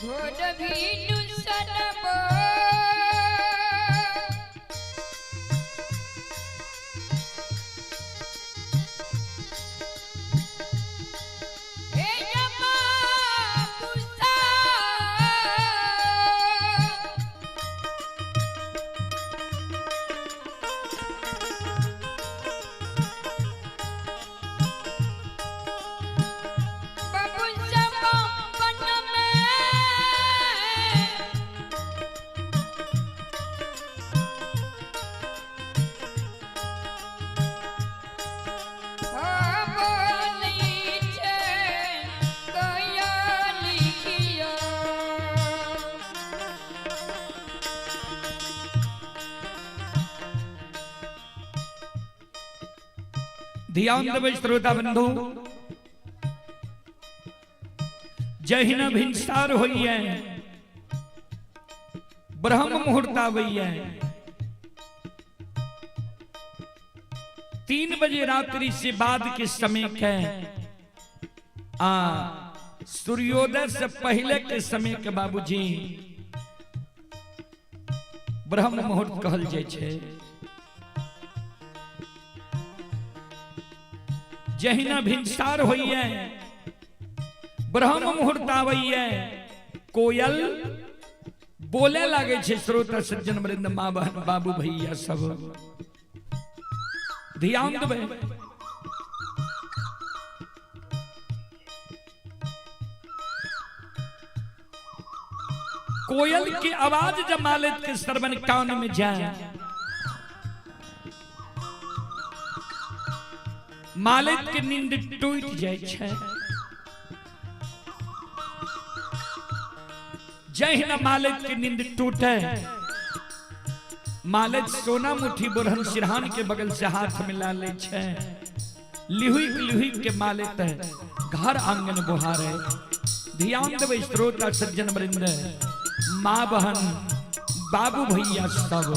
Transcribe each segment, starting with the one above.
भोर भीनु सनबो हे यमा पुसा बाबू बन में बोली छे कया लिखियो। ध्यान देबै श्रोता बंधु, जहिना भिनसार होइए, ब्रह्म मुहूर्त आबैए, 3 बजे रात्रि से बाद के समय के आ सूर्योदय से पहले के समय के बाबूजी ब्रह्म मुहूर्त कहल जाइ छै। जहिना भिनसार होइए, ब्रह्म मुहूर्त आबैए, कोयल बोले लागे छै। श्रोता सज्जन वृंद, माँ बहन बाबू भैया सब ध्यान देबै। कोयल के आवाज जब मालिक के श्रवण कान में जाए, मालिक के नींद टूट जाए छै। जहिना मालिक के नींद टूटे, मालिक सोना मुट्ठी बोरहन सिरहान के बगल से हाथ मिला ले छै, लिहुक लिहुक के मालिक घर आंगन बुहारे। ध्यान देबै श्रोता सज्जन वृंद, माँ बहन बाबू भैया सब।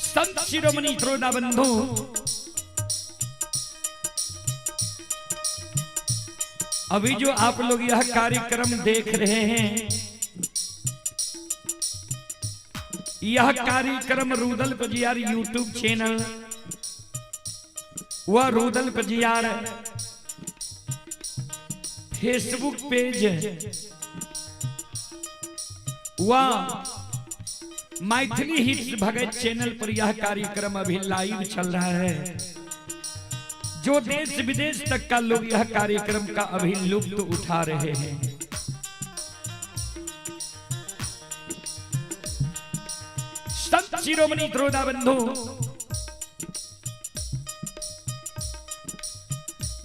संत शिरोमणि श्रोता बंधु, अभी जो आप लोग यह कार्यक्रम देख रहे हैं, यह कार्यक्रम रूदल पजियार यूट्यूब चैनल व रूदल पजियार फेसबुक पेज व मैथिली हिट्स भगत चैनल पर यह कार्यक्रम अभी लाइव चल रहा है। जो देश विदेश तक का लोग यह कार्यक्रम का अभी लुत्फ उठा रहे हैं। संत शिरोमणि द्रोणा बंधु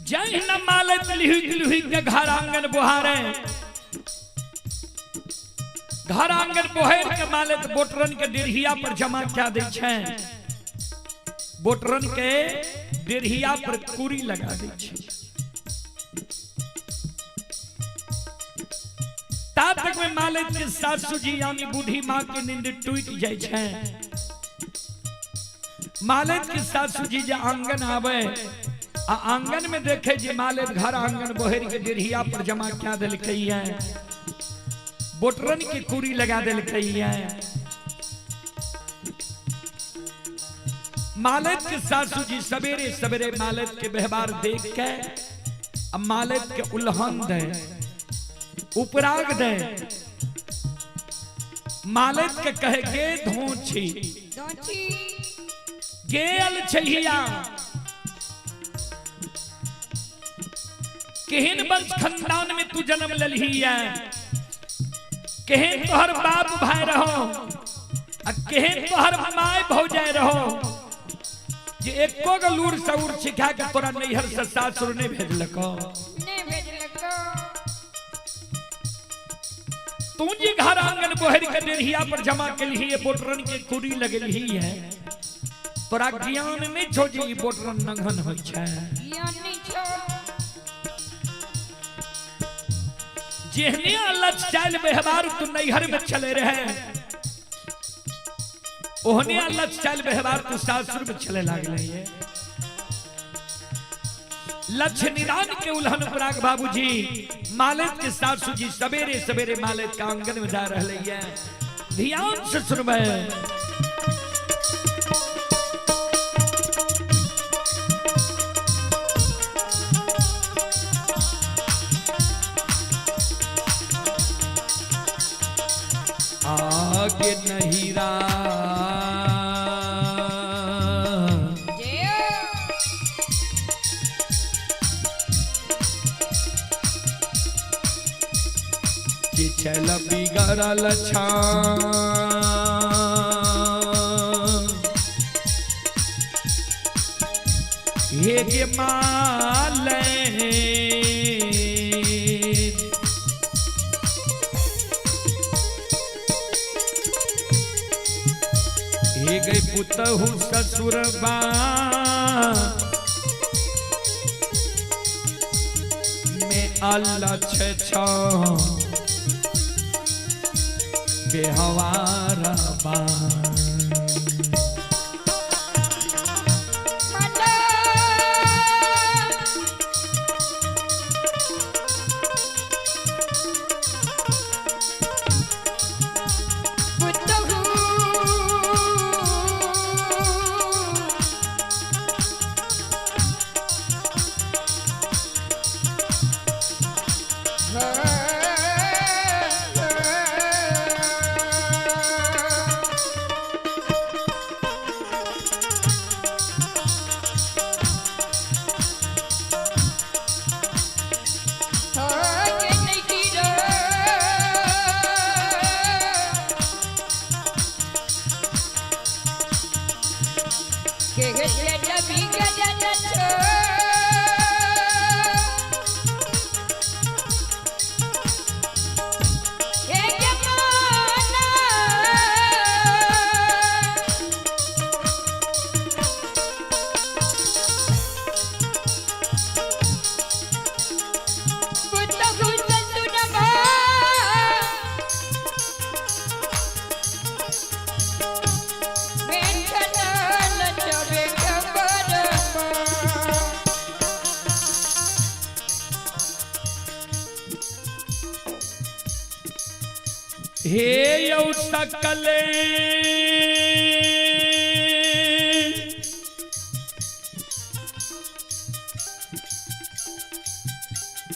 जय न मालत लिहुक लिहुक के घर आंगन बुहारे, घर आंगन बोहर के मालत बोटरन के डेरहिया पर जमा क्या दै छै, बोटरन के डेरहिया पर कुरी लगा दै छै। ता तक में मालत के सासू जी यानी बूढ़ी माँ के नींद टूट जाय छै। मालत के सासू जी जे आंगन आवे आ आंगन में देखे जे मालत घर आंगन बोहर के डेरहिया पर जमा क्या देलकै है, बोटरन के कुरी लगा देलकै है। मालत के सासू जी सवेरे सवेरे मालत के व्यवहार देख के अब मालत के उल्हन दे, उपराग दे, मालत के कहे गे धोछी गे अलछहिया, केहन वंश खानदान में तू जन्म ललही है, केहन तोहर बाप भाई रहो आ केहन तोहर my भौजाई रहो, जे एको गो लूर सऊर सिखा के तोरा नैहर से सासुर नहीं भेजलको। तू जी घर आंगन बोहर के डेरहिया पर जमा केलही है, बोटरन के कुरी लगलही है, तोरा ज्ञान नहीं छो जे ई बोटरन नंघन होइ छै। जेहने अलग चाल व्यवहार तू नैहर में चले रहे, ओहने अलग चाल व्यवहार तू सासुर में चले लागले है। लक्ष्य निदान के उल्हन पराग बाबूजी मालिक के सासू जी सवेरे सवेरे मालिक का आंगन में जा रहे हैं। ध्यान से सुनबे, आगे नहीं रा चल बिगड़ल छा हे गे माले हे गे पुतहु ससुरबा में अल्लाह छ बेहवार बा। हे यौ सकले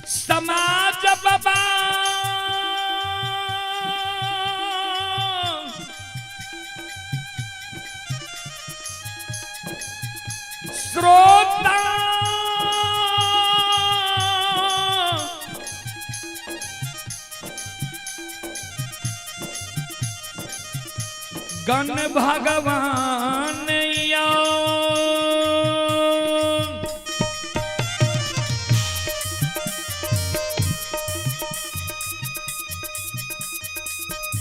समाज बाबा श्रोता गण भगवान या।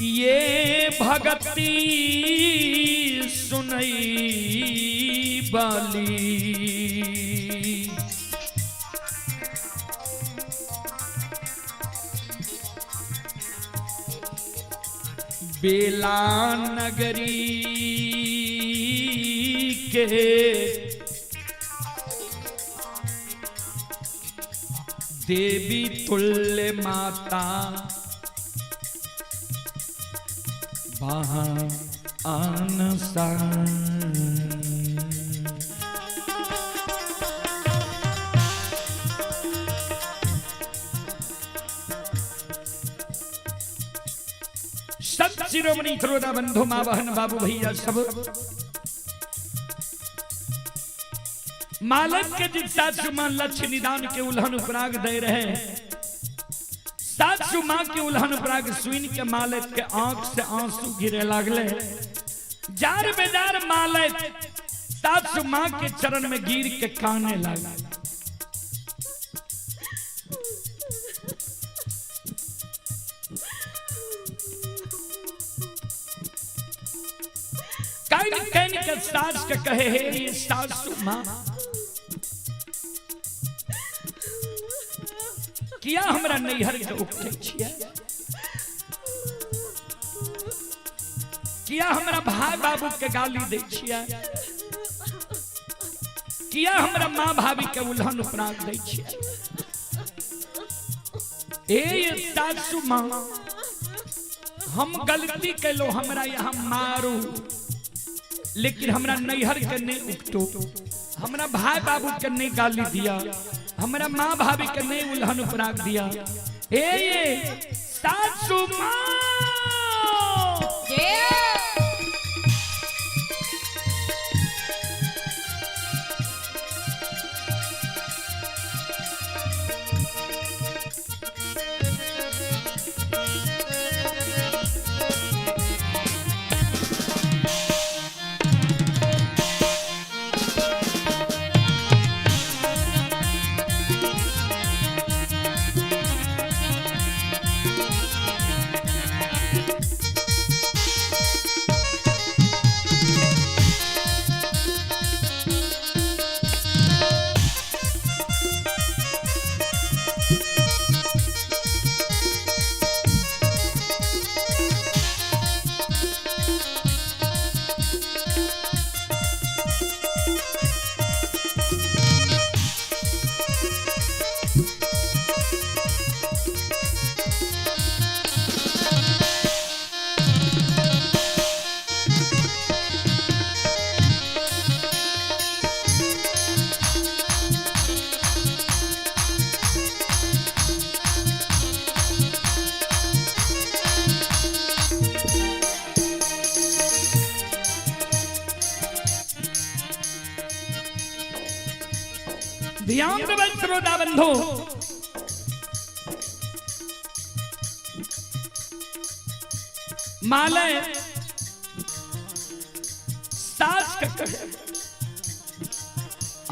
ये भगती सुनई बाली। बेला नगरी के देवी तुल्य माता वहाँ आनसा। संत शिरोमणि श्रोता बंधु माँ बहन बाबू भैया सब मालक के जित सासु माँ लक्ष्य निदान के उल्हन उपराग दे रहे सासु माँ के उल्हन उपराग सुन के मालक के आंख से आंसू गिरे लागले। जार बेजार मालक सासु माँ के चरण में गिर के काने लागल। Can can के सास के कहे हे ये सासु माँ किया हमरा नैहर के उपटे छियै, किया हमरा भाई बाबू के गाली दै छियै, किया हमरा माँ भाभी के उल्हन उपराग दै छियै। ए ये सासु माँ हम गलती कैलो, हमरा यहाँ मारू लेकिन हमरा नैहर के नहीं उपटो, हमरा भाई बाबू के नहीं गाली दिया, हमरा माँ भाभी के नहीं उल्हन उपराग दिया। ए ये सासु माँ ध्यान देबै श्रोता बंधु, मालय सास के कहे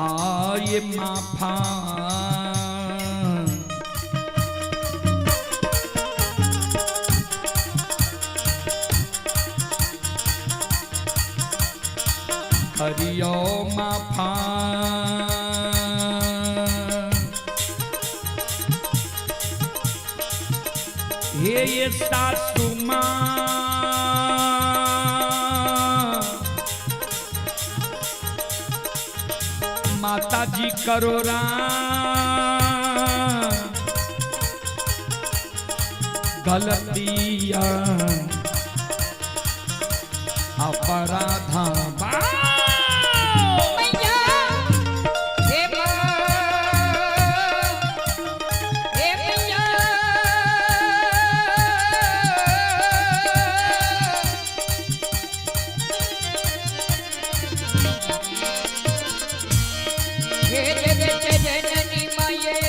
आये माफा हरियो माफा हे ये सासु माँ माता जी करो राम गलतियां अपराधा मैया हे माँ हे मैया हे जगत जननी माये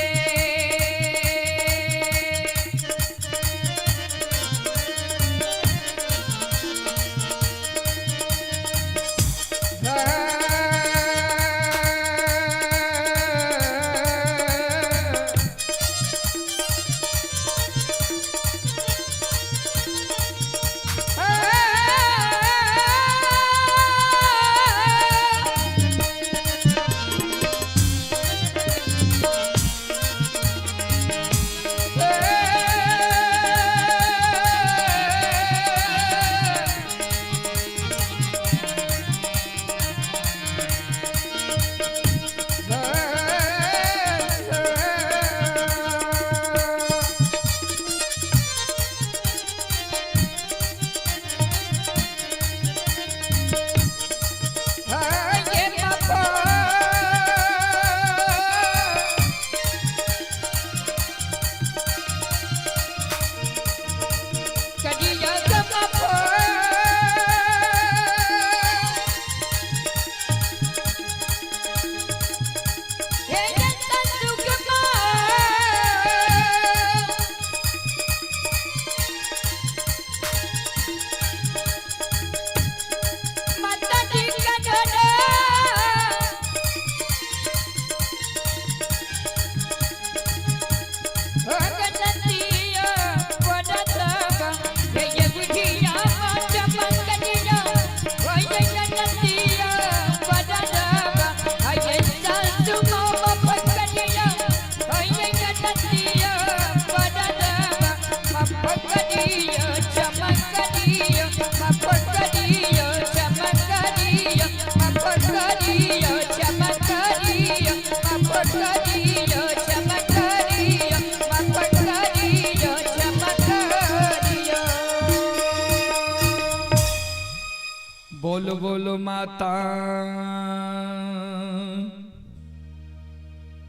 बोलो माता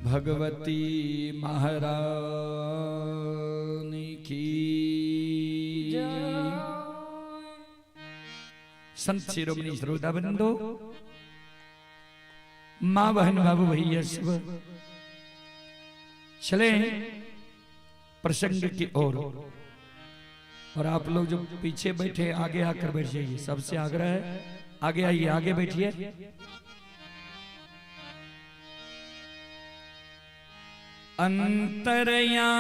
भगवती महारानी की। संत शिरोमणि श्रोता बंधु, माँ बहन बाबू भैया सब चले प्रसंग की ओर। और आप लोग जो पीछे बैठे आगे आकर बैठ जाइए, सबसे आग्रह है आगे आइए, आगे बैठिए। अंतर्यामी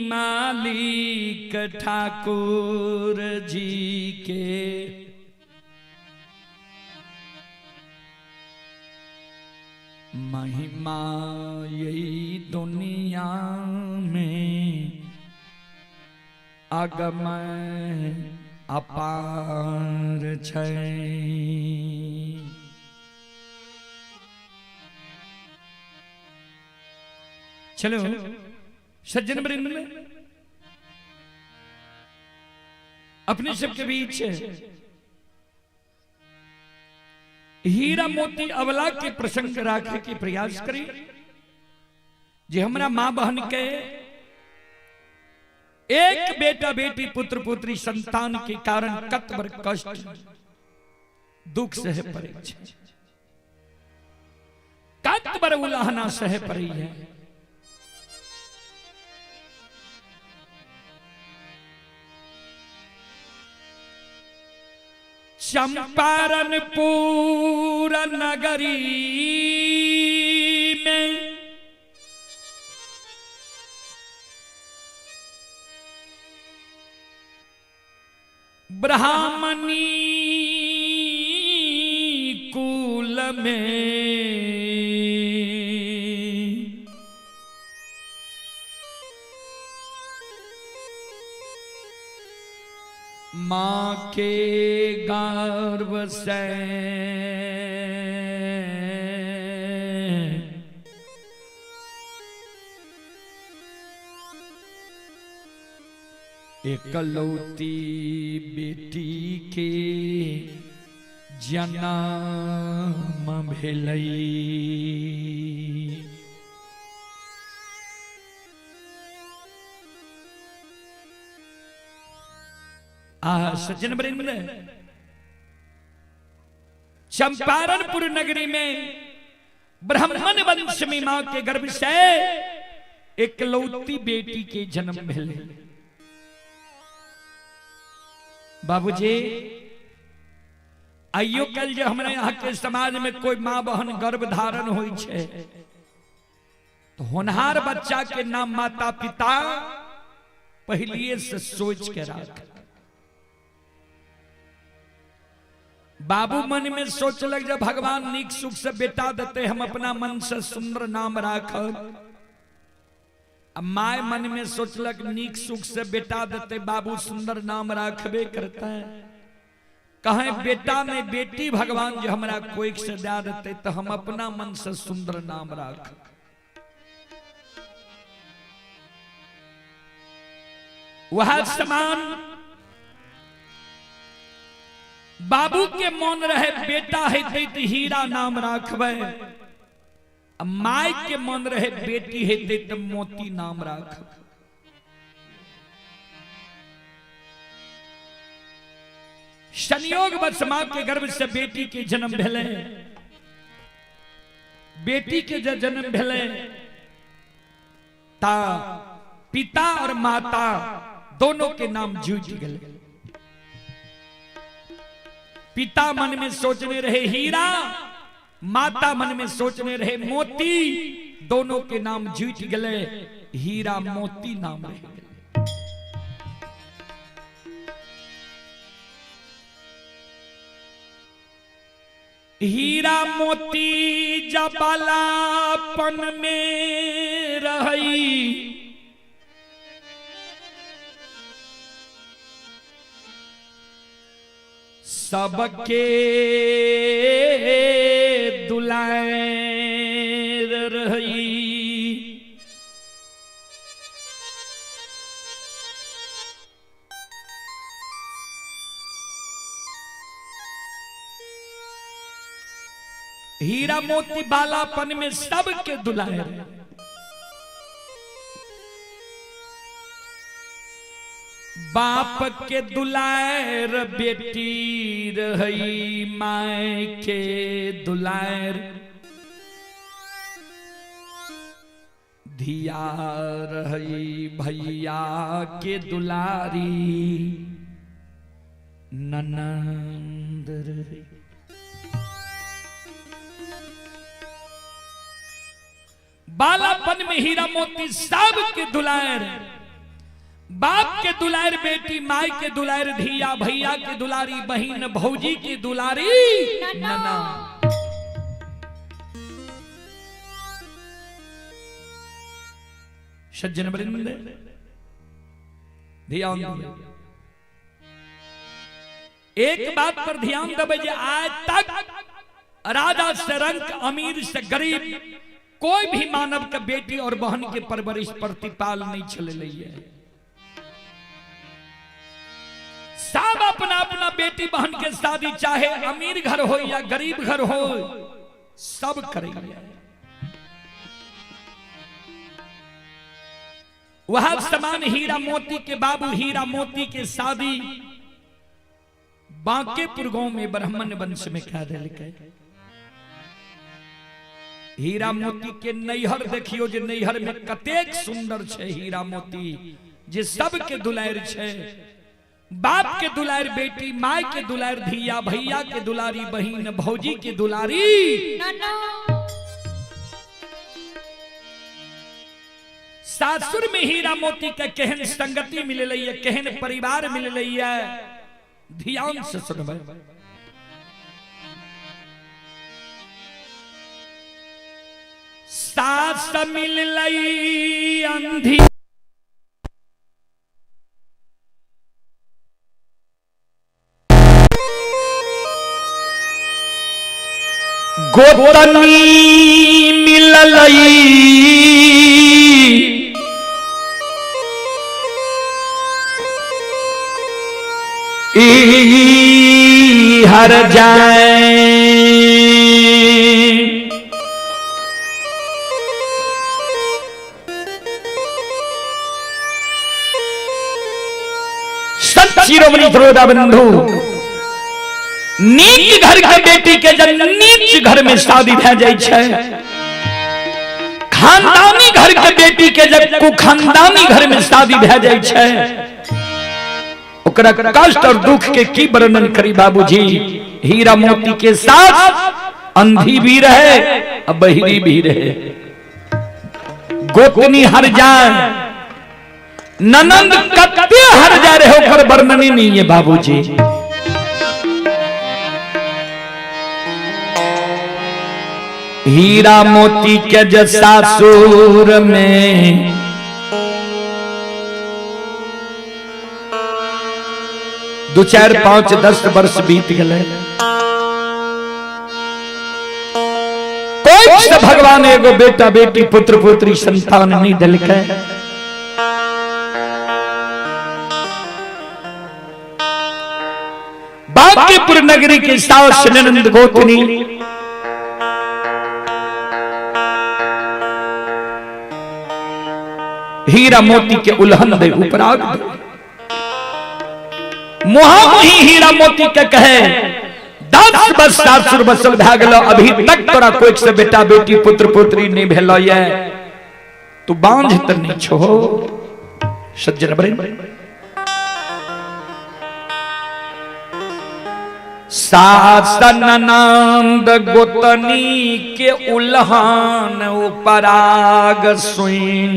मालिक ठाकुर जी के महिमा यही दुनिया में अगम अपार छै। चलो सज्जन वृंद में अपने सबके बीच हीरा मोती अवला के प्रसंग राखे के प्रयास करी। जे हमरा माँ बहन के एक बेटा बेटी पुत्र पुत्री संतान के कारण कतबर कष्ट दुख सहे पड़े, कतबर उलाहना सहे पड़ी है। चंपारणपुर नगरी में ब्राह्मणी कुल में माँ के गर्भ से एकलौती बेटी के जन्म भेलई। आ सज्जन वृंद, चंपारणपुर नगरी में ब्राह्मण वंश में मां के गर्भ से एकलौती बेटी के जन्म भेले। बाबूजी आइयो कल जो हमारे यहाँ के समाज में कोई माँ बहन गर्भ धारण हुई छे तो होनहार बच्चा के नाम माता पिता पहले से सोच के राख। बाबू मन में सोच लग जब भगवान नीक सुख से बेटा देते हम अपना मन से सुंदर नाम राख। My मन में सोचलक नीक सुख से बेटा देते बाबू सुंदर नाम राखबे करते हैं। कहें बेटा में बेटी भगवान जो हमरा कोई से दे देते तो हम अपना मन से सुंदर नाम राख। वह समान बाबू के मन रहे बेटा है तो हीरा नाम राखबे, my के मन रहे बेटी है तो मोती नाम राख। संयोग बस मां के गर्भ से बेटी के जन्म भेले, बेटी के जब जन्म भेले ता पिता और माता दोनों के नाम जुट गए। पिता मन में सोचने रहे हीरा, माता मन में सोचने रहे मोती, दोनों के नाम जुट गए, हीरा मोती नाम रह गए। हीरा मोती जबलापन में रही, सबके दुलार रही। हीरा मोती बालापन में सबके दुलार। बाप के दुलार बेटी रही, माय के दुलार धिया रही, भैया के दुलारी ननंद रही। बालापन में हीरा मोती सबके दुलार, बाप के दुलार बेटी, माय के दुलार धिया, भैया के दुलारी बहिन, भौजी की दुलारी नना। सज्जन वृंद ध्यान दियो, एक बात पर ध्यान देबै जे आज तक राजा से रंक, अमीर से गरीब, कोई भी मानव के बेटी और बहन के परवरिश प्रतिपाल नहीं चले है। सब अपना अपना बेटी बहन के शादी चाहे अमीर घर हो या गरीब घर हो, सब करेंगे। वह समान हीरा मोती के बाबू हीरा मोती के शादी बांकेपुर गांव में ब्राह्मण वंश में कह दिलकै। हीरा मोती के नैहर देखियो जे नैहर में कतेक सुंदर छै हीरा मोती, जे सबके दुलार छै। बाप के दुलार बेटी, माय के दुलार धिया, भैया के दुलारी बहिन, भौजी के दुलारी नना। सासुर में हीरा मोती के केहन संगति मिललै है, केहन परिवार मिललै है, ध्यान से सुनबै। सास मिललै अंधी गोतनी मिललै ई हर जाए। संत शिरोमणि श्रोता बंधु, नीक घर के बेटी के जब नीच घर में शादी भए जाय छै, खानदानी घर के बेटी के जब कुखानदानी घर में शादी भए जाय छै, ओकरा कष्ट और दुख के की वर्णन करी बाबूजी। हीरा मोती के साथ अंधी भी रहे और बहिरी भी रहे, गोतनी हर जाए, ननंद कत्ते हर जा रहे, ओकर वर्णन ही नहीं है बाबूजी। हीरा मोती के जे सासुर में 2 4 5 10 वर्ष बीत गए, कोई से भगवान एगो बेटा बेटी पुत्र पुत्री संतान नहीं दिलकै। बांकीपुर नगरी के सास ननंद गोतनी हीरा मोती के उल्हन दे उपराग दे, मुहामुही हीरा मोती के कहे 10 वर्ष सासुर बसल भए गेलो, अभी तक तोरा कोई से बेटा बेटी पुत्र पुत्री नहीं भेलो ये, तू बांझ त नहीं छो। सज्जन बरे सास ननंद गोतनी के उल्हन उपराग सुन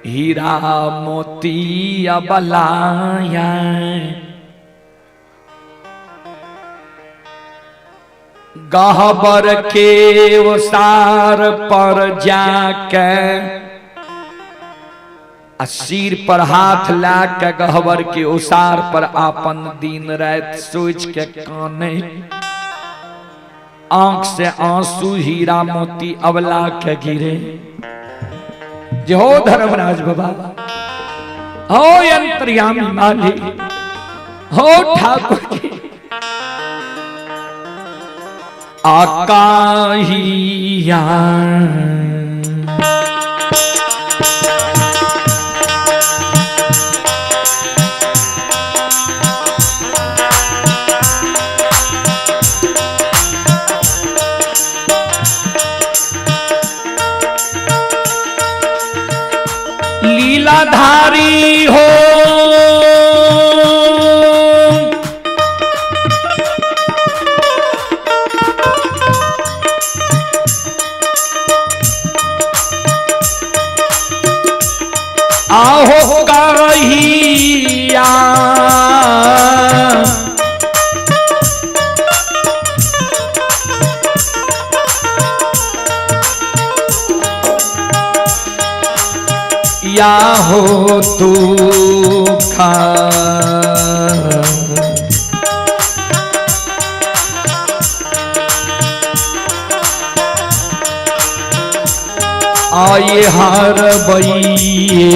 हीरा मोती अबलाया। गहबर के ओसार पर जाके आ सिर पर हाथ ला के गहबर के ओसार पर आपन दिन रात सोच के काने, आंख से आंसू हीरा मोती अबला के गिरे। जे हो धर्मराज बाबा, हो अंतर्यामी मालिक, हो ठाकुर जी, आकाहिया लीलाधारी हो आहो कहिया या हो तू खा आए हार बइये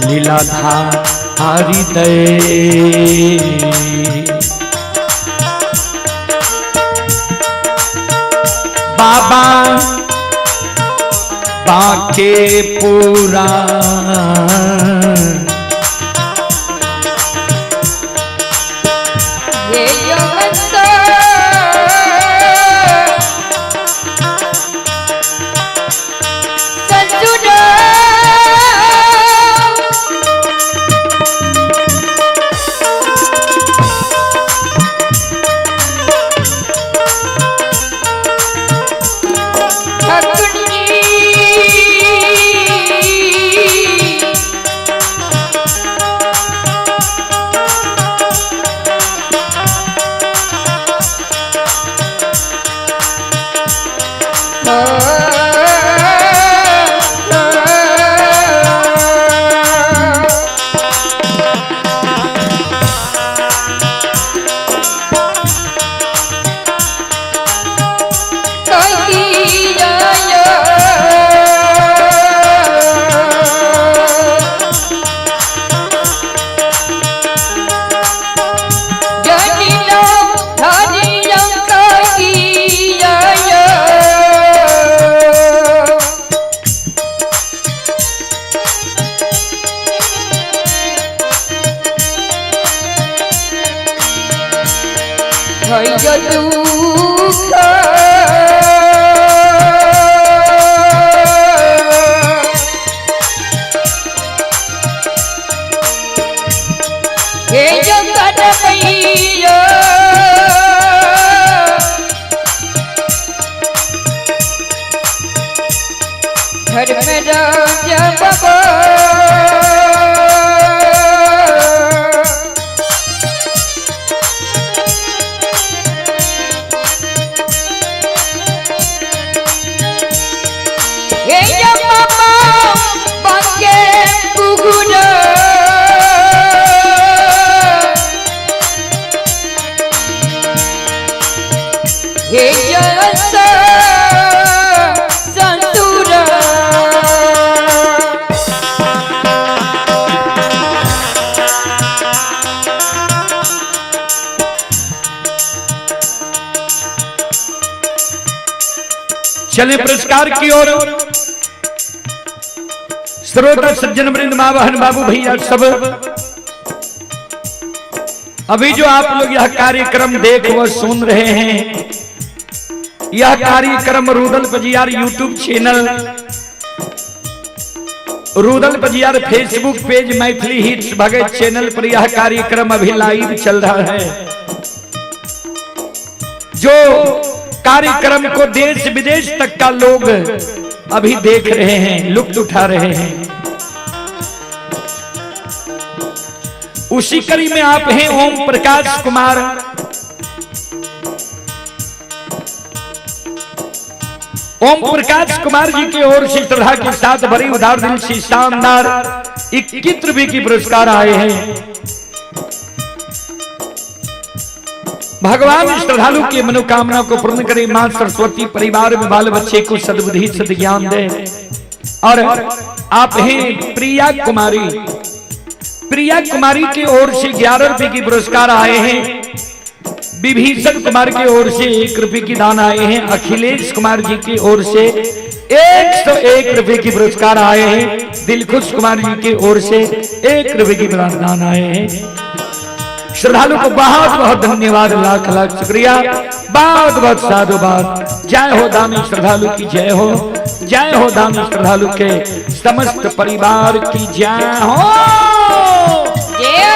लीलाधारी दे बाबा बाके पूरा हे यमंत संजुना ठाकुरजी हे जगत मैया धर्म राज बाबा हे बाबा बाके पुगुना हे यस संतुरा चले पुरस्कार की ओर। श्रोता सज्जन वृंद माँ बहन बाबू भैया सब, अभी जो आप लोग यह कार्यक्रम देख व सुन रहे हैं, यह कार्यक्रम Rudal Pajiyar YouTube channel, Rudal Pajiyar Facebook page, Maithili hits Bhagat channel पर यह कार्यक्रम अभी लाइव चल रहा है। जो कार्यक्रम को देश विदेश तक का लोग अभी देख रहे हैं, लुत्फ उठा रहे हैं। उसी कड़ी में आप हैं ओम प्रकाश कुमार। ओम प्रकाश कुमार जी की ओर से श्रद्धा के साथ भरी उदार दिल से शानदार 21 रुपए की पुरस्कार आए हैं। भगवान श्रद्धालु की मनोकामना को पूर्ण करे। मां सरस्वती परिवार में बाल बच्चे को सद्बुद्धि सद्ज्ञान दे। और आप हैं प्रिया कुमारी, प्रिया कुमारी की ओर से 11 रुपए की पुरस्कार आए हैं। विभीषण कुमार की ओर से 1 रुपए की दान आए हैं। अखिलेश कुमार जी की ओर से 101 रुपए की पुरस्कार आए हैं। दिलखुश कुमार जी की ओर से 1 रुपए की दान आए हैं। श्रद्धालु को बहुत बहुत धन्यवाद, लाख लाख शुक्रिया, बहुत बहुत साधुवाद। जय हो दानी श्रद्धालु की जय हो, जय हो दानी श्रद्धालु के समस्त परिवार की जय हो। जय।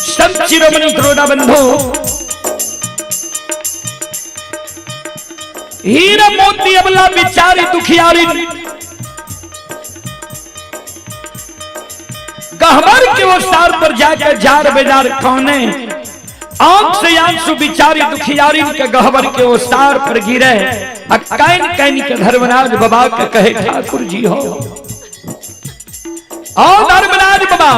संत शिरोमणि द्रोणा बंधु, हीरा मोती अबला बिचारी दुखियारी गहवर के वो सार पर जाकर जार बेजार कौने, आंख से आंसू बिचारी दुखियारी के गहवर के वो सार पर गिरे। आ can can के धर्मराज बाबा के कहे ठाकुर जी हो, आओ धर्मराज बाबा,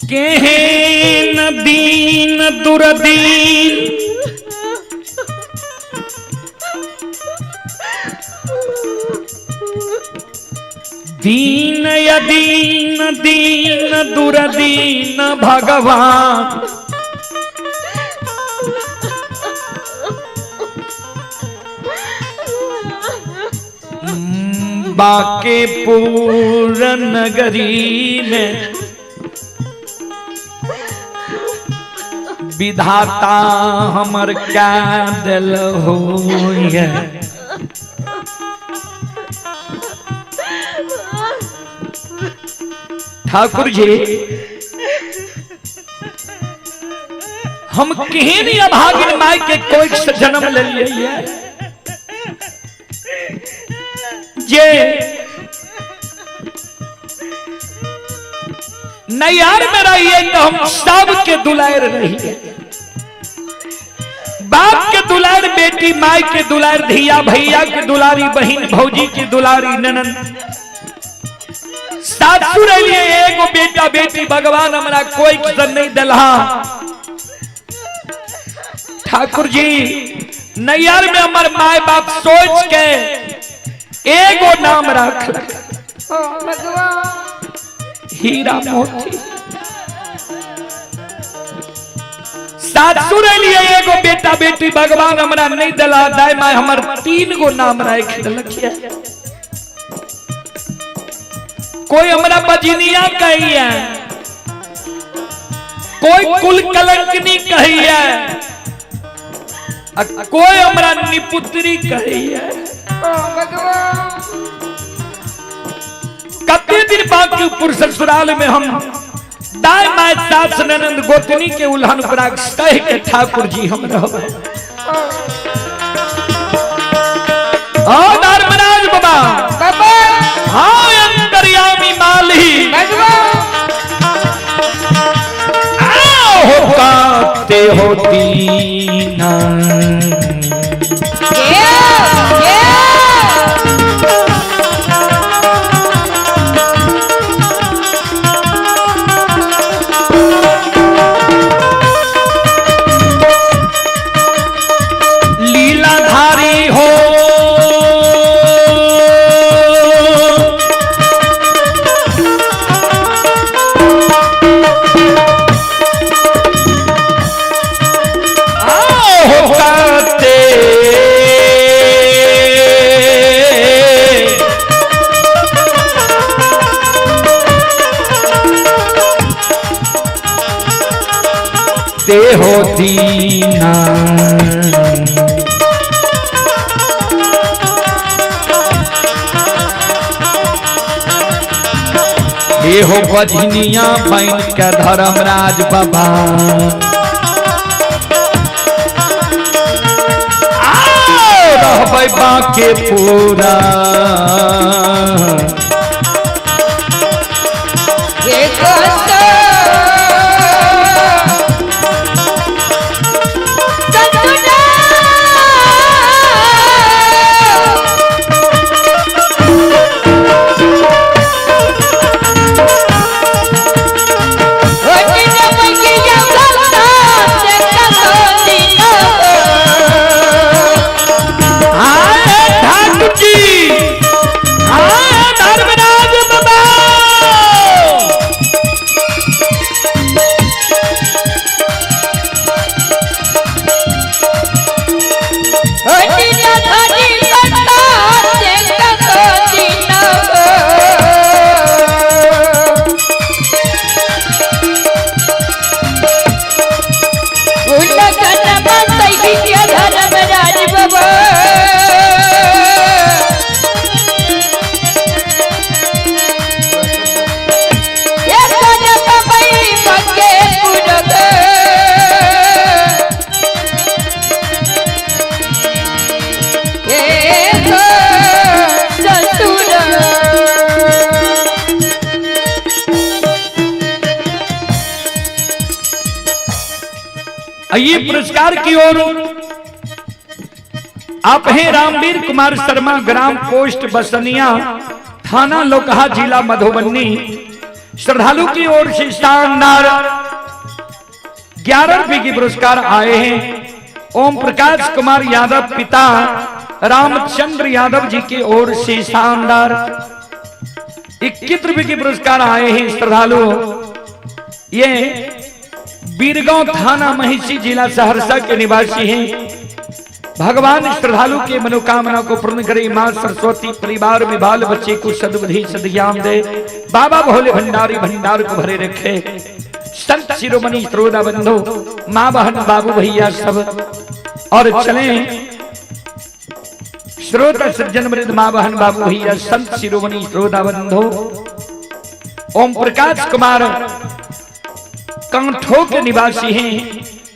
केहेन दीन दुर्दीन दीन यदीन दीन दुर्दीन भगवान, बाके नगरी में विधाता हमर क्या दिल हो। ठाकुर जी, हम केहन अभागिन माय के कोई से जन्म ले लिए जे नैहर में रहिए तो हम सब के दुलार रहिए, बाप के दुलार बेटी, माय के दुलार धिया, भैया के दुलारी बहन, भौजी के दुलारी ननन, सासुर लिए एगो बेटा बेटी, भगवान हमरा कोई किसन नहीं दिलहा। ठाकुर जी, नैहर में हमर माय बाप सोच के एगो नाम रख ओ भगवान, हीरा मोती। सासुर लिए एगो बेटा बेटी भगवान हमरा नहीं दिला, दाय my हमर 3 गो नाम राख दिलक। कोई हमरा बजनिया कहिए, कोई कुल कलंकनी कहिए, कोई हमरा निपुत्री कहिए। ओ भगवान, कते दिन बाकी पुर ससुराल में हम दाय my सास ननंद गोतनी के उल्हन पराग कह के ठाकुर जी हम रहब। ओ धर्मराज बाबा, बाबा, हाँ अंतर्यामी माली भगवान, आओ काते होती ना। जय जय। लीलाधारी हो, हो दीना। हे हो बजनिया बन के धर्मराज बाबा, रहबै बाके पूरा। ये पुरस्कार की ओर आप हैं रामवीर कुमार शर्मा, ग्राम पोस्ट बसनिया, थाना लोकहा, जिला मधुबनी। श्रद्धालु की ओर से शानदार 11 रुपए की पुरस्कार आए हैं। ओम प्रकाश कुमार यादव पिता रामचंद्र यादव जी की ओर से शानदार 21 रुपए के पुरस्कार आए हैं। श्रद्धालु ये बीरगांव थाना महिषी जिला सहरसा के निवासी हैं। भगवान श्रद्धालु के मनोकामना को पूर्ण करे। मां सरस्वती परिवार में बाल बच्चे को सद्बुद्धि सद्ज्ञान दे। बाबा भोले भंडारी भंडार को भरे रखे। संत शिरोमणि श्रोता बंधु, माँ बहन बाबू भैया सब और चले श्रोता सज्जन वृद्ध माँ बहन बाबू भैया संत शिरोमणि श्रोता बंधु। ओम प्रकाश कुमार कांठो के निवासी हैं।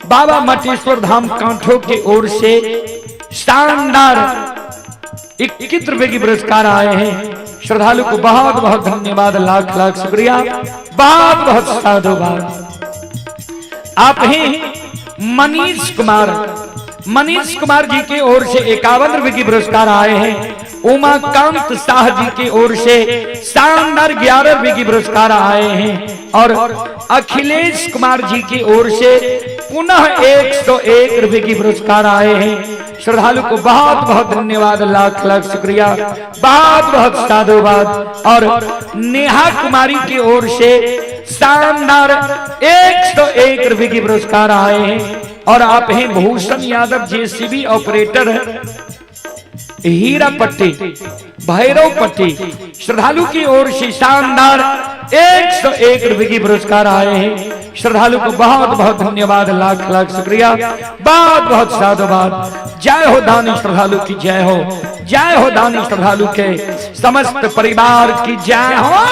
बाबा मटेश्वर धाम कांठो के ओर से शानदार 21 रुपए की पुरस्कार आए हैं। श्रद्धालु को बहुत बहुत धन्यवाद, लाख लाख शुक्रिया, बहुत बहुत साधुवाद। आप हैं मनीष कुमार, मनीष कुमार जी की ओर से 51 रुपए की पुरस्कार आए हैं। उमाकांत शाह जी की ओर से शानदार 11 रुपए की पुरस्कार आए हैं। और अखिलेश कुमार जी की ओर से पुनः 101 रुपए की पुरस्कार आए हैं। श्रद्धालु को बहुत बहुत धन्यवाद, लाख लाख शुक्रिया, बहुत बहुत साधुवाद। और नेहा कुमारी की ओर से शानदार 101 रुपए की पुरस्कार आए हैं। और आप हैं भूषण यादव जेसीबी ऑपरेटर हीरा पट्टी भैरव पट्टी, श्रद्धालु की ओर से शानदार 101 रुपए की पुरस्कार आए हैं। श्रद्धालु को बहुत बहुत धन्यवाद, लाख लाख शुक्रिया, बहुत बहुत साधुवाद। जय हो दानी श्रद्धालु की जय हो, जय हो दानी श्रद्धालु के समस्त परिवार की जय हो।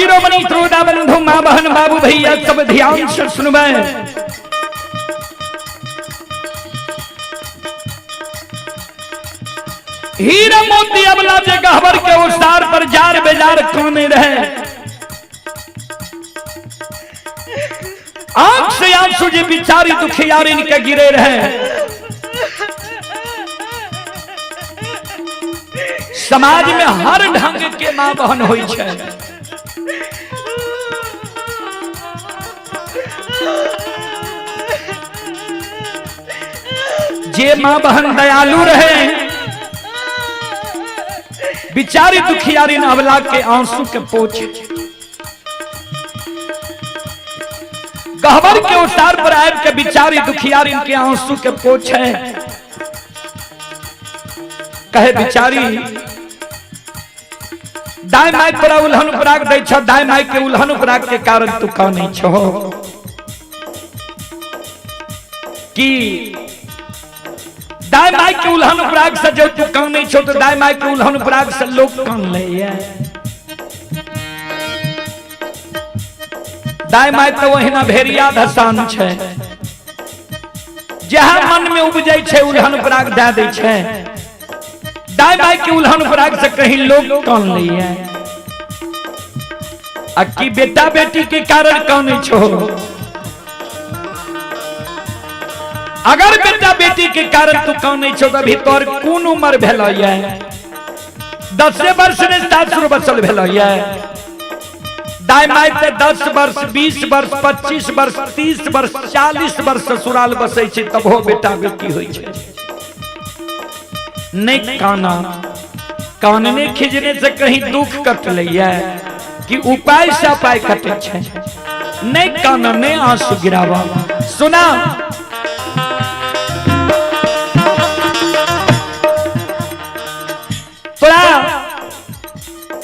शिरोमणि श्रोता बंधु माँ बहन बाबू भैया सब ध्यान से सुनबै। हीरा मोती अबला जे गहबर के ओसार पर जार बेजार काने रहे, आंख से आंसू जे बिचारी दुखियारी के गिरे रहे। समाज में हर ढंग के माँ बहन होई छै। जे माँ बहन दयालु रहे, बिचारी दुखियारी अबला के आंसू के पोछ गहबर के उतार पर आब के बिचारी दुखियारी के आंसू के पोछे, कहे बिचारी दाय my तोरा उल्हन उपराग दै छौ, दाय my के उल्हन उपराग के कारण तू कानै छो कि दाय my के उल्हन उपराग से जो तू कानै छो तो दाय my के उल्हन उपराग से लोग कान लैया। दाय my तो ओहिना भेड़िया धसान छै, जहाँ मन में उपजै छै उल्हन उपराग दए दै छै। दाय my के उल्हन उपराग से कहीं लोग कान लैया आ कि बेटा बेटी के कारण कानै छो। अगर बेटा बेटी के कारण तू कानै छो तो अभी तोर कोन उम्र भेल ये? 10 वर्ष ने सासुर बसल भेल ये। दाय my ते 10 वर्ष 20 वर्ष 25 वर्ष 30 वर्ष 40 वर्ष ससुराल बसै छै तबो बेटा बेटी होइ छै। नहीं काना, कानने खिजने से कहीं दुख कट लैया कि उपाय से उपाय कटे छै। नहीं काना, नहीं आंसू गिरावा। सुना तोरा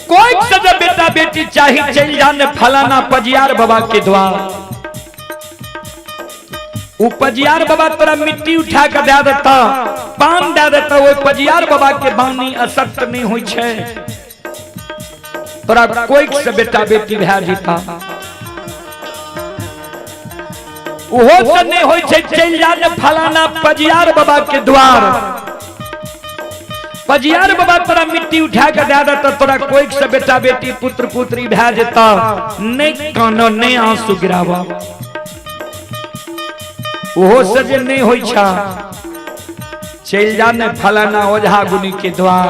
कोई से जब बेटा बेटी चाही चल जाने फलाना पजियार बाबा के द्वार, उ पजियार बाबा तोरा मिट्टी उठा के दे देता, पान दे देता, ओहि पजियार बाबा के बानी असक्त नहीं होइ छै। तोरा कोई से बेटा बेटी भए जेता, ओहो से नहीं होइ छै, चलि जाने फलाना पजियार बाबा के द्वार, पजियार बाबा तोरा मिट्टी उठा के दे देता, तोरा कोई से बेटा बेटी पुत्र पुत्री भए जेता। नहीं कानो, नहीं आंसू गिरावा। ओहो से जे नहीं होइ छा, चलि जा ने फलाना ओझा गुनी के द्वार,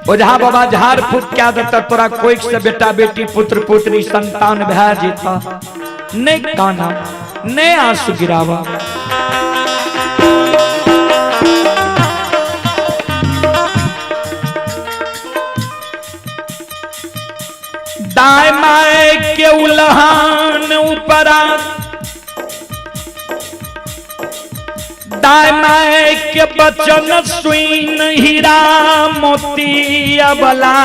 ओझा बाबा झाड़ फूक कए देता, तोरा कोई से बेटा बेटी पुत्र पुत्री संतान भए जेता। नहीं काना, नहीं आंसू गिरावा। दाय my के उल्हान ऊपरा, दाय my के बचन सुन हीरा मोती अबला,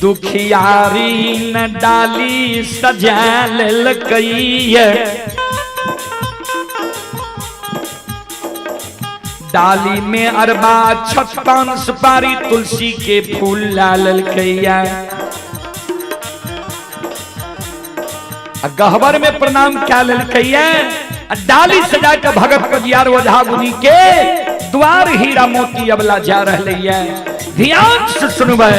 दुखियारी न डाली सजा ललकई, डाली में अरबा छप्पन सुपारी तुलसी के फूल लाल ललकैया। गहबर में प्रणाम क्या ललकैया, डाली सजा के भगत पजियार ओझा गुनी के द्वार हीरा मोती अबला जा रहे है। ध्यान से सुनबै।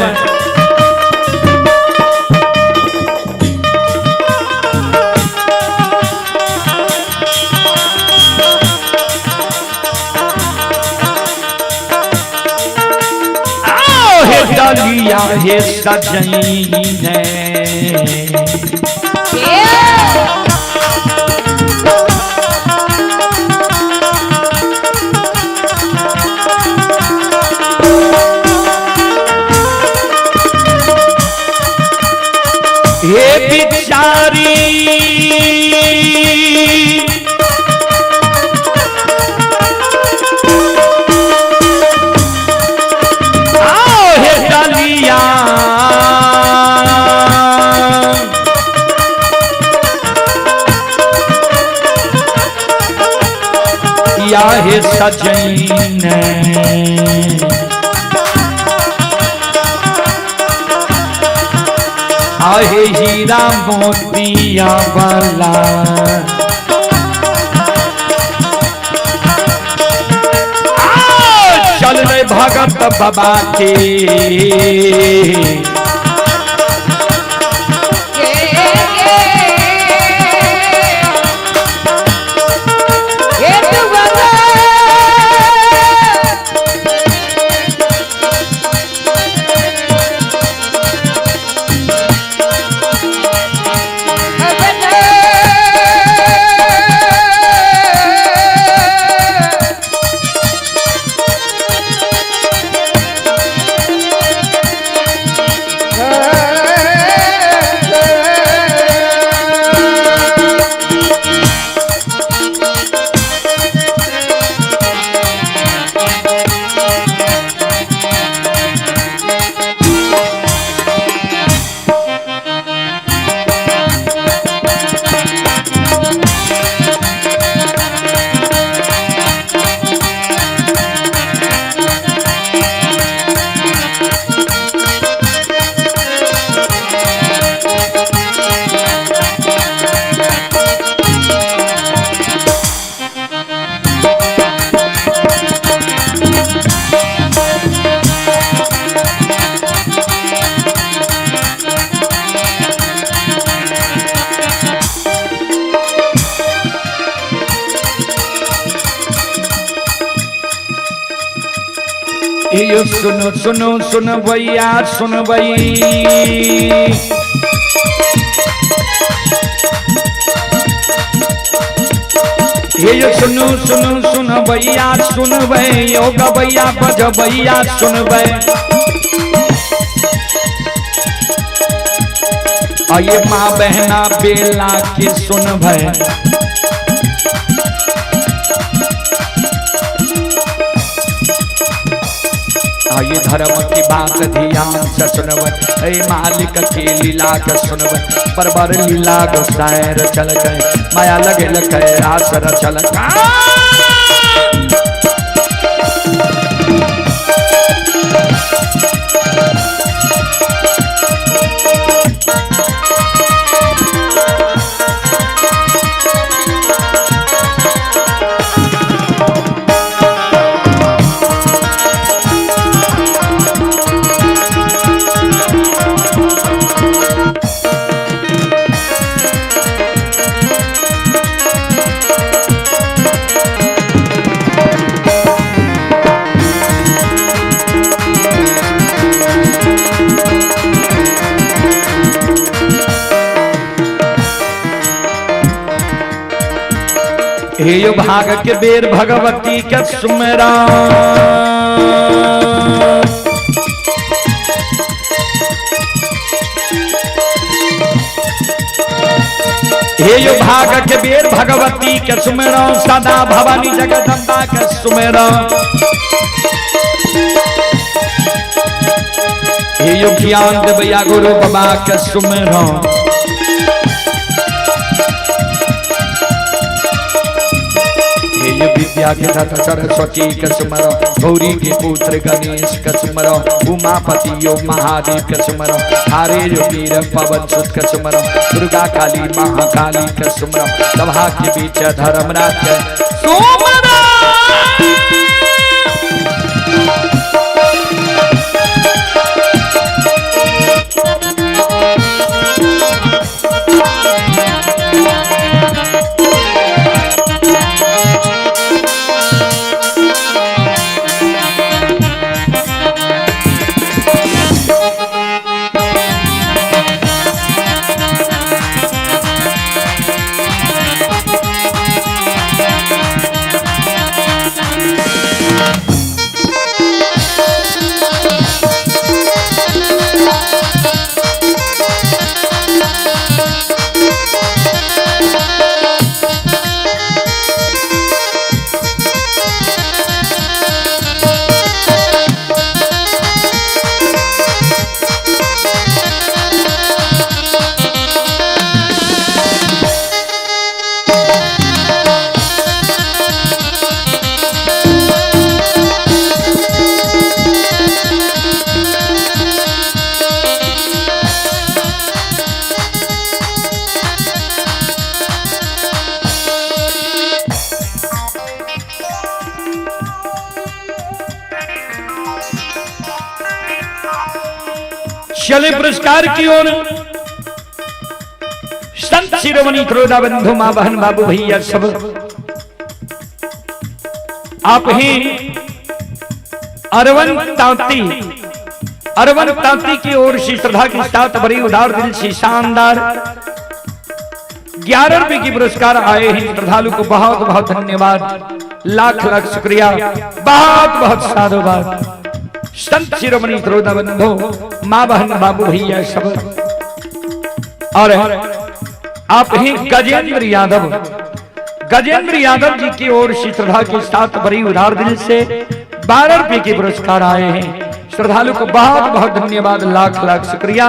आओ हे डालिया हे सजैने, हे बिचारी आओ हे डालिया, बगिया हे सजैन। आहे हीरा मोतिया वाला। चल रे भगत बाबा के यो सुनो सुनो सुनबैया सुनबई। हे सुनो सुनो सुनबैया सुनबै, यो गबैया बजबैया सुनबै। आये माँ बहना बेला के सुनबै। ये धर्म की बात ध्यान से सुनबै, ऐ मालिक के लीला के सुनबै। बरबर लीला गोसाई चल गए, माया लगे लगे रास रचल। हे भाग के बेर भगवती के सुमरा। हे भाग के बेर भगवती के सुमरा, सदा भवानी जगदम्बा के सुमरा। हे ज्ञान देवैया गुरु बाबा के सुमरा। विद्या के दाता सरस्वती के सुमरो, गौरी के पुत्र गणेश के सुमरो, उमापति यो महादेव के सुमरो, हरे जो वीर पवन सुत के सुमरो, दुर्गा काली महाकाली के सुमरो, सभा के बीच धर्मराज के सुमरो। चले पुरस्कार की ओर। संत शिरोमणि त्रोदा बंधु माँ बहन बाबू भैया सब आप ही अरवन तांती, अरवन तांती की ओर से श्रद्धा के साथ बड़ी उदार दिल से शानदार 11 रुपए की पुरस्कार आए हैं। श्रद्धालु को बहुत बहुत धन्यवाद, लाख लाख शुक्रिया, बहुत बहुत साधुवाद। संत शिरोमणि त्रोदा बंधु माँ बहन बाबू भैया सब और आप ही गजेंद्र यादव, गजेंद्र यादव जी की ओर से श्रद्धा के साथ बड़ी उदार दिल से 12 रुपए के पुरस्कार आए हैं। श्रद्धालु को बहुत बहुत धन्यवाद, लाख लाख शुक्रिया,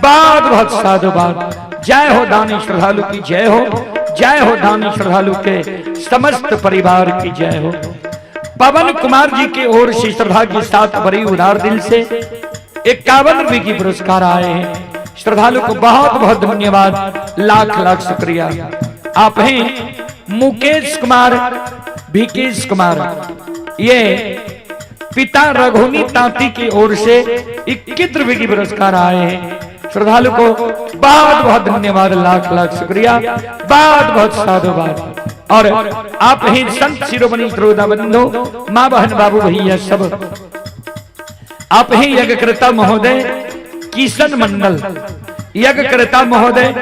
बहुत बहुत साधुवाद। जय हो दानी श्रद्धालु की जय हो, जय हो दानी श्रद्धालु के समस्त परिवार की जय हो। पवन कुमार जी की ओर से श्रद्धा के साथ बड़ी उदार दिल से 51 रुपए की पुरस्कार आए हैं। श्रद्धालु को बहुत बहुत धन्यवाद, लाख लाख शुक्रिया। आप हैं मुकेश कुमार, विकेश कुमार, ये पिता रघुनी तांती की ओर से 21 रुपए की पुरस्कार आए हैं। श्रद्धालु को बहुत बहुत धन्यवाद, लाख लाख शुक्रिया, बहुत बहुत साधुवाद। और आप ही संत शिरोमणि त्रोदा बंधु माँ बहन बाबू भैया सब आप ही यज्ञकर्ता महोदय किशन मंडल, यज्ञकर्ता महोदय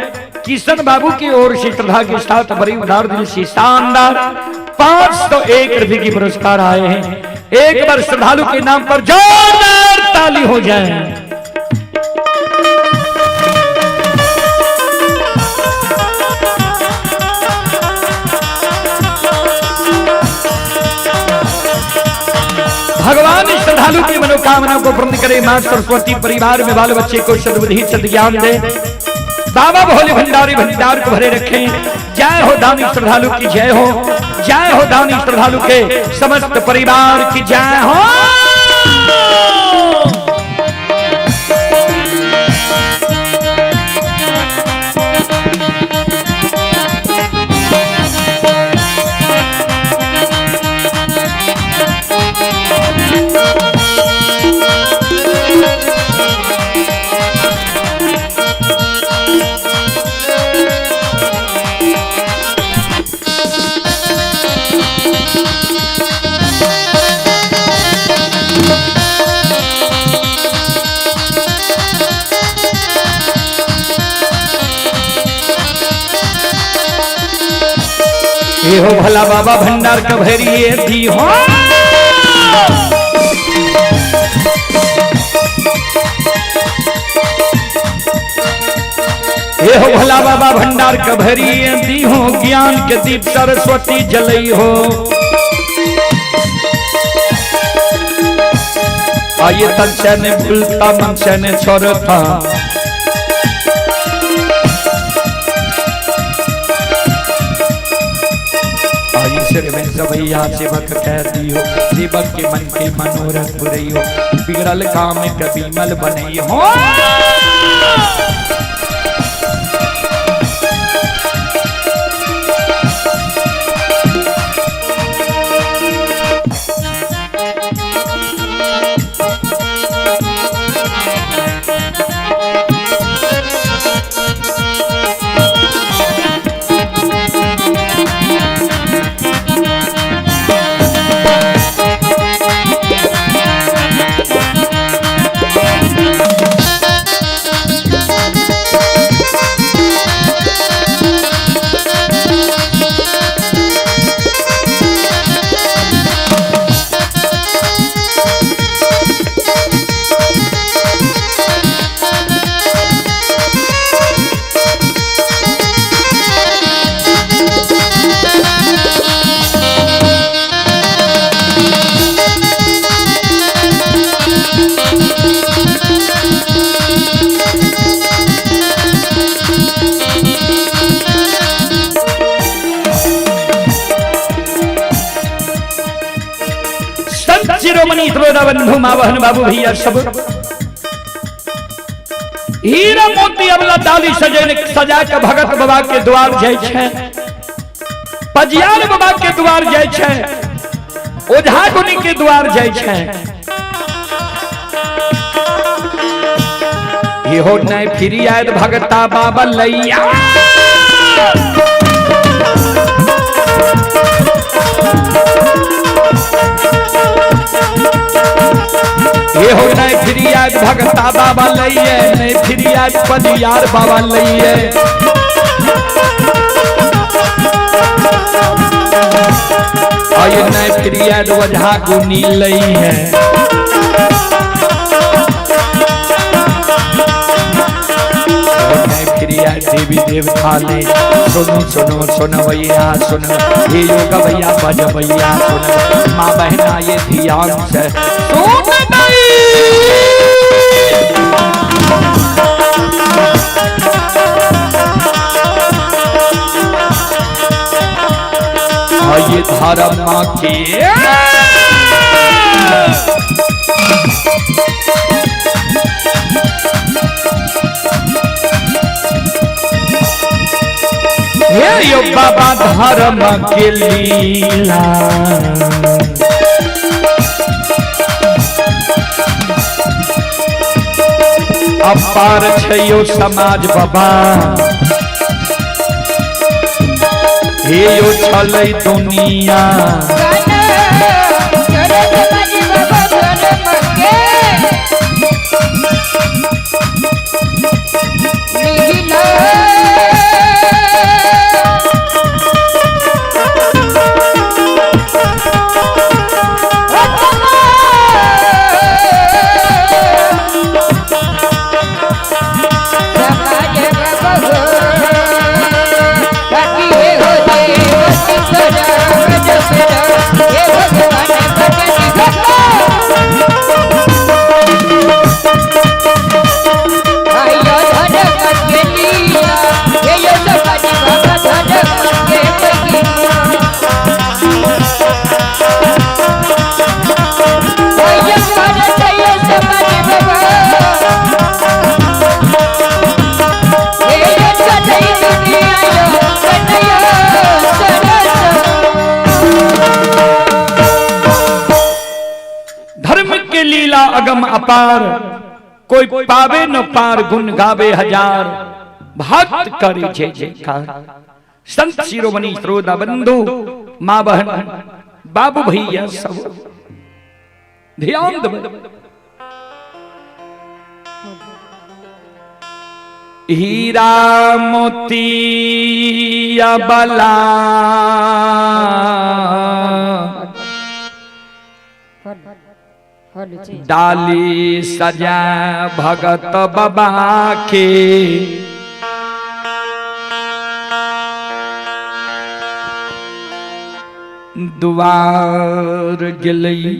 किशन बाबू की ओर से श्रद्धा के साथ बड़ी उदार दिल से शानदार 501 रुपए की पुरस्कार आए हैं। एक बार श्रद्धालु के नाम पर जोरदार ताली हो जाए। भगवान श्रद्धालु की मनोकामना को पूर्ण करे। मां सरस्वती परिवार में बाल बच्चे को सद्बुद्धि सद्ज्ञान दे। बाबा भोले भंडारी भंडार को भरे रखें। जय हो दानी श्रद्धालु की जय हो, जय हो दानी श्रद्धालु के समस्त परिवार की जय हो। ये हो भला बाबा भंडार कभरिए दी हो। ये हो भला बाबा भंडार कभरिए दी हो, ज्ञान के दीप सरस्वती जलई हो। आइए तन से ने भूलता मन से ने छोड़ता, आई सिर में सवैया सेवक कह दियो, सेवक के मन के मनोरथ पुरैयो, बिगड़ल काम कभी मल बनई हो। संत शिरोमणि त्रोदा बंधु माँ बहन बाबू भैया सब हीरा मोती अबला डाली सजन सजा के भगत बाबा के द्वार जाय छै, पजियार बाबा के द्वार जाय छै, ओझा गुनी के द्वार जाय छै। इहो नहीं फिर आयत भगता बाबा लैया। ये हो नहीं फिर आयत भगता बाबा लैये, नहीं फिर आयत पदियार बाबा लैये। आये नहीं फिर आयत वजहा गुनी लई है। देवी देवता ले सुनो सुनो सुनो भैया सुनो, ये योग भैया बज भैया सुनो, माँ बहना ये ध्यान से सुन गई। ये धर्म के हे यो बाबा धर्म के लीला। अपार छै यो समाज बाबा, हे यो छलै दुनिया। अगम अपार, कोई पावे न पार, गुण गावे हजार, भक्त करे जय जयकार। संत शिरोमणि श्रोता बंधु, माँ बहन बाबू भैया सब ध्यान दो। हीरा मोती बला डाली सजा भगत बाबा के, दुआर गेलई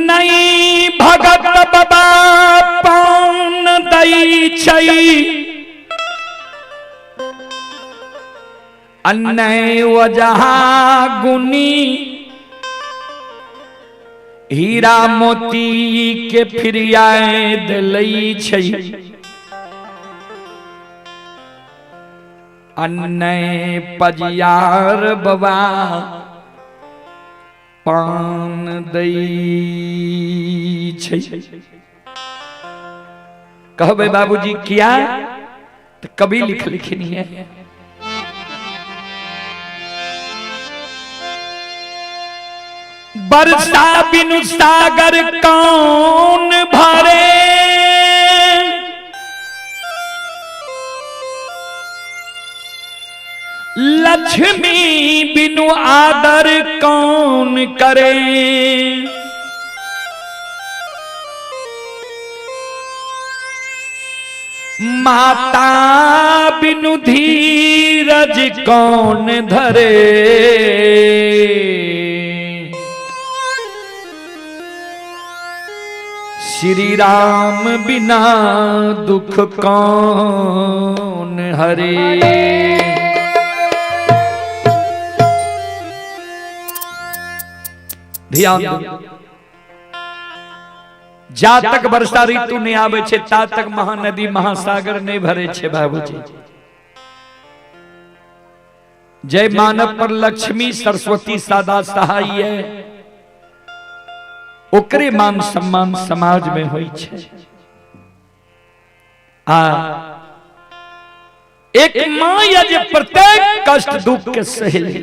नहीं भगत बाबा पान दई छै, अन्य वजह गुनी हीरा मोती के फिरियाए दिलई छै, अन्य पजियार बाबा पान दई छै। कहबे बाबूजी किया तो कभी लिख लिखनी है। बरसा बिनु सागर कौन भरे, लक्ष्मी बिनु आदर कौन करे, माता बिनु धीरज कौन धरे, श्री राम बिना दुख कौन हरे। ध्यान दो, जा तक वर्षा ऋतु नहीं आवे छे ता तक महानदी महासागर नहीं भरे छे बाबूजी। जय मानव पर लक्ष्मी सरस्वती सदा सहाय है, ओकरे मान सम्मान समाज में होइ छै। आ एक माँ या जे प्रत्येक कष्ट दुख के सहेली,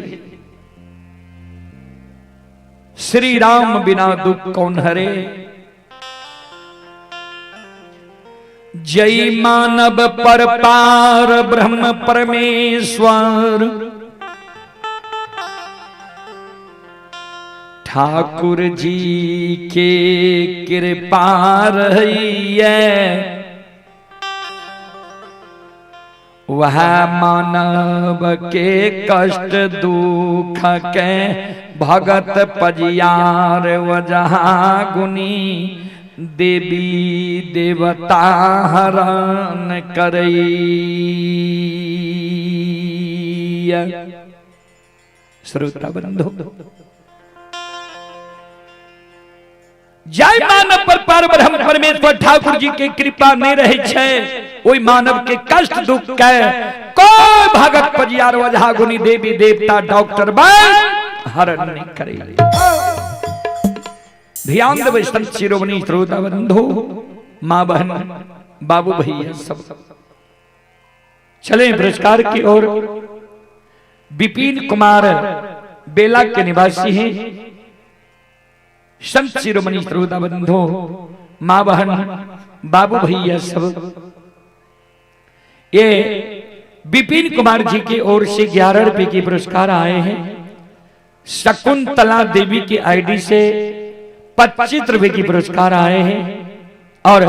श्री राम बिना दुख कौन हरे। जय मानव पर पार ब्रह्म परमेश्वर, ठाकुर जी के कृपा रहिए, वह मानव के कष्ट दुख के भगत पजियार वजहा गुनी देवी देवता हरण करई। श्रोता बंधु, जय मानव पर पार ब्रह्म परमेश्वर ठाकुर जी के कृपा नहीं रहे छे, ओई मानव के कष्ट दुख के कोई भगत पजियार वजहा गुनी देवी देवता डॉक्टर बैद हरण नहीं करे। ध्यान देवे संत शिरोमणि श्रोता बंधु, माँ बहन बाबू भैया सब चले पुरस्कार की ओर। विपिन कुमार बेला के निवासी हैं। संत शिरोमणि श्रोता बंधु, माँ बहन बाबू भैया सब, ये विपिन कुमार जी की ओर से 11 रुपए के पुरस्कार आए हैं। शकुंतला देवी की आईडी से 25 रुपए की पुरस्कार आए हैं। और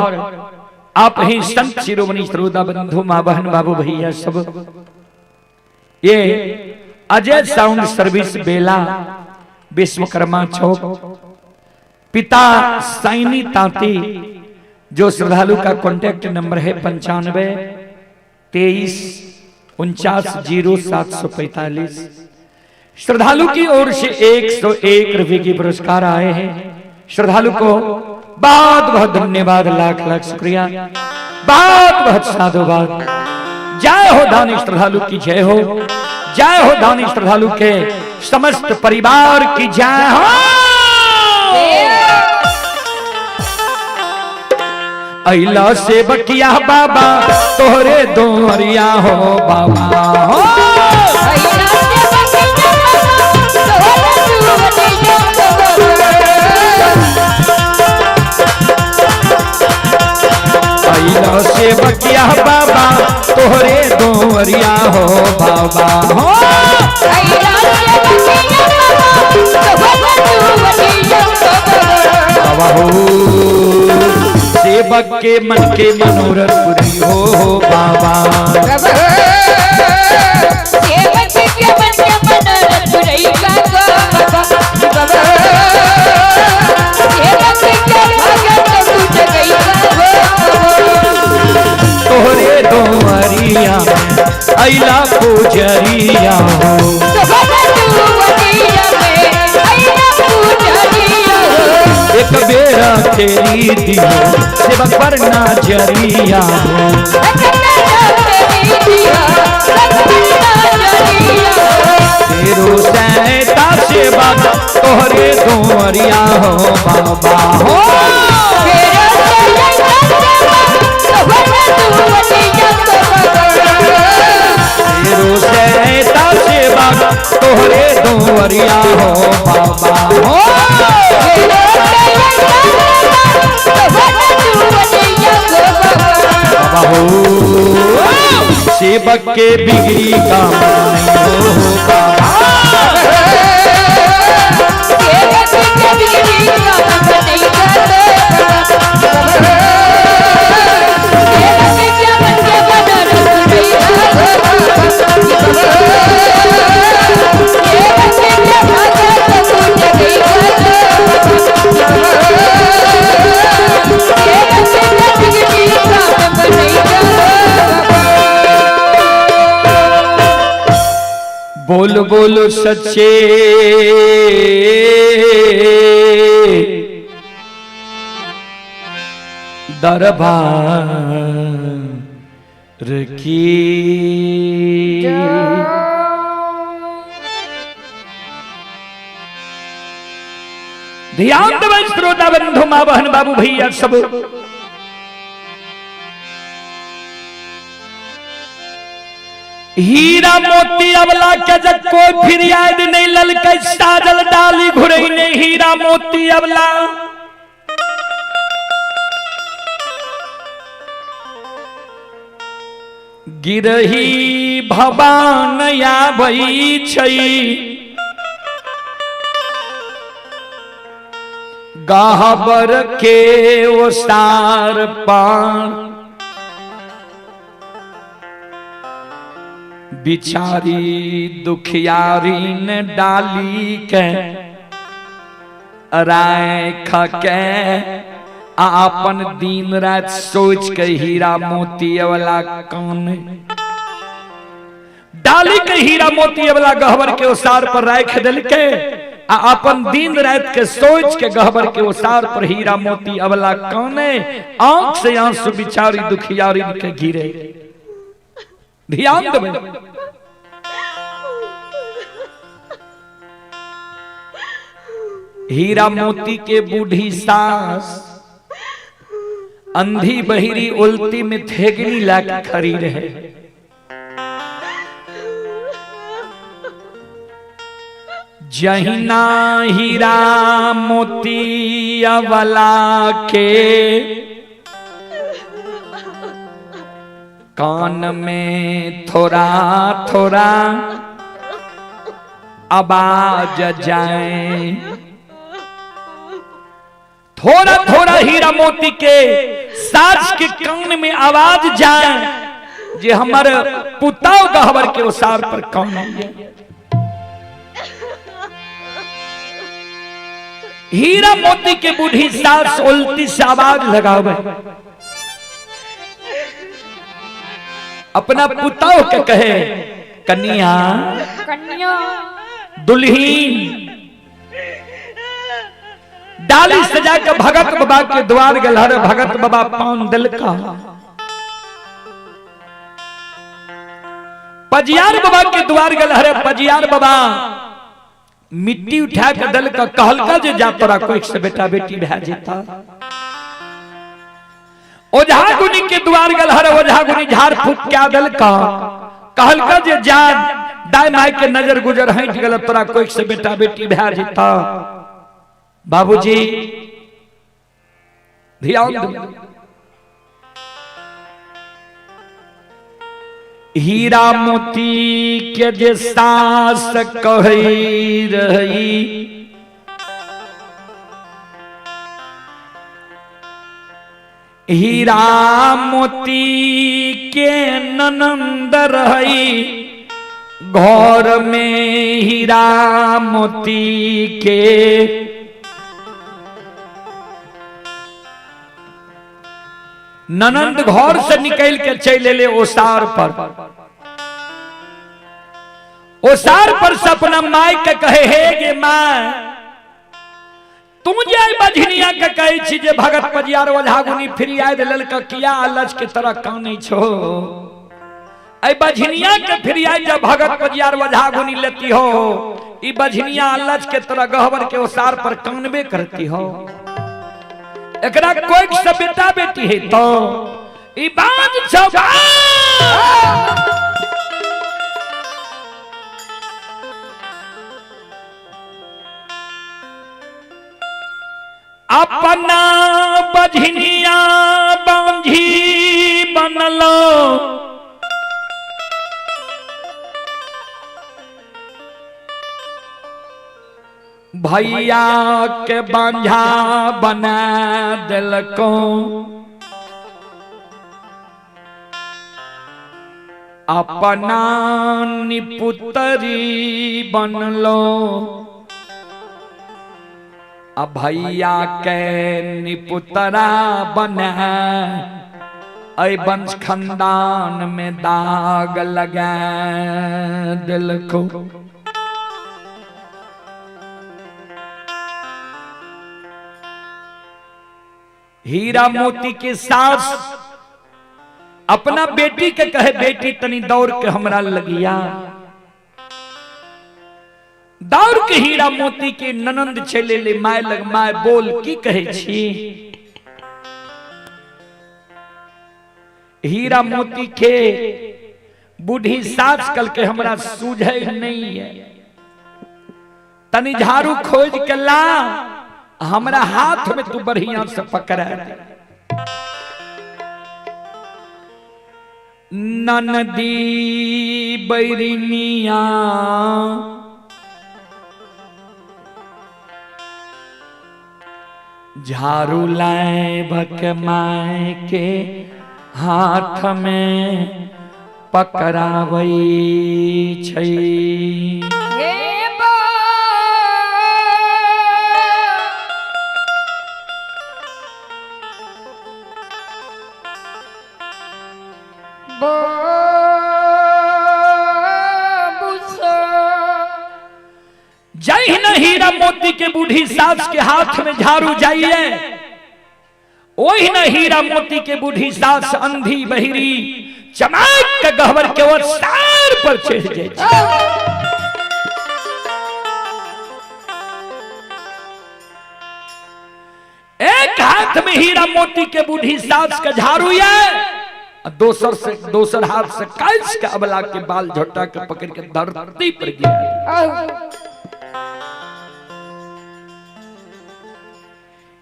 आप ही संत शिरोमणि श्रोता बंधु, माँ बहन बाबू भैया सब, ये अजय साउंड सर्विस बेला विश्वकर्मा चौक, पिता सैनी तांती, जो श्रद्धालु का कॉन्टैक्ट नंबर है 95 23 49 0 745। श्रद्धालु की ओर से 101 रुपए की पुरस्कार आए हैं। श्रद्धालु को बहुत बहुत धन्यवाद, लाख लाख शुक्रिया, बहुत बहुत साधुवाद। जय हो दानी श्रद्धालु की जय हो, जय हो दानी श्रद्धालु के समस्त परिवार की जय हो। अइला से बकिया बाबा तोहरे दोहरिया हो बाबा हो। अइला से बकिया बाबा तोहरे दोहरिया हो बाबा हो। बाबा हो सेवक के मन के मनोरथ पुरी हो बाबा। सेवक के मन के मनोरथ पुरी बाबा। सेवक के भगत टूट गई बाबा। तोहरे दोहरिया अइला पुजरिया हो। एक बेरा तेरी दियो सेवक पर ना जरिया हो। तेरो सैता सेवक तोहरे दोहरिया हो बाबा हो। तेरो सैता सेवक तोहरे दोहरिया हो बाबा हो। बाबा हो सेवक के बिगड़ी काम नहीं हो बाबा। सेवक के बिगड़ी काम नहीं बोल बोलो सच्चे दरबार की। ध्यान देवे श्रोता बंधु माँ बहन बाबू भैया सब। हीरा मोती अबला के जब कोई फिरियाद नहीं ललकै, साजल डाली घुरई नहीं हीरा मोती अबला। गिरही भवान आबै छै, गहबर के ओसार पान, बिचारी दुखियारी ने डाली के राख के अपन दिन रात सोच के हीरा मोती वाला कान डाली के हीरा मोती वाला गहबर के ओसार पर राख दिल के, आ अपन दिन रात के सोच के गहबर के ओसार पर हीरा मोती अवला काने, आंख से आंसू बिचारी दुखियारी के गिरे। ध्यान देबै, हीरा मोती के बूढ़ी सास अंधी बहिरी उल्टी में थेगनी लाके खड़ी रहे। जहिना हीरा मोती अवला के कान में थोड़ा थोड़ा आवाज जाए, थोड़ा थोड़ा हीरा मोती के साज के कान में आवाज जाए जे हमर पुताव गहबर के ओसार पर कौन है। हीरा मोती के बूढ़ी सास उल्टी से आवाज लगावे, अपना पुताव के कहे कन्या कन्या दुल्हीन डाली सजा के भगत बाबा के द्वार गल। हर भगत बाबा पान दिल का पजियार बाबा के द्वार गल। हरे पजियार बाबा मिट्टी उठा के दल का कहलका जे जा तोरा कोई से बेटा बेटी भै जेता। ओझा गुनी के द्वार गल। हर ओझा गुनी झाड़ फूक क्या दल का कहलका जे जा दाई माई के नजर गुजर हट गल तोरा कोई से बेटा बेटी भै जेता। बाबूजी ध्यान दो, हीरा मोती के जे सास कही रही, हीरा मोती के ननंद रही, घर में हीरा मोती के ननंद घर से निकल के चल ले ओसार पर। ओसार पर से अपना माय के कहे हे गे my, तू जे बझनिया के कहे छी जे भगत पजियार ओझागुनी फिर आय ललका किया अलज के तरह कानै छो, ऐ बझनिया के फिर आय जब भगत पजियार ओझागुनी लेती हो, ई बझनिया अलज के तरह गहबर के ओसार पर कानबे करती हो, एकरा कोई से बेटा बेटी है तो ई बात छौ। अपना बझनिया बांझी बनलो, भैया के बांझा बना दिलको, अपना निपुतरी बनलो, आ भैया के निपुतरा बना ऐ वंश खानदान में दाग लगा दिलको। हीरा मोती के सास अपना बेटी के कहे बेटी तनी दौड़ के हमरा लगिया, दौड़ के हीरा मोती के ननंद चले ले my लग। My बोल की कहे छी? हीरा मोती के बूढ़ी सास कल के हमरा सूझे नहीं है, तनी झाड़ू खोज के ला, हमरा हाथ में तू बढ़िया से पकड़ा दे। ननदी बैरिनिया झाड़ू लाए भक my के हाथ में पकड़ावै छै। हे बा जय न हीरा मोती के बूढ़ी सास के हाथ में झाड़ू जाइए, वही न हीरा मोती के बूढ़ी सास अंधी बहिरी चमक के गहवर के ओर सार पर चढ़ जाए। एक हाथ में हीरा मोती के बूढ़ी सास के झाड़ू है, दोसर से दोसर हाथ से कैस के अबला के बाल झोटा के पकड़ के धरती पर गिरा।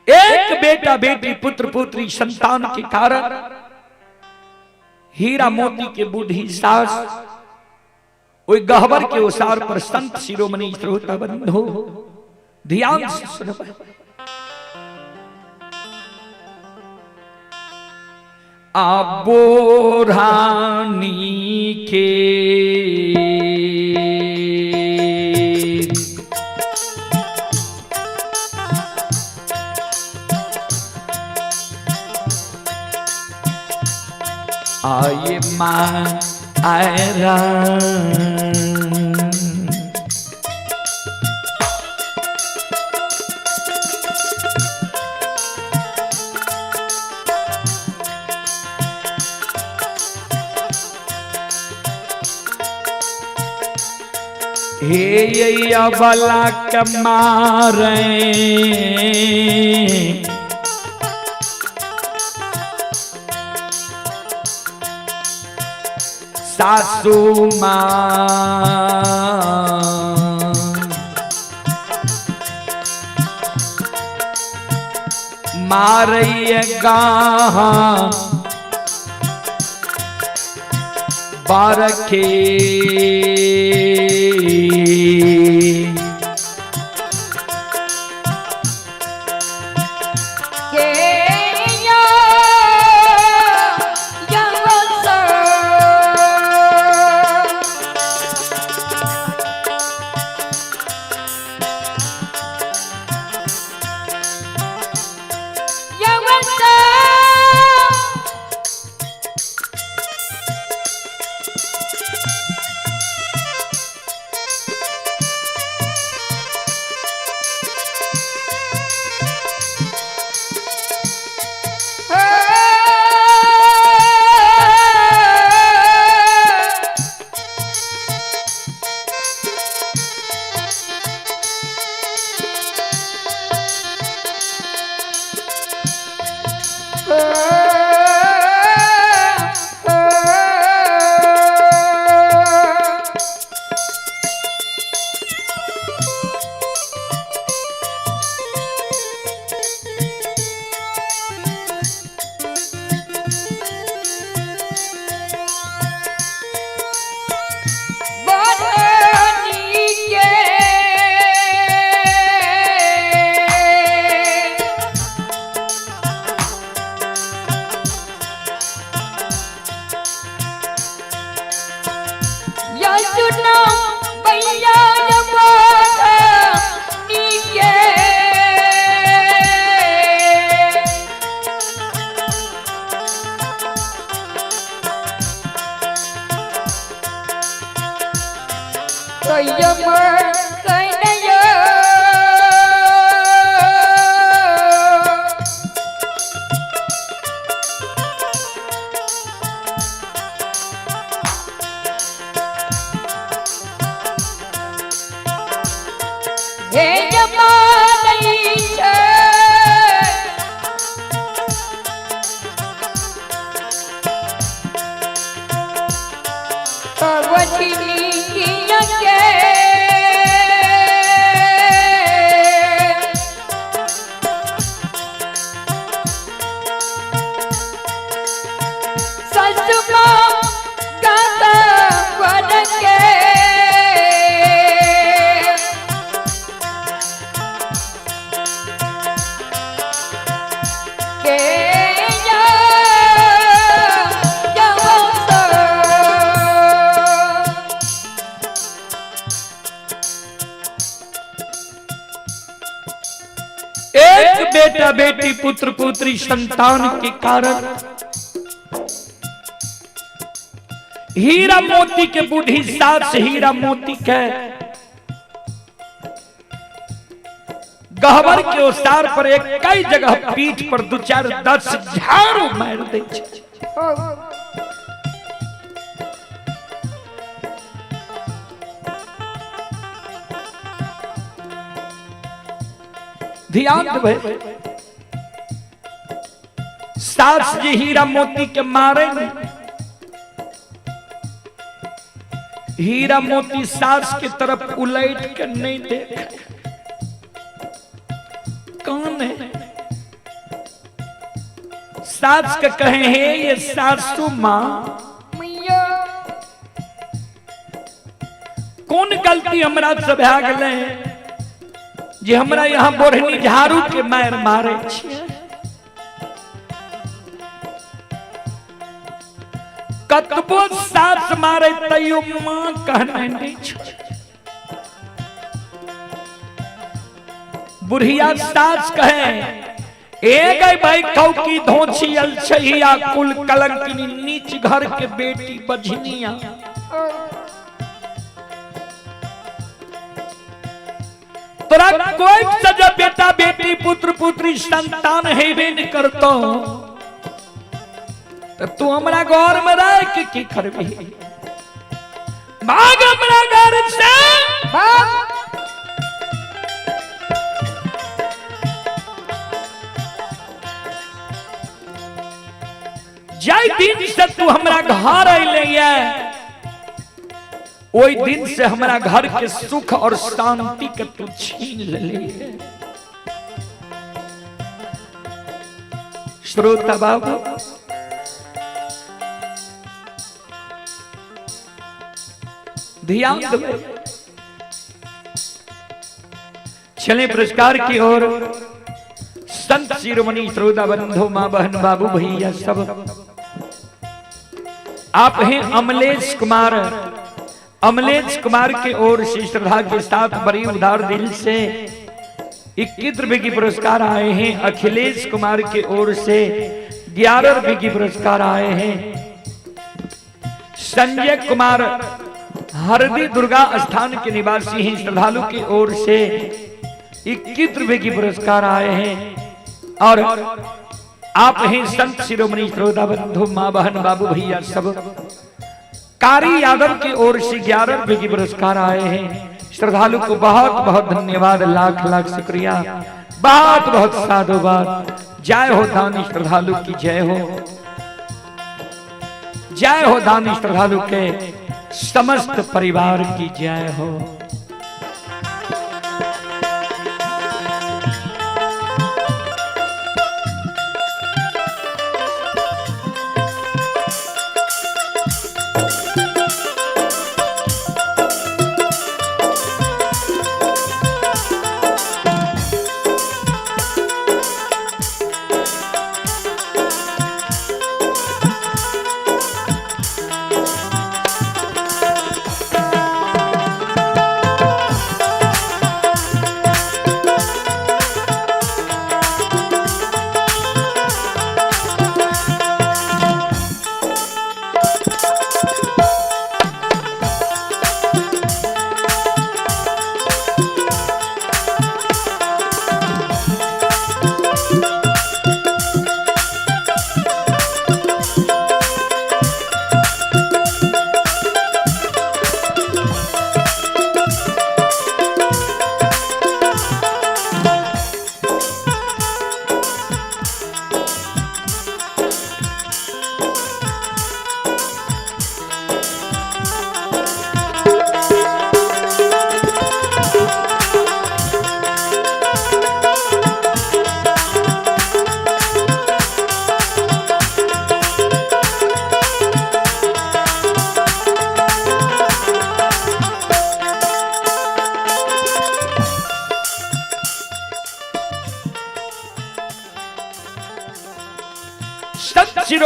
एक बेटा बेटी पुत्र पुत्री संतान के कारण हीरा मोती के बूढ़ी सास ओई गहबर के ओसार पर संत शिरोमणि श्रोता बंधु ध्यान से सुनब। आबोरानी के आये माँ आयरा हे अबला कमारे सासू माँ मारैया गाहा बारखे मानै छै। बझनिया के ससुमा गाता वर के। के या यवसा। एक बेटा बेटी पुत्र पुत्री संतान के कारण हीरा मोती के बूढ़ी सास हीरा मोती के गहबर के ओसार पर एक कई जगह पीठ पर दू चार 10 झाड़ू मार दै छै। ध्यान देबै, सास जे हीरा मोती के मारे ने, हीरा मोती सास के तरफ उलट के नहीं देख। कौन है सास के कहे हे ये सासू माँ, मैया कौन गलती हमरा से भए गेलै जे हमरा यहाँ बोढ़नी झाड़ू के मार मारे छियै? कतबो सास मारे तैयो माँ कहना नहीं छै। बुढ़िया सास कहे ए गई भाई कौकी धोछियल छहिया कुल कलंकिनी नीच घर के बेटी बझनिया, तोरा कोई सजा बेटा बेटी पुत्र पुत्री संतान हेबे न करतो त तू हमरा घर में रह के की करबी? भाग हमरा घर से। भाग। जाय दिन से तू हमरा घर अइले ये, ओई दिन से हमरा घर के सुख और शांति के तू छीन लेले। श्रोता बाबू, ध्यान देबै। चले पुरस्कार की ओर। संत शिरोमणि श्रोता बंधु, माँ बहन बाबू भैया सब, आप हैं अमलेश कुमार। अमलेश कुमार के ओर से श्रद्धा के साथ बड़ी उदार दिल से 21 रुपए की पुरस्कार आए हैं। अखिलेश कुमार के ओर से 11 रुपए की पुरस्कार आए हैं। संजय कुमार हरदी दुर्गा स्थान के निवासी हैं, श्रद्धालु की ओर से 21 रुपए की पुरस्कार आए हैं। और आप हैं संत शिरोमणि श्रोता बंधु, माँ बहन बाबू भैया सब, कारी यादव की ओर से 11 रुपए की पुरस्कार आए हैं। श्रद्धालु को बहुत बहुत धन्यवाद, लाख लाख शुक्रिया, बहुत बहुत साधुवाद। जय हो दानी श्रद्धालु की जय हो, जय हो दानी श्रद्धालु के समस्त परिवार की जय हो।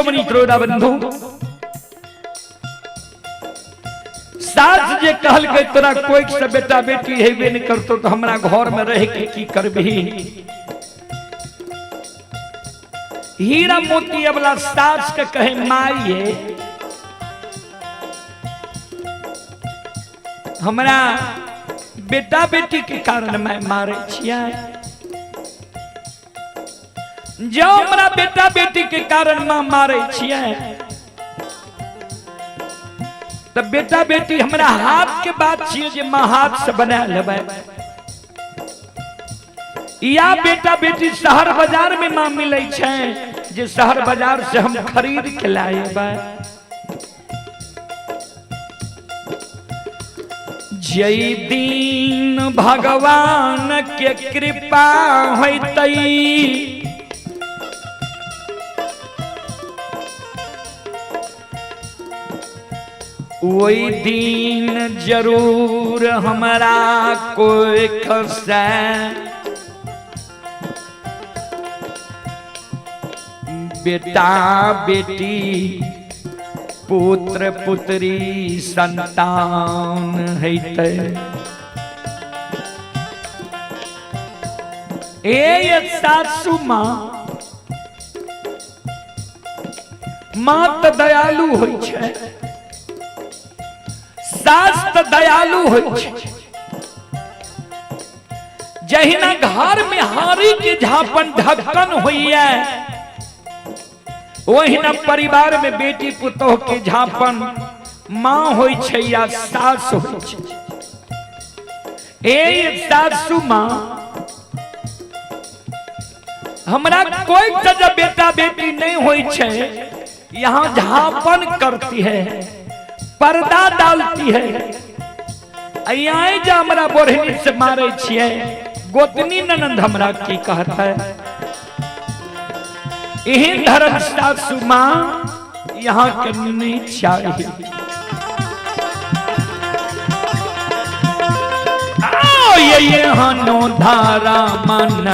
शिरोमणि त्रोदा बंधु, सास जे कहलकै तोरा कोई से बेटा बेटी हेबे नहीं करतो तो हमरा घर में रह के की करबही। हीरा मोती अबला सास के कहे माई है हमरा बेटा बेटी के कारण मैं मारे छियै, जो हमरा बेटा बेटी के कारण मां मारे छियै तो बेटा बेटी हमरा हाथ के बात छियै जे मां हाथ से बना लेबै, या बेटा बेटी शहर बाजार में मां मिलै छै जे शहर बाजार से हम खरीद के लाएबै। जय दिन भगवान के कृपा होतई ओहि दिन जरूर हमरा कोई खसे बेटा बेटी पुत्र पुत्री संतान हेतै। ए सासू माँ, माँ तऽ दयालु होइ छै, सास तऽ दयालु होइ छै। जहिना घर में हारी के झापन ढक्कन होइए ओहिना परिवार में बेटी पुतोह के झापन माँ होइ छै या सास होइ छै। ए सासू माँ, हमरा कोई जब बेटा बेटी नहीं होइ छै, यहाँ झापन करती है, पर्दा डालती है। यहाँ जे हमरा बोढ़नी से मारे छियै, गोतनी ननंद हमरा की कहता है। एहन धर्म सासू माँ यहाँ के नहीं चाहिए। आओ ये यहाँ नो धारा मन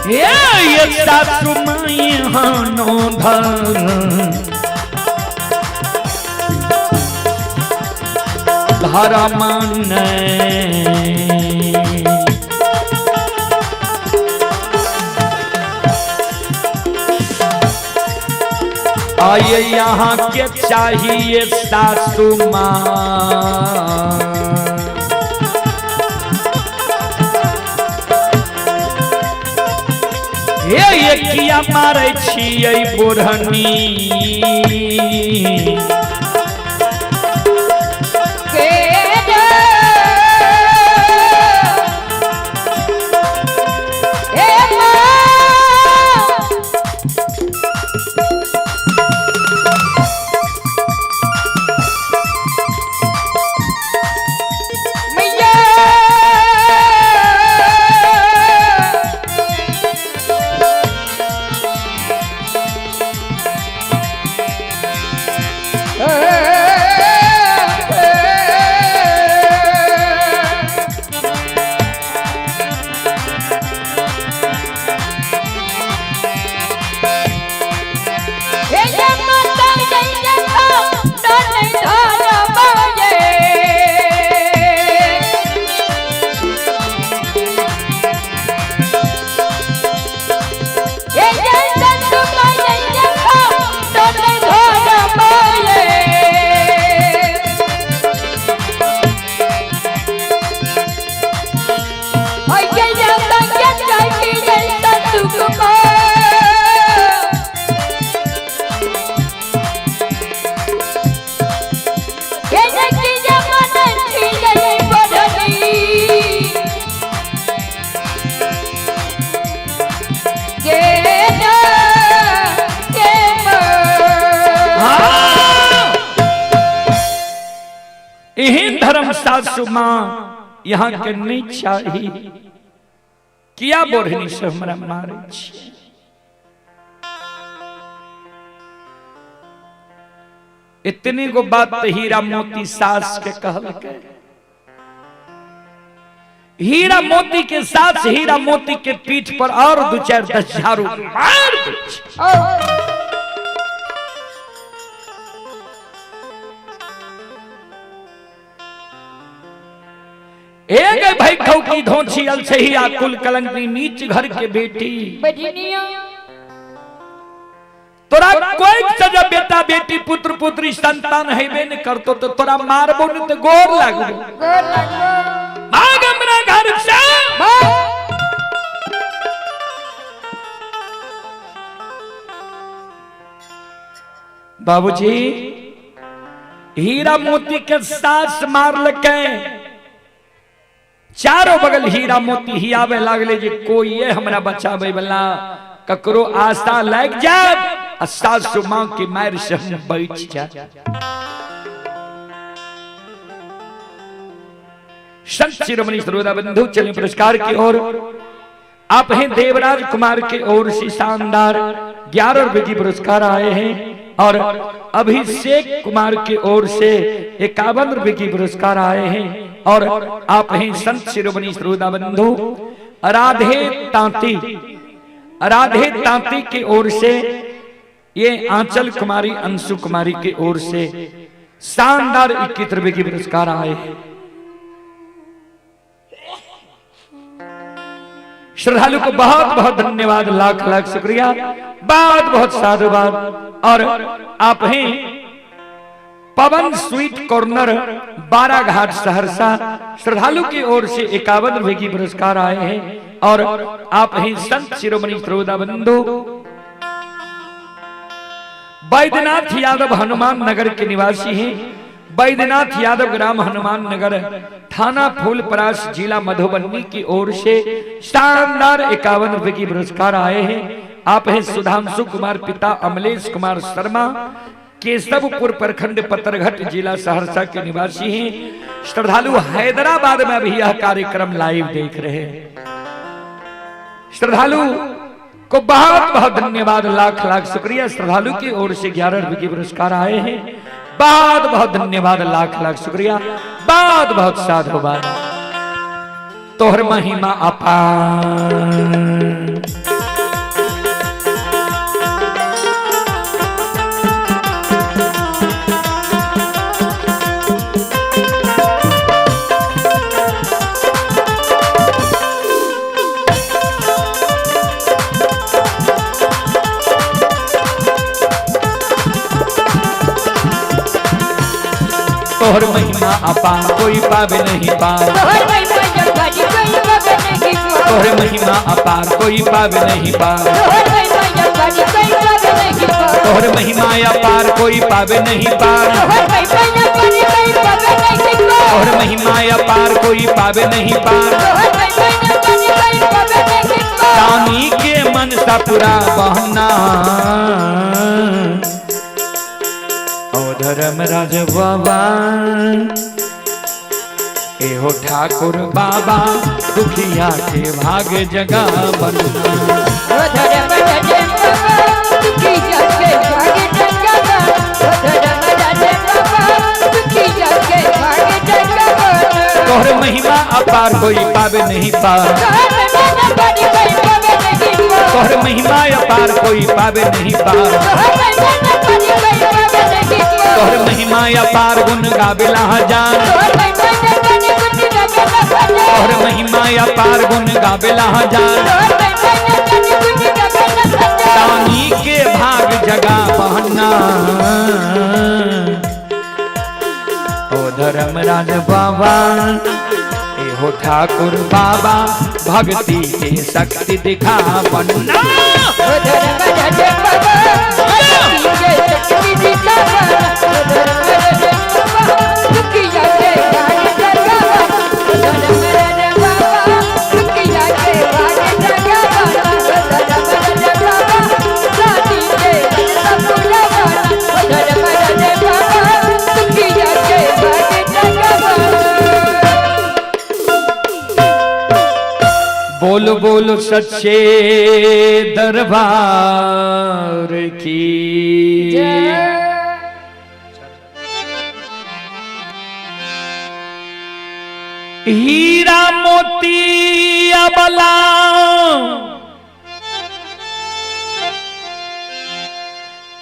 ये सासू माँ यहाँ नो धारा मन। आइए यहाँ के चाहिए सासू माँ, हे किया मारै छियै बुढ़नी। एहन धर्म सासू माँ यहाँ के नहीं चाहिए। किया बोढ़नी से हमरा मारे छी। इतनी गो बात तऽ हीरा मोती सास के कहलकै। हीरा मोती के सास हीरा मोती के पीठ पर और दू चार दस झाड़ू मार दै छै। एक भाई ठौकी धोछी अलसही आकुल कलंकी नीच घर के बेटी। बजनिया। तोरा कोई सजा बेटा बेटी पुत्र पुत्री संतान हेबे न करतो तो तोरा मारबो न तो गोर लागबो। गोर लागबो। भाग हमरा घर से। भाग। बाबूजी हीरा मोती के सास मारलकै, चारों बगल हीरा मोती हियावे लागले जे कोई ये हमरा बचावे वाला, ककरो आशा लाग जाए आ सासु माँ के मार से हम बच जाए। संत शिरोमणि श्रोता बंधु चले पुरस्कार की ओर। आप हैं देवराज कुमार के ओर से शानदार 11 रुपए की पुरस्कार आए हैं और अभिषेक कुमार की ओर से 51 रुपए की पुरस्कार आए हैं। और आप हैं संत शिरोमणि श्रोता बंधु राधे तांती, राधे तांती की ओर से ये आंचल कुमारी अंशु कुमारी की ओर से शानदार 21 रुपए की पुरस्कार आए हैं। श्रद्धालु को बहुत बहुत धन्यवाद, लाख लाख शुक्रिया, बहुत बहुत साधुवाद। और आप हैं पवन स्वीट कॉर्नर बाराघाट सहरसा, श्रद्धालु की ओर से 51 रुपए की पुरस्कार आए हैं। और आप हैं संत शिरोमणि श्रोता बंधु बैद्यनाथ यादव हनुमान नगर के निवासी हैं। बैद्यनाथ यादव ग्राम हनुमान नगर थाना फूलपरास जिला मधुबनी की ओर से शानदार 51 रुपए की पुरस्कार आए हैं। आप हैं सुधांशु कुमार पिता अमलेश कुमार शर्मा केशवपुर प्रखंड पतरघट जिला सहरसा के निवासी हैं। श्रद्धालु हैदराबाद में अभी यह कार्यक्रम लाइव देख रहे हैं। श्रद्धालु को बहुत बहुत धन्यवाद, लाख लाख शुक्रिया। श्रद्धालु की ओर से 11 रुपए के पुरस्कार आए हैं। बहुत बहुत धन्यवाद, लाख लाख शुक्रिया, बहुत बहुत साधुवाद। तोहर महिमा अपार। तोहर महिमा अपार कोई पावे नहीं पार। तोहर महिमा अपार कोई पावे नहीं पार। तोहर महिमा अपार कोई पावे नहीं पार। तोहर महिमा अपार कोई पावे नहीं पार। तोहर महिमा अपार कोई पावे नहीं पार। तोहर महिमा अपार कोई पावे नहीं पार। तोहर महिमा अपार कोई पावे नहीं पार। तोहर महिमा अपार कोई पावे नहीं पार। दानी के मन सा पूरा बहना ओ धर्मराज बाबा, एहो ठाकुर बाबा दुखिया के भाग जगा बना। ओ धर्मराज बाबा दुखिया के भाग जगा बना। ओ धर्मराज बाबा दुखिया के भाग जगा बना। तोहर महिमा अपार कोई पावे नहीं पार। तोहर महिमा अपार कोई पावे नहीं पार। तोहर महिमा अपार कोई पावे नहीं पार। तोहर महिमा अपार कोई पावे नहीं पार। तोहर महिमा अपार गुण गावेला हजार। तोहर महिमा अपार गुण गावेला हजार। तोहर महिमा अपार गुण गावेला हजार। तोहर महिमा अपार गुण गावेला हजार। दानी के भाग जगा बहना ओ धर्मराज बाबा, एहो ठाकुर बाबा भक्ति के शक्ति दिखा बन्ना। ओ धर्मराज बाबा भक्ति के शक्ति दिखा बन्ना। ओ धर्मराज बाबा दुखिया के भाग जगा बन्ना। ओ धर्मराज बाबा दुखिया के भाग जगा बन्ना। ओ धर्मराज बाबा दानी के मनसा पूरा बन्ना। ओ धर्मराज बाबा दुखिया के भाग जगा बन्ना। बोलो बोलो सच्चे दरबार की। जय। हीरा मोती अबला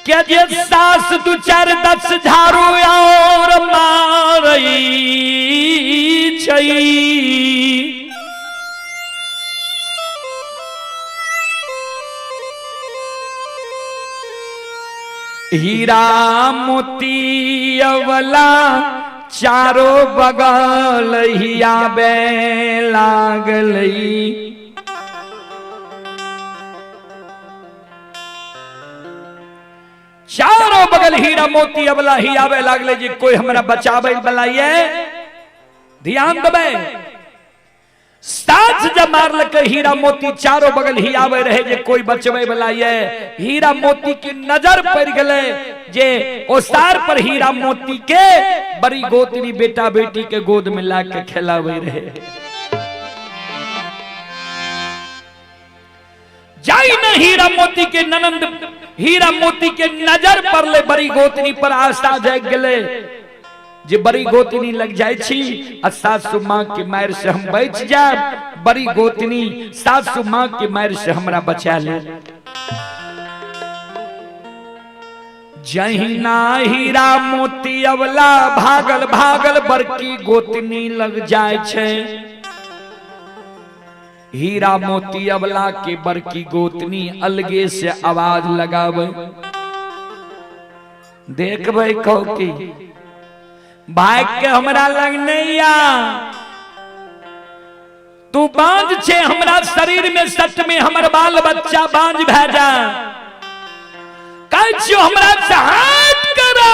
के जे सास दू चार 10 झाड़ू और मारई छै। हीरा मोती अवला चारो बगल हियाबे लागलई। चारो बगल हीरा मोती अवला ही आवे लागले जे कोई हमरा बचावे वाला ये। ध्यान देबै, सास जब मारलकै हीरा मोती चारो बगल ही आवे रहे जे कोई बचवे वाला ये। हीरा मोती की नजर पड़ गले जे ओसार पर हीरा मोती के बड़ी गोतनी बेटा बेटी के गोद में ला के खेलावे रहे। जाई न हीरा मोती के ननंद हीरा मोती के नजर पड़ले बड़ी गोतनी पर आशा जाग गले जे बड़ी गोतनी लग जाय छी आ सासु माँ के मार से हम बच जाब, बड़ी गोतनी सासु माँ के मार से हमरा बचा ले। जहिना हीरा मोती अवला भागल भागल बड़की गोतनी लग जाय छै। हीरा मोती अवला के बड़की गोतनी अलगे से आवाज लगावे, देखबै कहू की भाग के हमरा लग नहीं आ, तू बांझ छे हमरा शरीर में सच में हमर बाल बच्चा बांझ भए जा, कहै छियौ हमरा से हाथ करो।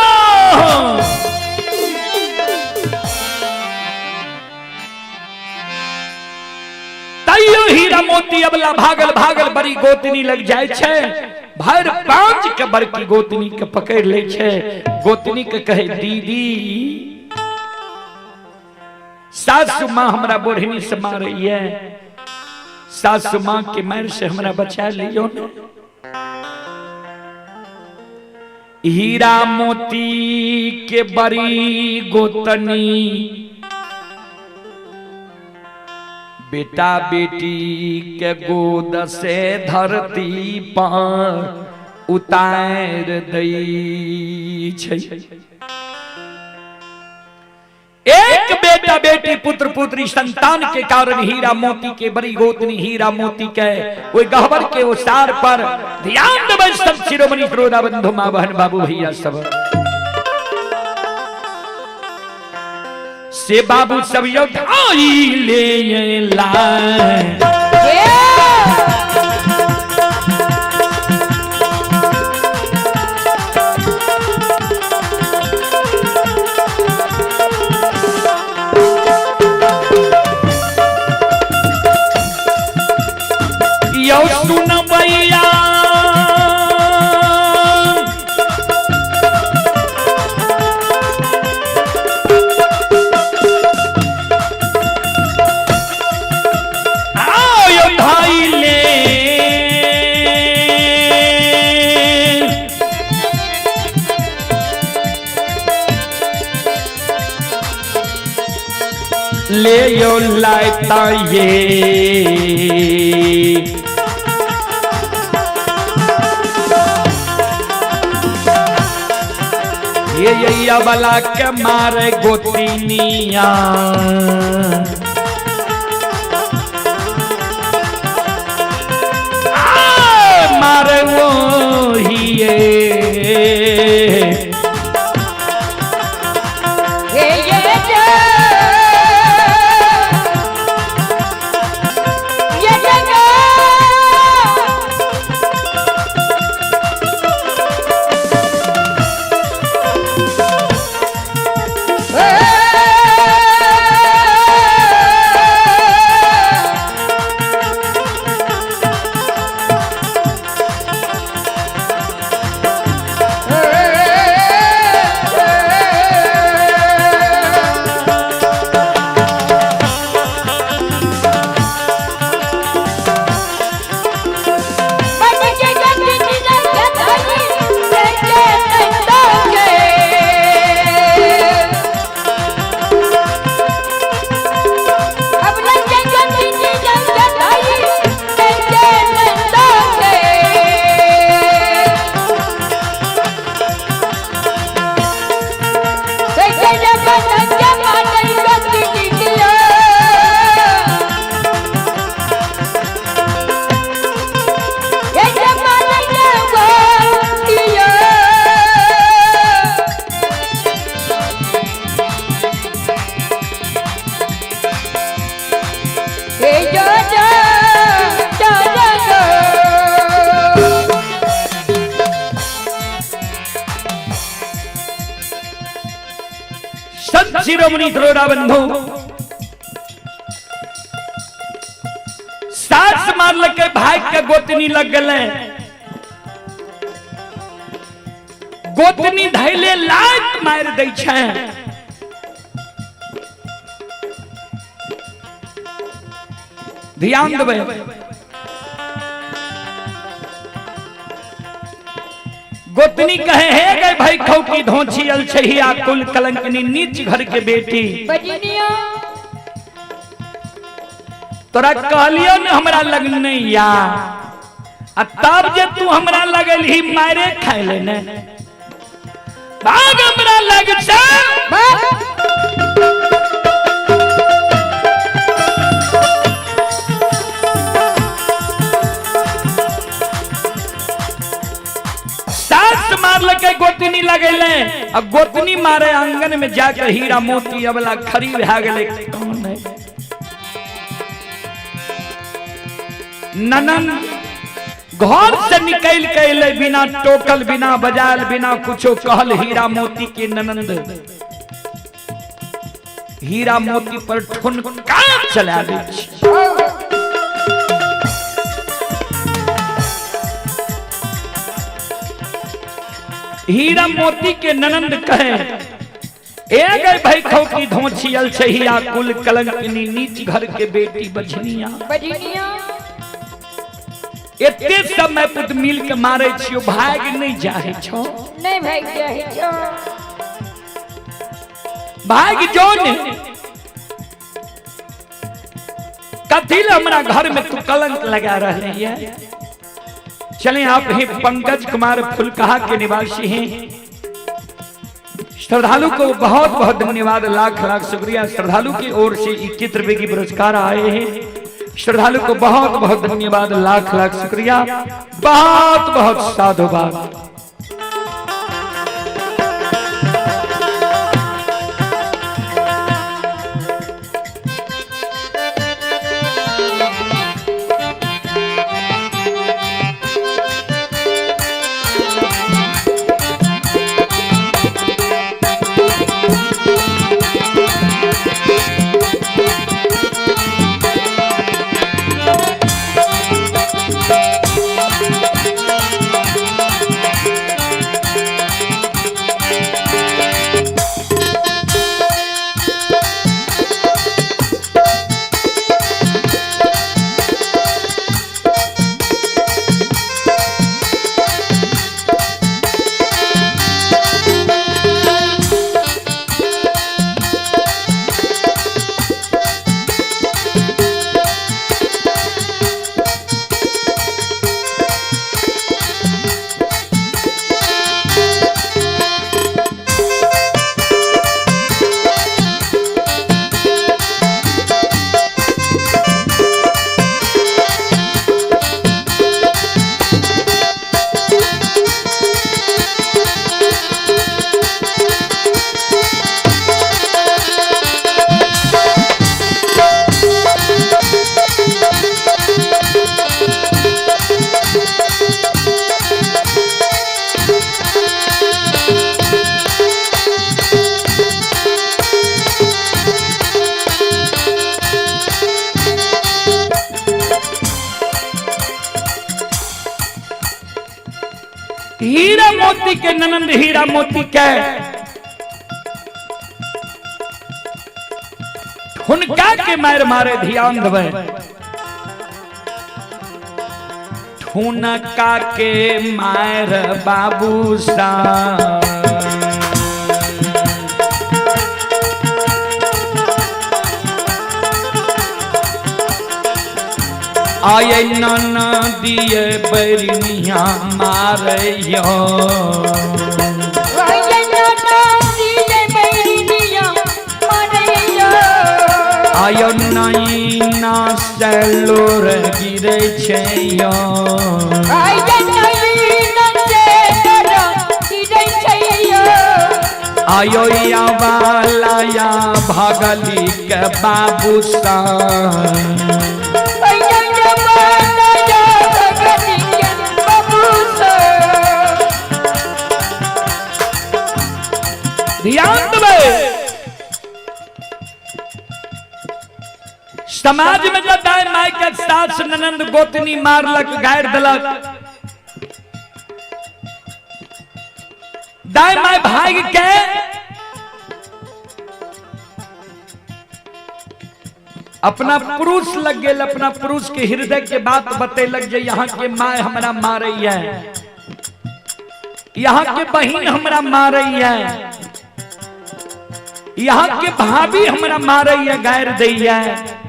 तैयो हीरा मोती अबला भागल भागल बड़ी गोतनी लग जाय छै, भर पांच के बड़की गोतनी के पकड़ ले छै। गोतनी के कहे दीदी सासु माँ हमरा बोढ़नी से मारैये, सासु माँ के मार से हमरा बचा लियो ने। हीरा मोती के बड़ी गोतनी बेटा बेटी के गोद से धरती पर उतार दै छै। एक बेटा बेटी पुत्र पुत्री संतान के कारण हीरा मोती के बड़ी गोतनी हीरा मोती के ओहि गहबर के ओसार पर ध्यान देबै सब शिरोमणि श्रोता बंधु माँ बहन बाबू भैया सब से बाबू सब यो ढाई ले लाए। यो सुनबैया आयो भाई ले ले यो लायता ये ये वाला के मारे गोतिनिया मारे वो ही ये संत शिरोमणि द्रोड़ा बंधु सास मारलकै, भाग के गोतनी लग गेलै। गोतनी धैले लात मारि दै छै। ध्यान देबै, गोतनी कहे हे गए भाई खौकी धोछी अलछहिया कुल कलंकनी नीच घर के बेटी बजनिया। तोरा कहलियो ने हमरा लग नहीं या, आ तब जे तू हमरा लगल ही मारे खाए ले ने, भाग हमरा लग से। भाग। सास मारलकै, गोतनी लगेले, अब गोतनी मारे आंगन में जाकर हीरा मोती अबला खरी भए गेलै। कौन है ननन घर से निकल के अयलै बिना टोकल, बिना बजाल, बिना कुछो कहल। हीरा मोती के ननंद हीरा मोती पर ठुनका चला दै छै। हीरा मोती के ननंद कहे ए गए भाई खौकी धोछियल छहिया कुल कलंकनी नीच घर के बेटी बझनिया। बजनिया। एते समय पुत मिल के मारे छियो, भाग नहीं जाहे छो। नहीं भाग जाए छो। भाग जो ने, कथी ले हमरा घर में तू कलंक लगा रहे है। चलें, आप हैं पंकज कुमार फुलकहा के निवासी हैं। श्रद्धालु को बहुत बहुत धन्यवाद, लाख लाख शुक्रिया। श्रद्धालु की ओर से 21 रुपए की पुरस्कार आए हैं। श्रद्धालु को बहुत बहुत धन्यवाद, लाख लाख शुक्रिया, बहुत बहुत साधुवाद। हीरा मोती के ननंद हीरा मोती के हुनका के मार मारे, ध्यान देबै, ठुनका के मार बाबू सा। आये ननदिये बैरनिया मारैयो। आये ननदिये बैरनिया मारैयो। आयो नैना सेलोर गिरै छै यो। आये नैना सेलोर गिरै छै यो। आयो या वाला या भगली के बाबू सा। आयो या वाला या भगली के बाबू सा। ध्यान देबै। समाज में जब दाय माय के सास ननंद गोतनी मारलक गारि देलक, दाय माय भाग के अपना पुरुष लग गेल, अपना पुरुष के हृदय के बात बतेलक जे यहाँ के my हमरा मारै है, यहाँ के बहिन हमरा मारै है, यहाँ के भाभी हमरा मारै है, गारि दै है।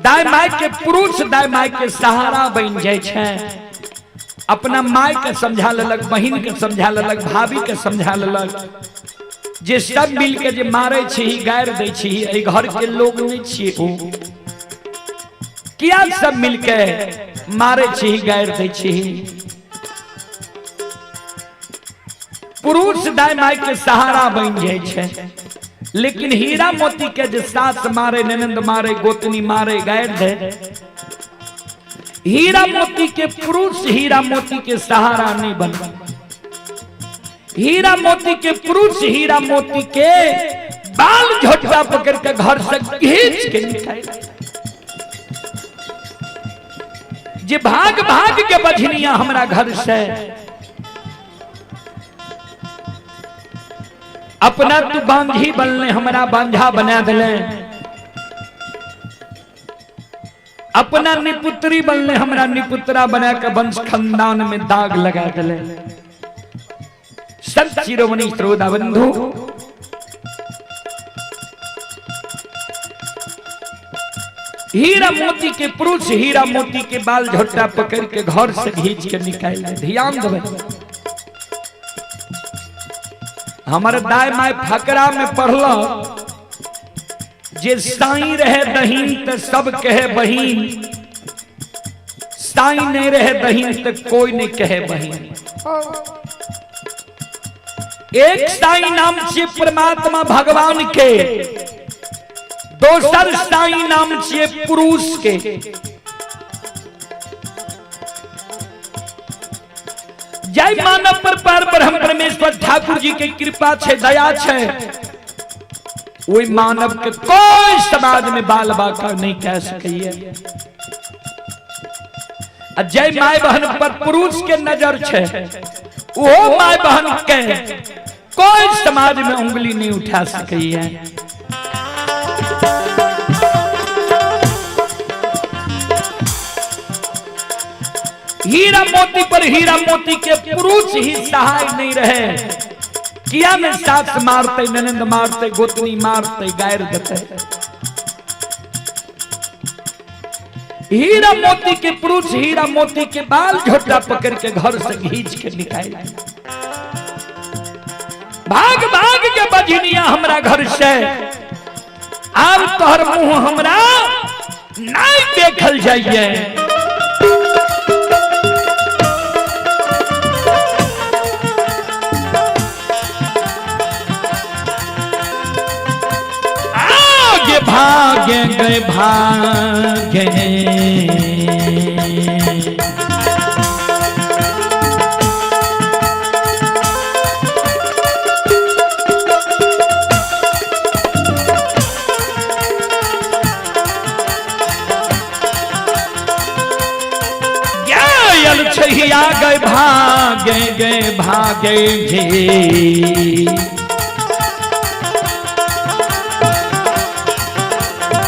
दाय my के पुरुष दाय my के सहारा बन जाय छै। अपना my के समझा लेलक, बहिन के समझा लेलक, भाभी के समझा लेलक जे सब मिल के जे मारे छी गारि दै छी, एहि घर के लोग नहीं छियै, ओ किया सब मिल के मारे छी गारि दै छी। पुरुष दाय my के सहारा बन जाय छै, लेकिन हीरा मोती के जे सास मारे ननंद मारे गोतनी मारे गारि दे, हीरा मोती के पुरुष हीरा मोती के सहारा नहीं बन, हीरा मोती के पुरुष हीरा मोती के बाल झोटा पकड़ के घर से खींच के निकाल जे भाग भाग के बझनिया हमरा घर से अपना तू बांझी बनले हमरा बांझा बना दिले, अपना निपुत्री बनले हमरा निपुत्रा बना के वंश खानदान में दाग लगा दिले। संत शिरोमणि श्रोता बंधु, हीरा मोती के पुरुष हीरा मोती के बाल झोटा पकड़ के घर से घींच के निकाल दे। ध्यान देवे, हमारे दाय my फकरा में पढ़ल जे साईं रहे दहीन त सब कहे बहीन, साईं नहीं रहे दहीन त कोई नहीं कहे बहीन। एक साईं नाम से परमात्मा भगवान के, दोसर साईं नाम से पुरुष के। जय मानव पर पर ब्रह्म परमेश्वर ठाकुर जी के कृपा छे, दया छे, वही मानव के कोई समाज में बाल बाका नहीं कह सकिए। जय my बहन पर पुरुष के नजर छे, वो my बहन के कोई समाज में उंगली नहीं उठा सकिए। हीरा मोती पर हीरा मोती के पुरुष ही सहाय नहीं रहे, किया में सास मारते ननंद मारते गोतनी मारते गायर देते। हीरा मोती के पुरुष हीरा मोती के बाल झोटा पकड़ के घर से घींच के निकाल भाग भाग के बजनिया हमरा घर से, आब तोहर मुंह हमरा नहीं देखल जाइए। भागे गए भागे गयल छैया गए भागे गए भागे जी,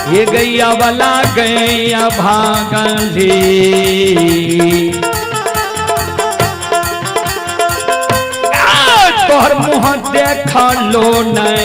ये गैया वाला गैया भागली। तोहर मुँह देख लो नहीं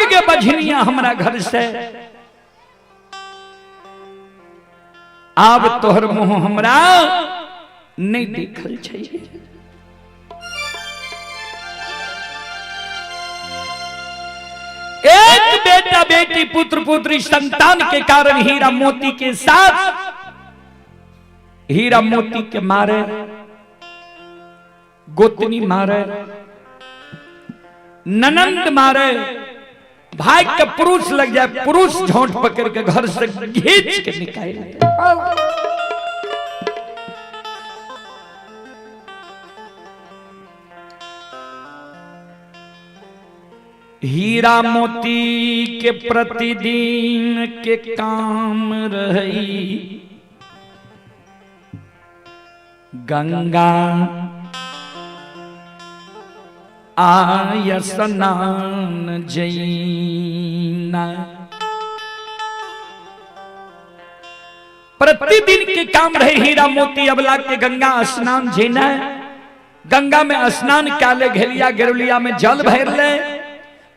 भाग गे बझनिया हमरा घर से, आब तोहर मुंह हमरा नहीं देखल चाहिए। एक बेटा बेटी पुत्र पुत्री संतान के कारण हीरा मोती के साथ हीरा मोती के मारे, गोतनी मारे, ननंद मारे, भाई के पुरुष लग जाए, पुरुष झोंट पकड़ के घर से खींच के निकाल दे। हीरा मोती के प्रतिदिन के काम रही, गंगा आय स्नान जैना। प्रतिदिन के काम रहे हीरा मोती अबला के गंगा स्नान जैना। गंगा में स्नान काले घेलिया गेरुलिया में जल भर ले,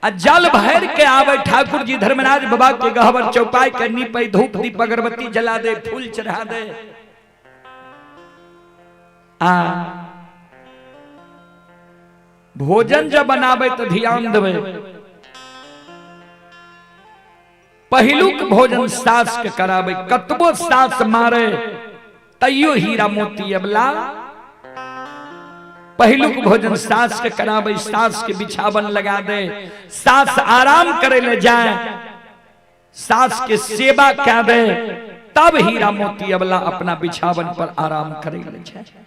आ जल भर के आवे ठाकुर जी धर्मराज बाबा के गहबर चौपाई के नीपे, धूप दीप अगरबत्ती जला दे, फूल चढ़ा दे। आ भोजन जब बनावे तो ध्यान देवे, पहिलुक भोजन सास के करावे, कतबो सास मारे तैयो हीरा मोती अबला पहिलुक भोजन सास के करावे, सास के बिछावन लगा दे, सास आराम करे ले जाए, सास के सेवा कर दे, तब हीरा मोती अबला अपना बिछावन पर आराम करे ले जाए।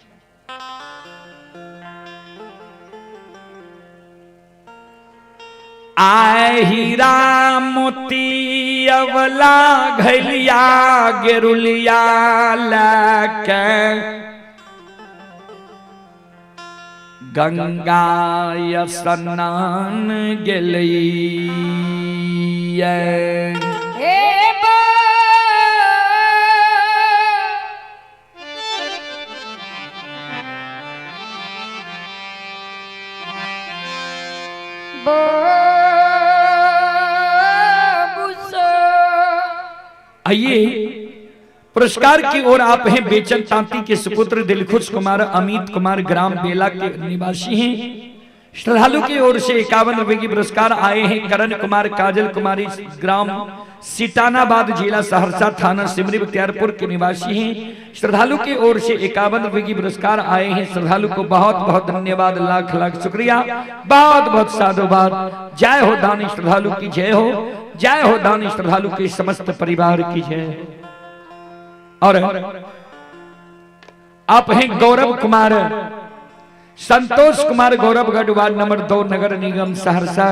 आए हीरा मोती अबला घलिया गेरुलिया लके गंगा स्नान गेलई। आइए पुरस्कार की ओर आप हैं बेचन तांती के सुपुत्र दिलखुश कुमार अमित कुमार ग्राम बेला के निवासी हैं। श्रद्धालु की ओर से 51 रुपए की पुरस्कार आए हैं करण कुमार काजल कुमारी ग्राम सिटानाबाद जिला सहरसा थाना सिमरी बख्तियारपुर के निवासी हैं। श्रद्धालु की ओर से 51 रुपए की पुरस्कार आए हैं। श्रद्धालु को बहुत बहुत धन्यवाद, लाख लाख शुक्रिया, बहुत बहुत साधुवाद। जय हो दानी श्रद्धालु की जय हो, जय हो दानी श्रद्धालु के समस्त परिवार की जय। और आप हैं गौरव कुमार संतोष कुमार गौरवगढ़ वार्ड नंबर 2 नगर निगम सहरसा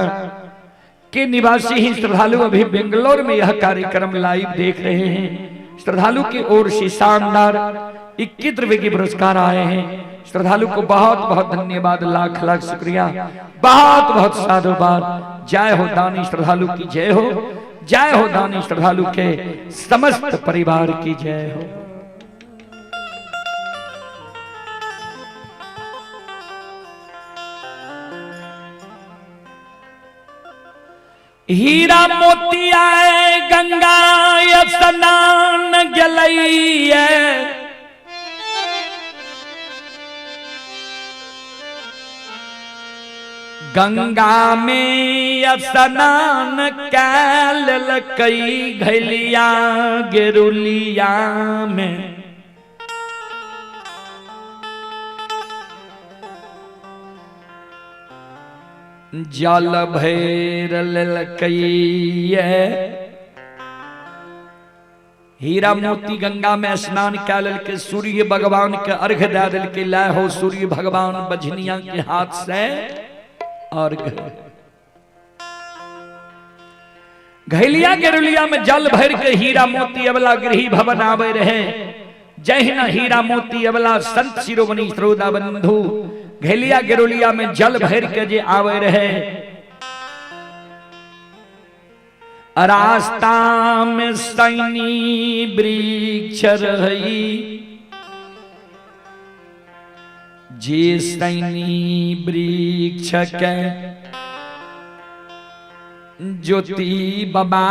के निवासी ही श्रद्धालु अभी बेंगलोर में यह कार्यक्रम लाइव देख रहे हैं। श्रद्धालु की ओर से शानदार 21 रुपए के पुरस्कार आए हैं। श्रद्धालु को बहुत बहुत धन्यवाद, लाख लाख शुक्रिया, बहुत बहुत साधुवाद। जय हो दानी श्रद्धालु की जय हो, जय हो दानी श्रद्धालु के समस्त परिवार की जय हो। हीरा मोती आए गंगा स्नान गेलैये, गंगा में स्नान कैल कई घलिया गेरुलिया में। जल भैर ललकैये। हीरा मोती गंगा में स्नान कै लेलकै, सूर्य भगवान के अर्घ दे देलकै। लै हो सूर्य भगवान बझनिया के हाथ से अर्घ। घैलिया गेरुलिया में जल भर के हीरा मोती अबला गृह भवन आवे रहे। जहिना हीरा मोती अबला संत शिरोमणि श्रोता बंधु घैलिया गेरुलिया में जल भर के जे आवे रहे, रास्ता में सैनी वृक्ष रही, जे सैनी वृक्ष के ज्योति बाबा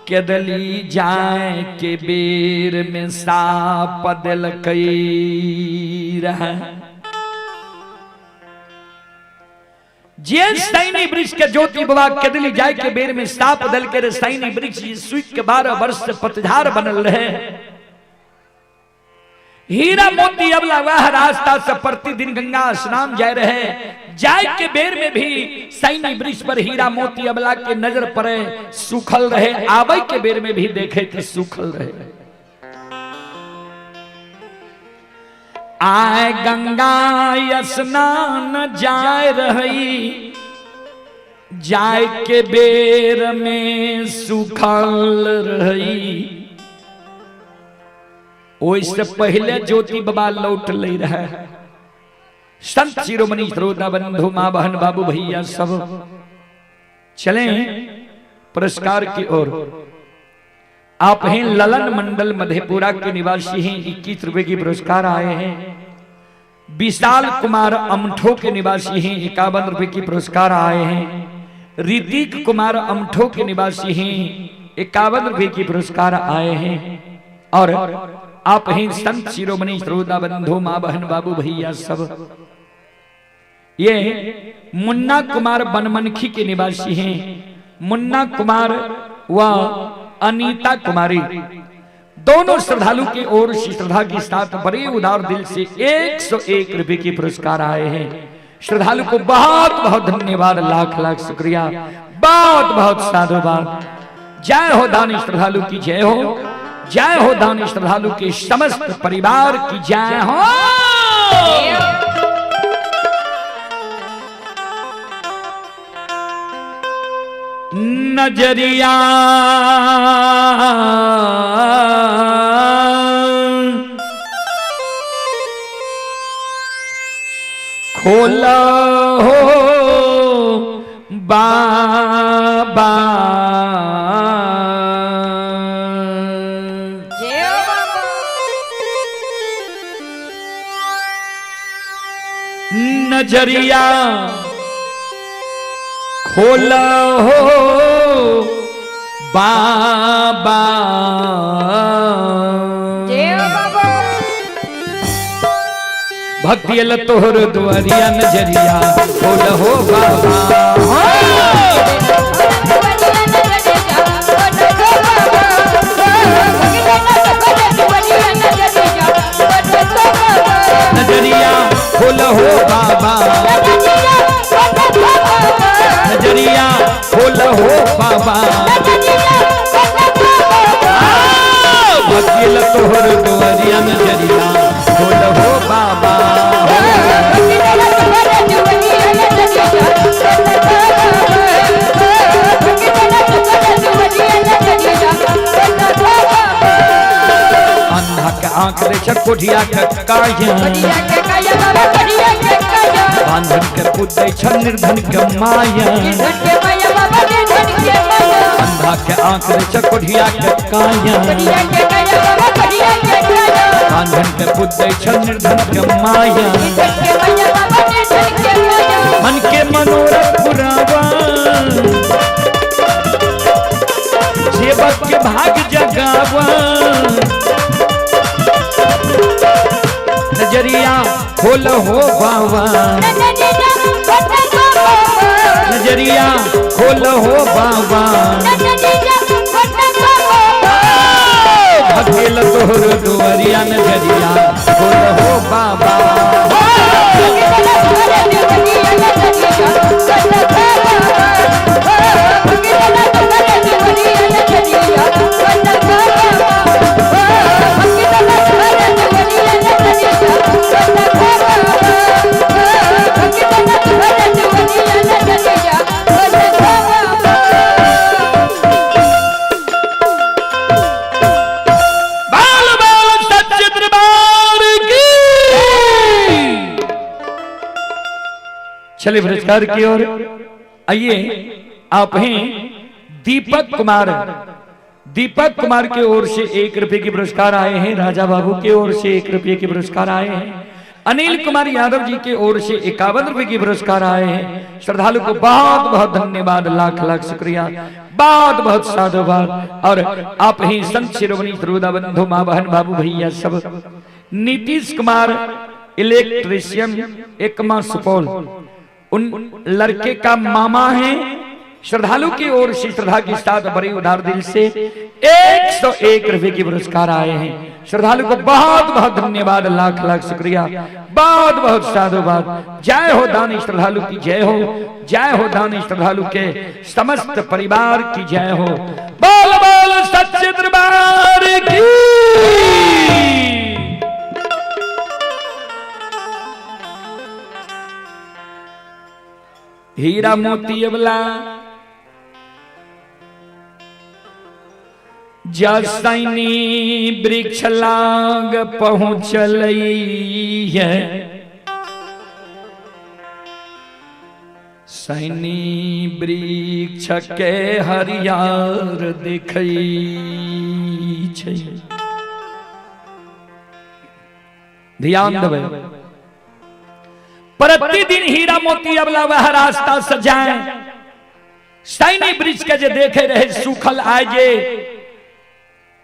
केदली जाए के बेर में साप देलकै रहे। जे सैनी वृक्ष के ज्योति बाबा केदली जाए के बेर में साप देलकै रे, सैनी वृक्ष सूख के 12 वर्ष से पतझार बनल रहे। हीरा मोती अबला वह रास्ता से प्रतिदिन गंगा स्नान जाए रहे। जाए के बेर में भी सैनी वृक्ष पर हीरा मोती अबला के नजर पड़े, सूखल रहे। आवे के बेर में भी देखे तो सूखल रहे। आए गंगा स्नान जाए रही, जाए के बेर में सूखल रही। ओइसे पहले ज्योति बाबा लौट ले रहे। संत शिरोमणि श्रोता बंधु माँ बहन बाबू भैया सब चले पुरस्कार की ओर। आप हैं ललन मंडल मधेपुरा के निवासी हैं, 21 रुपए की पुरस्कार आए हैं। विशाल कुमार अमठो के निवासी हैं, 51 रुपए की पुरस्कार आए हैं। ऋतिक कुमार अमठो के निवासी हैं, 51 रुपए की पुरस्कार आए हैं। और आप हैं संत शिरोमणि श्रोता बंधु माँ बहन बाबू भैया सब, ये मुन्ना कुमार बनमनखी के निवासी हैं। मुन्ना कुमार व अनीता कुमारी दोनों श्रद्धालु की ओर से श्रद्धा के साथ बड़े उदार दिल से 101 रुपए के पुरस्कार आए हैं। श्रद्धालु को बहुत बहुत धन्यवाद, लाख लाख शुक्रिया, बहुत बहुत साधुवाद। जय हो दानी श्रद्धालु की जय हो, जय हो दानी श्रद्धालु के समस्त परिवार की जय हो। नजरिया खोला हो बाबा, नजरिया खोला हो बाबा, भक्ति ल तोहर दुआरिया नजरिया खोल हो बाबा। नजरिया खोल हो बाबा, नजरिया खोल हो बाबा, भक्ति ल तोहर दुआरिया नजरिया खोल हो बाबा। अंधा के आंख रे छ कोठिया के काया, बांधन के पुत छ निर्धन के माया। अंधा के आंख रे छ कोठिया के काया, बांधन के पुत छ निर्धन के माया। मन के मनोरथ पुरावा, सेवक के भाग जगावा। नजरिया खोल हो बाबा, नजरिया खोल हो बाबा, भगेल तोहर दुआरिया नजरिया खोल हो बाबा। बाल बाल सच्चे दरबार की। चलिए पुरस्कार की ओर आइए। आप हैं दीपक कुमार, दीपक कुमार की ओर से 1 रुपए के पुरस्कार आए हैं। राजा बाबू की ओर से 1 रुपये के पुरस्कार आए हैं। अनिल कुमार यादव जी के ओर से 51 रुपए की पुरस्कार आए हैं। श्रद्धालु को बहुत बहुत धन्यवाद, लाख लाख शुक्रिया, बहुत बहुत साधुवाद। और आप ही संत शिरोमणि श्रोता बंधु, माँ बहन बाबू भैया सब, नीतीश कुमार इलेक्ट्रिशियन एकमा सुपौल, उन लड़के का मामा है। श्रद्धालु की ओर से श्रद्धा के साथ बड़ी उदार दिल से 101 रुपए के पुरस्कार आए हैं। श्रद्धालु को बहुत बहुत धन्यवाद, लाख लाख शुक्रिया, बहुत बहुत साधुवाद। जय हो दानी श्रद्धालु की जय हो, जय हो दानी श्रद्धालु के समस्त परिवार की जय हो। बोल बोल सच्चे दरबार की। हीरा मोती अबला जसैनी वृक्ष लाग पहुँचल है, सैनी वृक्ष के हरियर देखै छै। ध्यान देबै, प्रतिदिन हीरा मोती अबला वह रास्ता से जाए, सैनी वृक्ष के जे देखे रहे सूखल, आए जे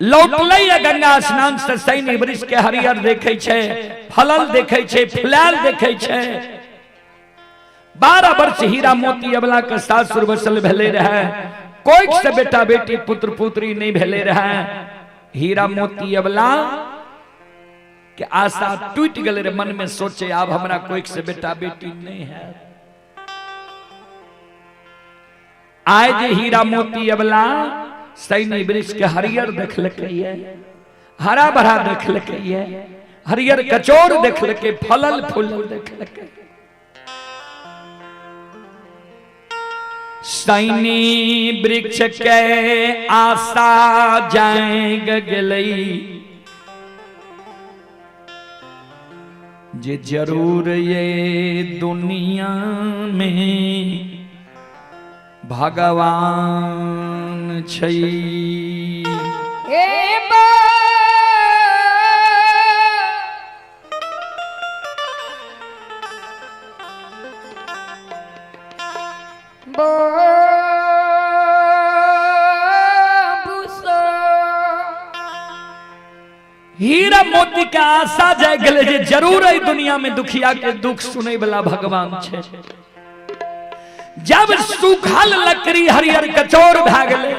लौटलै या गंगा स्नान से सैनी वृक्ष के हरियर देखे छै, फलल देखे छै, फुलायल देखे छै। 12 वर्ष हीरा मोती अबला के सासुर बसल भेले रहे, कोई से बेटा बेटी पुत्र पुत्री नहीं भेले रहे। हीरा मोती अबला के आशा टूट गेलै रे, मन में सोचे आब हमरा कोई से बेटा बेटी नहीं है। आए जे हीरा मोती अबला सैनी वृक्ष के हरियर देखलकै, हरा भरा देखलकै, हरियर कचोर देखलकै, फलल फूलल देखलकै। सैनी वृक्ष के आशा जाग गेलै जे जरूर ये दुनिया में भगवान छै। हे बा हीरा मोती के आशा जाय गेलै जे जरूर एहि दुनिया में दुखिया के दुख सुनै वाला भगवान छै। जब सूखल लकड़ी हरियर कचौर भए गेलै,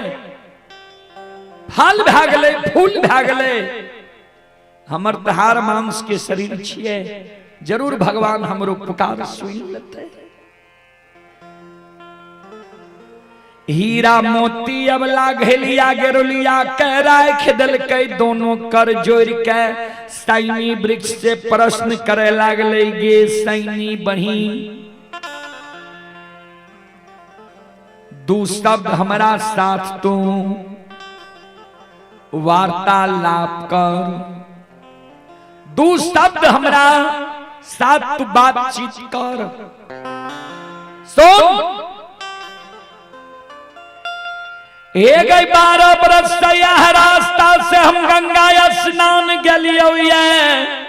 फल भए गेलै, फूल भए गेलै, हमर तऽ हाड़ मांस के शरीर छियै, जरूर भगवान हमरो पुकार सुनि लेतै। हीरा मोती अबला घेलिया गेरोलिया के राख देलकै, दोनों कर जोड़ के सैनी वृक्ष से प्रश्न करे लागले, गे सैनी बहिन, दू शब्द हमरा साथ तू वार्तालाप कर, दू शब्द हमरा साथ तू बातचीत कर। सुन, हे गई 12 बरस से यह रास्ता से हम गंगा स्नान गेलियो ये,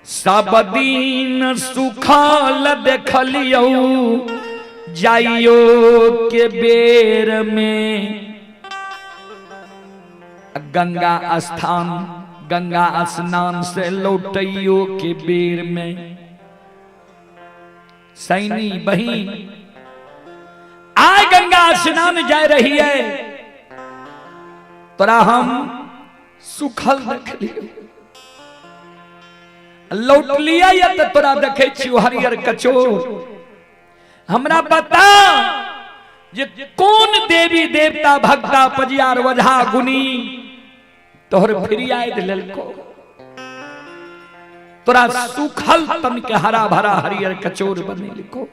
सब दिन सुखल देखलियो जाइयो के बेर में गंगा स्थान गंगा स्नान से लौटैयो के बेर में। सैनी बहिन आय गंगा स्नान जा रही है, तोरा हम सुखल देखलियो, लौटलियै या तऽ तोरा देखै छियौ हरियर कचोर। हमरा बता जे कोन देवी देवता भक्ता पजियार वझा गुनी तोहर फिरियाद लेलको, तोरा सुखल तन के हरा भरा हरियर कचोर बनेलको।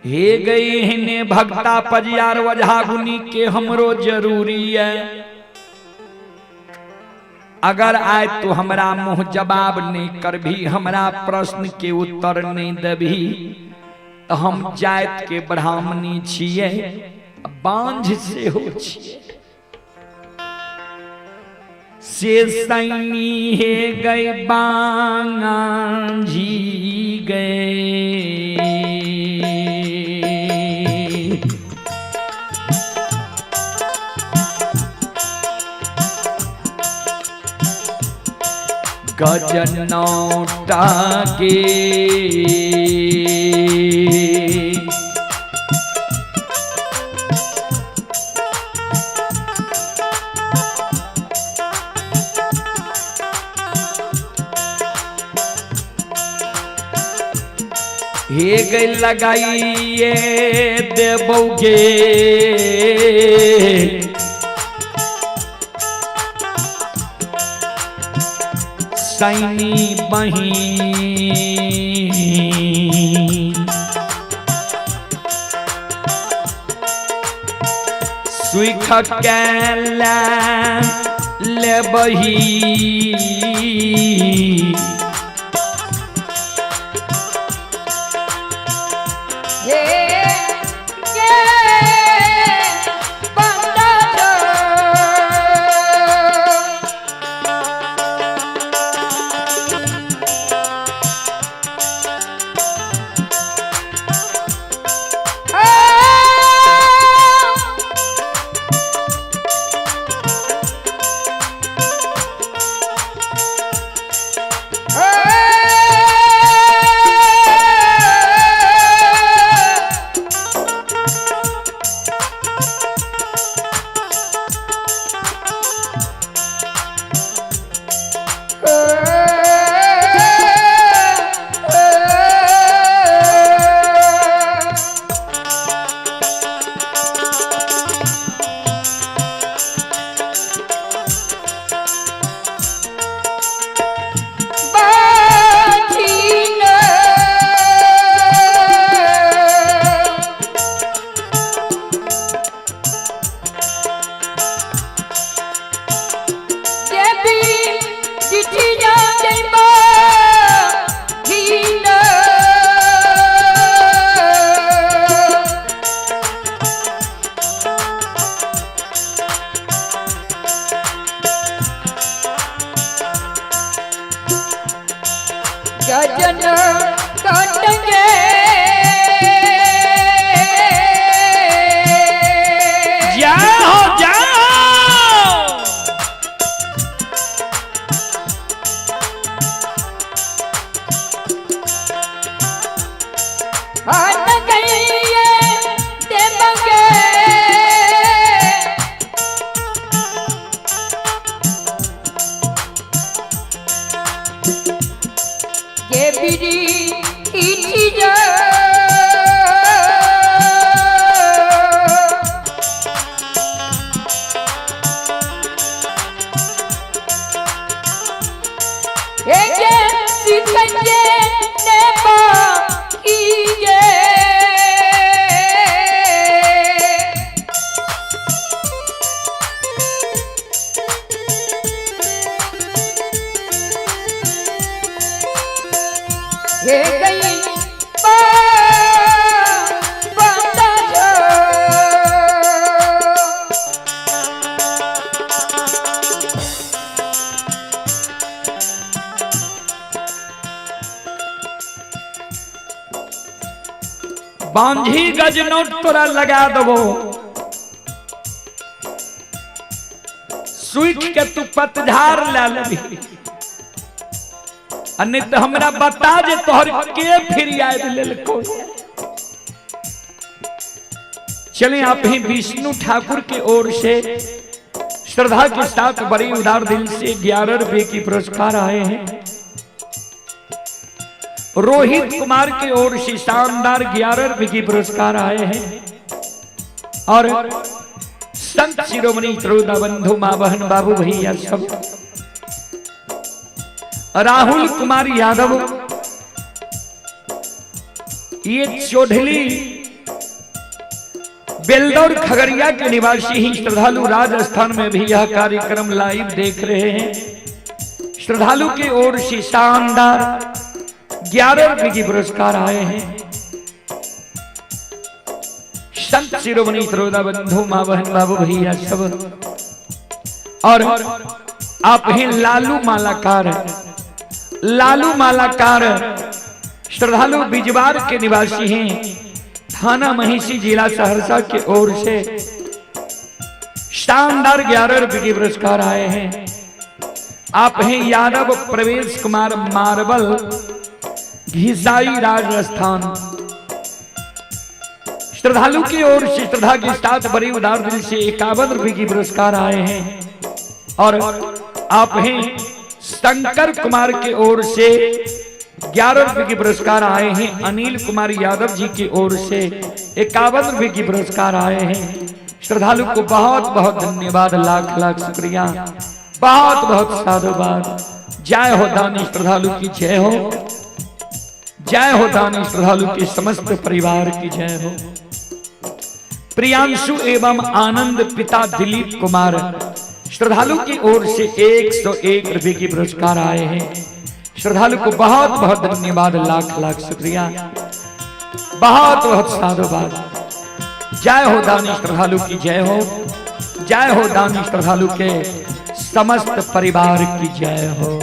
हे गई हिने भक्ता पजियार वझा गुनी के हमरो जरूरी है, अगर आए तो हमरा मुंह जवाब नहीं करभी, हमरा प्रश्न के उत्तर नहीं देभी, तो हम जात के ब्राह्मणी छियै, बांझ सेहो छियै। से सैनी हे गए बांगा जी गए। गजनौटा के हे गई लगाइए देबौगे सैनी बही सुख के लेबही। हे के बंदा जो। गजन कटगे। जय हो जय हो। हट गई देवगे। ये बिरी इठी जा। हे जे सिखंजे ने बाकी ये। हे गई बंदा जो। बांझी गजनोट तोरा लगा देबो, सुख के तू पतझार ला लेबी, आ नहीं तो हमरा बता जे तोहर के फिरियाद लेलको। चले आप ही विष्णु ठाकुर के ओर से श्रद्धा के साथ बड़ी उदार दिल से 11 रुपए की पुरस्कार आए हैं। रोहित कुमार की ओर से शानदार 11 रुपए की पुरस्कार आए हैं। और संत शिरोमणि श्रोता बंधु माँ बहन बाबू भैया सब, राहुल कुमार यादव ये चौधरी बेलदौर खगड़िया के निवासी ही श्रद्धालु राजस्थान में भी यह कार्यक्रम लाइव देख रहे हैं। श्रद्धालु की ओर से शानदार 11 रुपए की पुरस्कार आए हैं। संत शिरोमणि श्रोता बंधु माँ बहन बाबू भैया सब, और आप हैं लालू मालाकार। लालू मालाकार श्रद्धालु बिजवार के निवासी हैं, थाना महिषी जिला सहरसा की ओर से शानदार 11 रुपए के पुरस्कार आए हैं। आप हैं यादव प्रवेश कुमार मार्बल, घिसाई राजस्थान। श्रद्धालु की ओर से श्रद्धा के साथ बड़ी उदार दिल से 51 रुपए की पुरस्कार आए हैं। और आप हैं शंकर कुमार की ओर से 11 रुपए के पुरस्कार आए हैं। अनिल कुमार यादव जी की ओर से 51 रुपए की पुरस्कार आए हैं। श्रद्धालु को बहुत बहुत धन्यवाद, लाख लाख शुक्रिया, बहुत बहुत साधुवाद। जय हो दानी श्रद्धालु की जय हो, जय हो दानी श्रद्धालु के समस्त परिवार की जय हो। प्रियांशु एवं आनंद पिता दिलीप कुमार श्रद्धालु की ओर से 101 रुपए की पुरस्कार आए हैं। श्रद्धालु को बहुत बहुत धन्यवाद, लाख लाख शुक्रिया, बहुत बहुत साधुवाद। जय हो दानी श्रद्धालु की जय हो, जय हो दानी श्रद्धालु के समस्त परिवार की जय हो।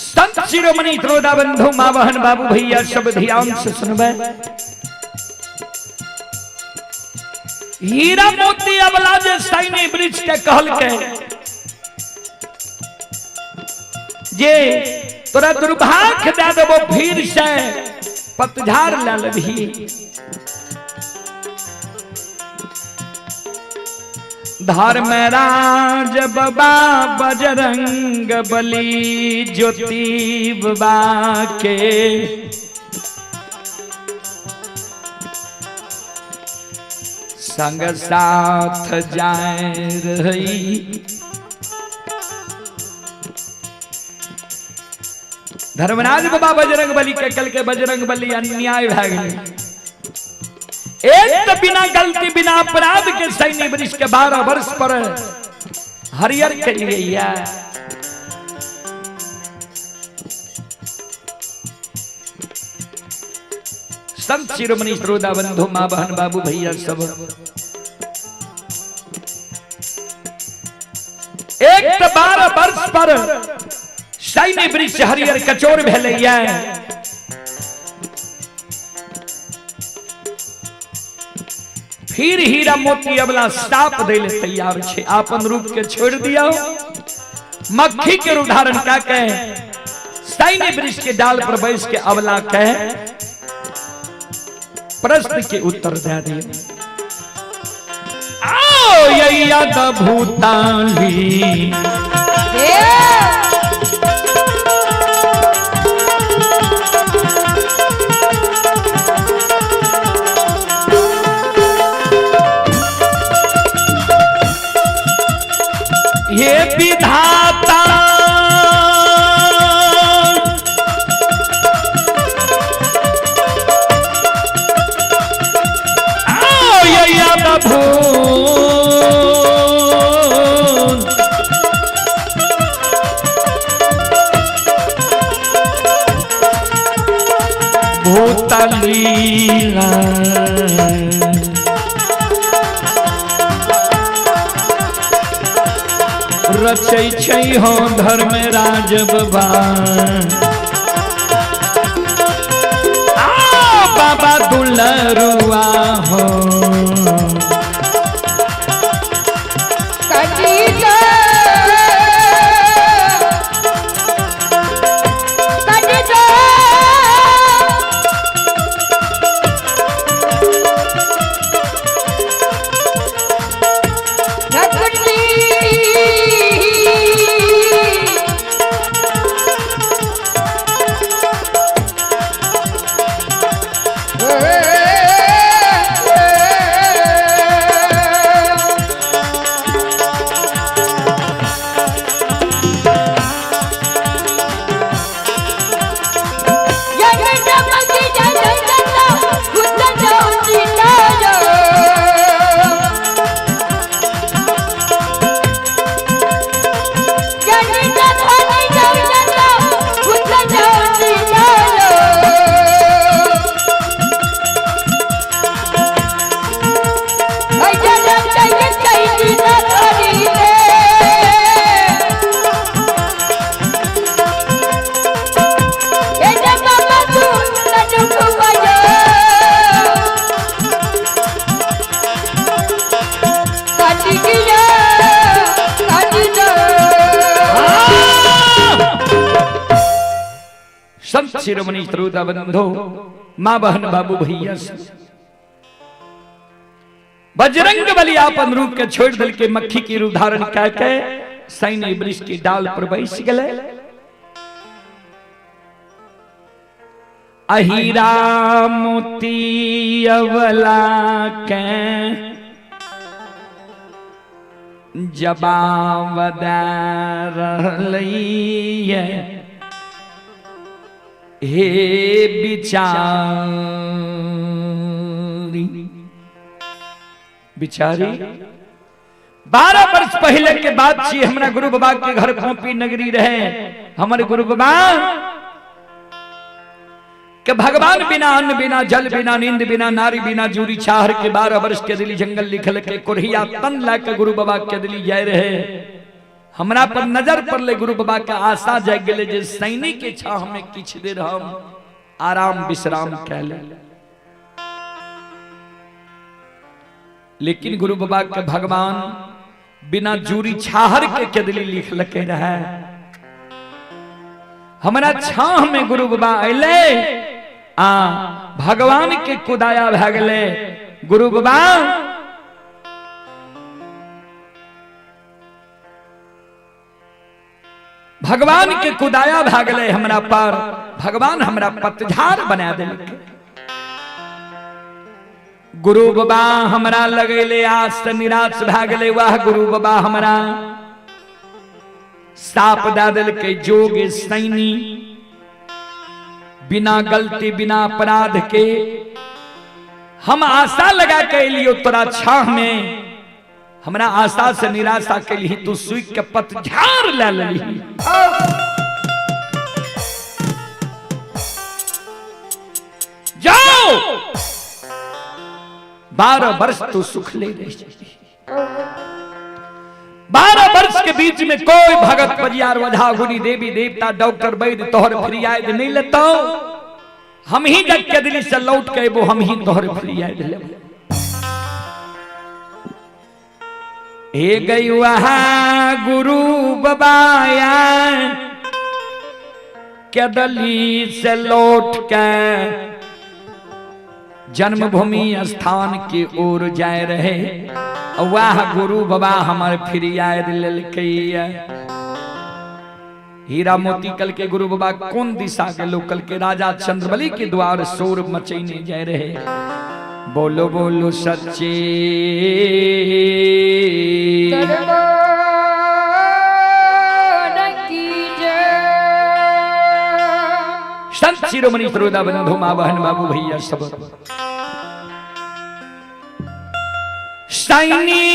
संत शिरोमणि त्रोदा बंधु माँ बहन बाबू भैया सब ध्यान से सुनबे। हीरा मोती अबला जे सैनी वृक्ष के कहल के जे तोरा दुर्भाग्य दे देबो फिर से पतझाड़ ले लेबही। धर्मराज बाबा बजरंग बली ज्योति बाबा के संग साथ जाए रही। धर्मराज बाबा बजरंग बली के कल के बजरंग बली अन्याय भए गेलै। एक तो बिना गलती बिना अपराध के सैन्य वृक्ष के 12 वर्ष पर हरियर के लिए या संत शिरोमणि श्रोता बंधु माँ बहन बाबू भैया सब एक तो 12 वर्ष पर सैन्य वृक्ष हरियर कचोर भेलैया। फिर हीरा मोती अबला साप दे ले तैयार छे, आपन रूप के छोड़ दिया, मक्खी के रूप धारण का के सैन्य वृक्ष के डाल पर बैस के अबला के प्रश्न के उत्तर दे दिया। आओ यद भूताली अद्भुत लीला। रचै छै हो धर्मराज बाबा, आ बाबा दुलरुआ हो। संत शिरोमणि श्रोता बंधो, माँ बहन बाबू भैया, बजरंग बली आपन रूप के छोड़ दल के मक्खी की रूप धारण कह के सैन्य वृक्ष की डाल पर बैस गए। अहिरा मोती अवला के जबाव दे रहलैये हे बिचारी। बिचारी 12 वर्ष पहले के बात छी, हमरा गुरु बाबा के घर खोपी नगरी रहे। हमारे गुरु बाबा के भगवान बिना अन्न बिना जल बिना नींद बिना नारी बिना जूरी चाहर के 12 वर्ष के दिली जंगल लिखल के कोरिया तन ला के गुरु बाबा के दिली जाय रहे। हमरा पर नजर पड़ले गुरु बाबा के आशा जाग गेले जे सैनिक के छाह में किछ देर हम आराम विश्राम कैले। लेकिन गुरु बाबा के भगवान बिना जूरी छाहर के केदली लिख लके रहे। हमरा छाह में गुरु बाबा अइले आ भगवान के कुदाया भए गेले। गुरु बाबा भगवान के कुदाया भए गेले हमरा पर, भगवान हमरा पतझार बना देलकै। गुरु बाबा हमरा लगेले आस निराश भए गेले। वाह गुरु बाबा हमरा साप दे देलकै जोग सैनी बिना गलती बिना अपराध के। हम आशा लगा के एलियो तोरा छाह में, हमरा आशा से निराशा के लिए तू सुई के पतझार ले लेली। जाओ 12 वर्ष तू सुख ले रही। 12 वर्ष के बीच में कोई भगत परियार वधा गुनी देवी देवता डॉक्टर वैद्य तोहर फरियाद नहीं लेता। हम ही जग के दिल्ली से लौट के वो हम ही तोहर फरियाद लेबो। हे गई वहाँ गुरु बाबाया के दली से लौट के जन्मभूमि स्थान की ओर जाए रहे। वाह गुरु बाबा हमारे फिरियाद लेलकै। हीरा मोती कल के गुरु बाबा कौन दिशा के लोग कल के राजा चंद्रबली के द्वार शोर मचैने जाए रहे। बोलो बोलो सच्चे संत शिरोमणि श्रोता बंधु माँ बहन बाबू भैया सब सैनी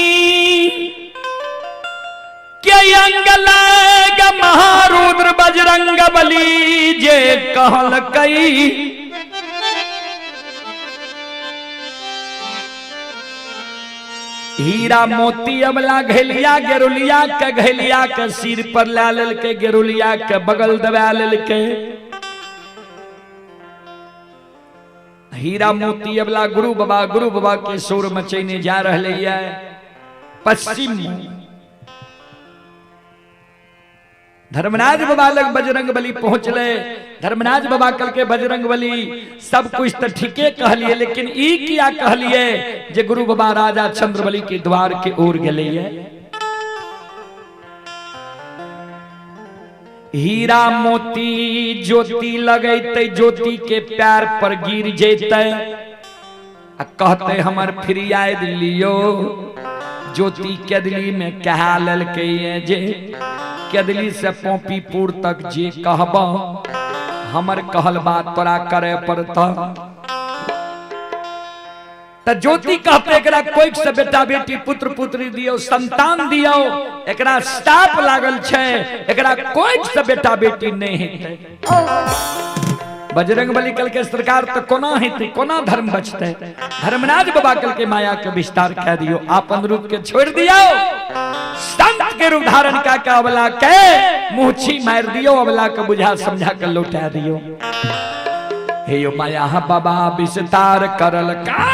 के अंग लाग महारुद्र बजरंग बली जे कहल कई हीरा मोती अबला घैलिया गेरुलिया के घैलिया के सिर पर ला लेलकै, गेरुलिया के बगल दबा लेलकै। हीरा मोती अबला गुरु बाबा के शोर मचैने जा रहले ये पश्चिम। धर्मराज बाबा लग बजरंग बली पहुंचले। धर्मराज बाबा कल के बजरंग बली सब कुछ तो ठीके कहलिए, लेकिन ई किया कहलिए जे गुरु बाबा राजा चंद्रबली के द्वार के ओर गेले। हीरा मोती ज्योति लगैते, ज्योति के पैर पर गिर जेते आ कहते हमर फिरियाद लियो। ज्योति केदली में कहा ललकै जे केदली से पोपीपुर तक जे कहब हमर कहल बात तोरा करे पड़त। त ज्योति कहते एकरा कोई से बेटा बेटी पुत्र पुत्री दियो, संतान दियो, एकरा स्टाप लागल छै, एकरा कोई से बेटा बेटी नहीं हेतै। बजरंग बली कल के सरकार तो कोना हेतै, कोना धर्म बचतै। धर्मराज बाबा कल के माया के विस्तार कह दियो, आपन रूप के छोड़ दियो, संत के रूप धारण का के अबला के मुहछी मार दियो, अबला के बुझा समझा के लौटा दियो। हे यो माया बाबा विस्तार करल का।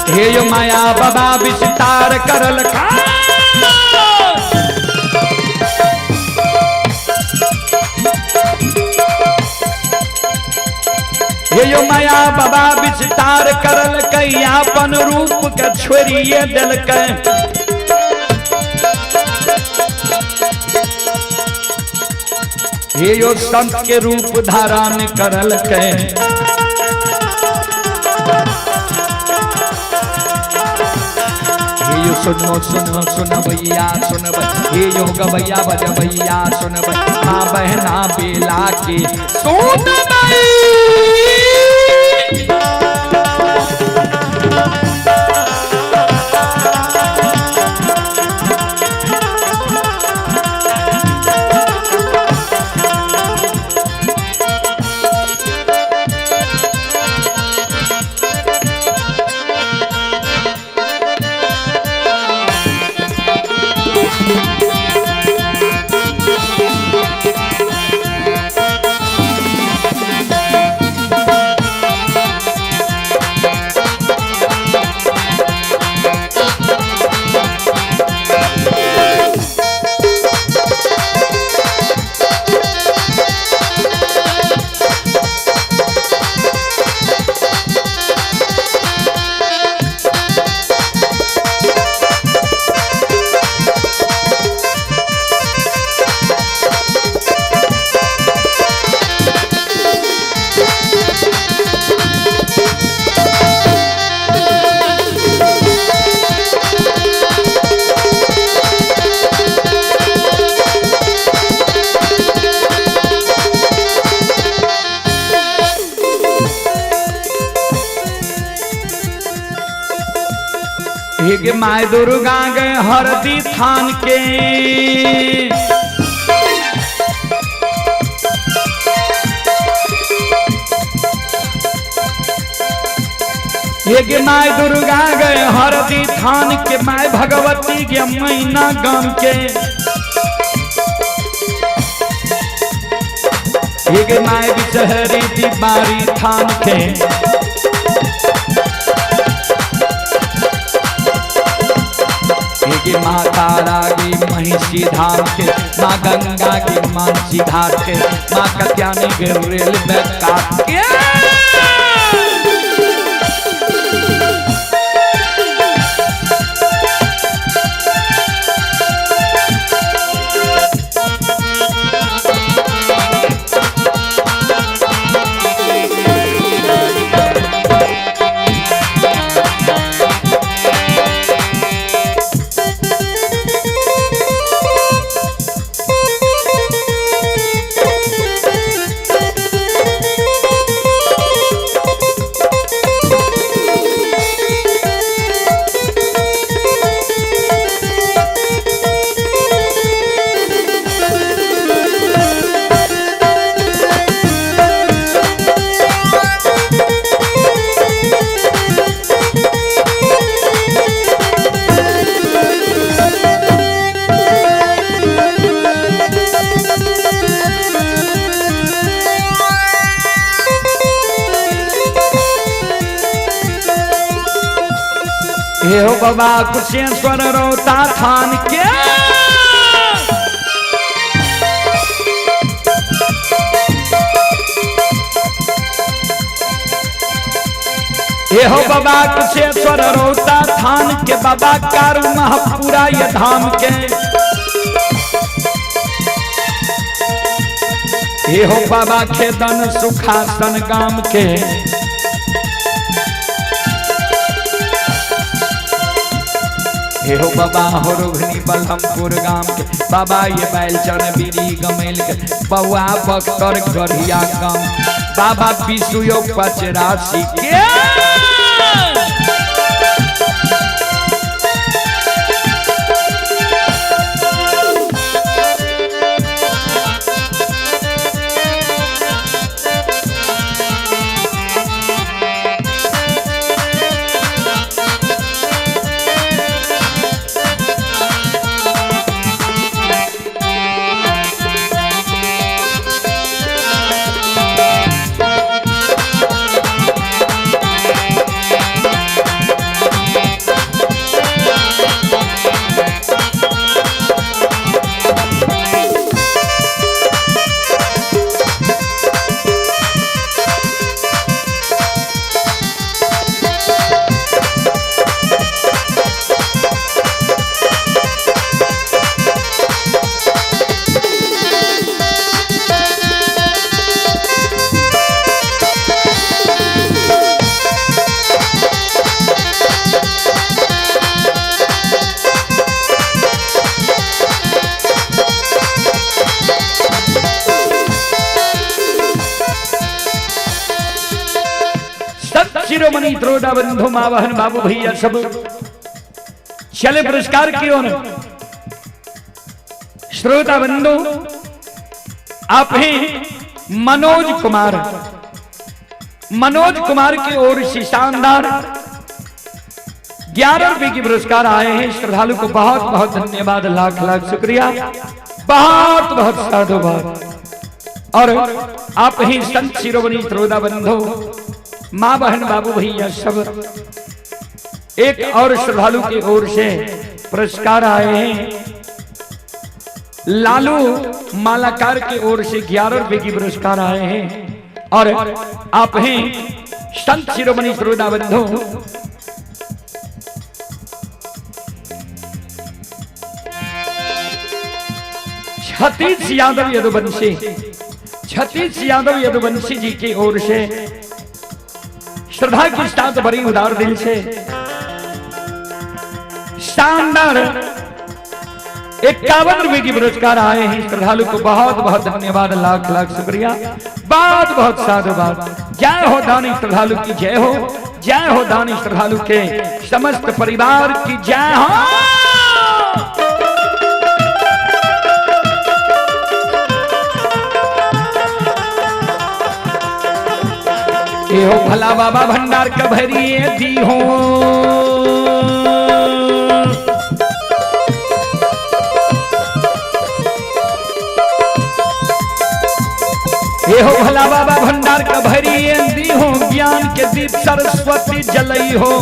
हे यो माया बाबा विस्तार करल का। हे यो माया बाबा विस्तार करल कै, अपन रूप के छोड़िए देलकै। हे यो संत के रूप धारण करल कै। सुनो सुनो सुनो भैया सुन, हे यो गवैया बजबैया सुन, माँ बहना बेला के सुन। हे my Durga गे हरदी थान के, हे my Durga गे हरदी थान के, my Bhagwati गे मैना गाम के, हे my बिचहरी दीवारी थान के, हे माँ तारा की महिषी धाम के, माँ गंगा की मानसी घाट के, माँ कत्यानी के रेल में काट के। हे हो बाबा कुशेश्वर रोता थान के। हे हो बाबा कुशेश्वर रोता थान के, बाबा कारू महापुरा ये धाम के। हे हो बाबा खेदन सुखासन गाम के। हे हो बाबा हो रोहिणी बलहमपुर गाम के, बाबा ये बैलचन बीरी गमेल के, बउआ बख्तर गढ़िया गाम, बाबा विशुयो पचरासी के। संत शिरोमणि द्रोड़ा बंधु मावहन बाबू भैया सब चले पुरस्कार की ओर। श्रोता बंधु आप हैं मनोज कुमार, मनोज कुमार की ओर से शानदार 11 रुपए की पुरस्कार आए हैं। श्रद्धालु को बहुत बहुत धन्यवाद, लाख लाख शुक्रिया, बहुत बहुत साधुवाद। और आप ही संत शिरोमणि श्रोता बंधु माँ बहन बाबू भैया सब एक और श्रद्धालु की ओर से पुरस्कार आए हैं। लालू मालाकार की ओर से 11 रुपए की पुरस्कार आए हैं। और आप हैं संत शिरोमणि श्रोता बंधु छत्तीस यादव यदुवंशी, छत्तीस यादव यदुवंशी जी की ओर से श्रद्धा के साथ बड़ी उदार दिल से शानदार 51 रुपए की पुरस्कार आए हैं। श्रद्धालु को बहुत बहुत धन्यवाद, लाख लाख शुक्रिया, बहुत बहुत साधुवाद। जय हो दानी श्रद्धालु की जय हो, जय हो दानी श्रद्धालु के समस्त परिवार की जय हो। एहो भला बाबा भंडार कभरिए दी हो, एहो भला बाबा भंडार कभरिए दी हो, ज्ञान के दीप सरस्वती जलई हो।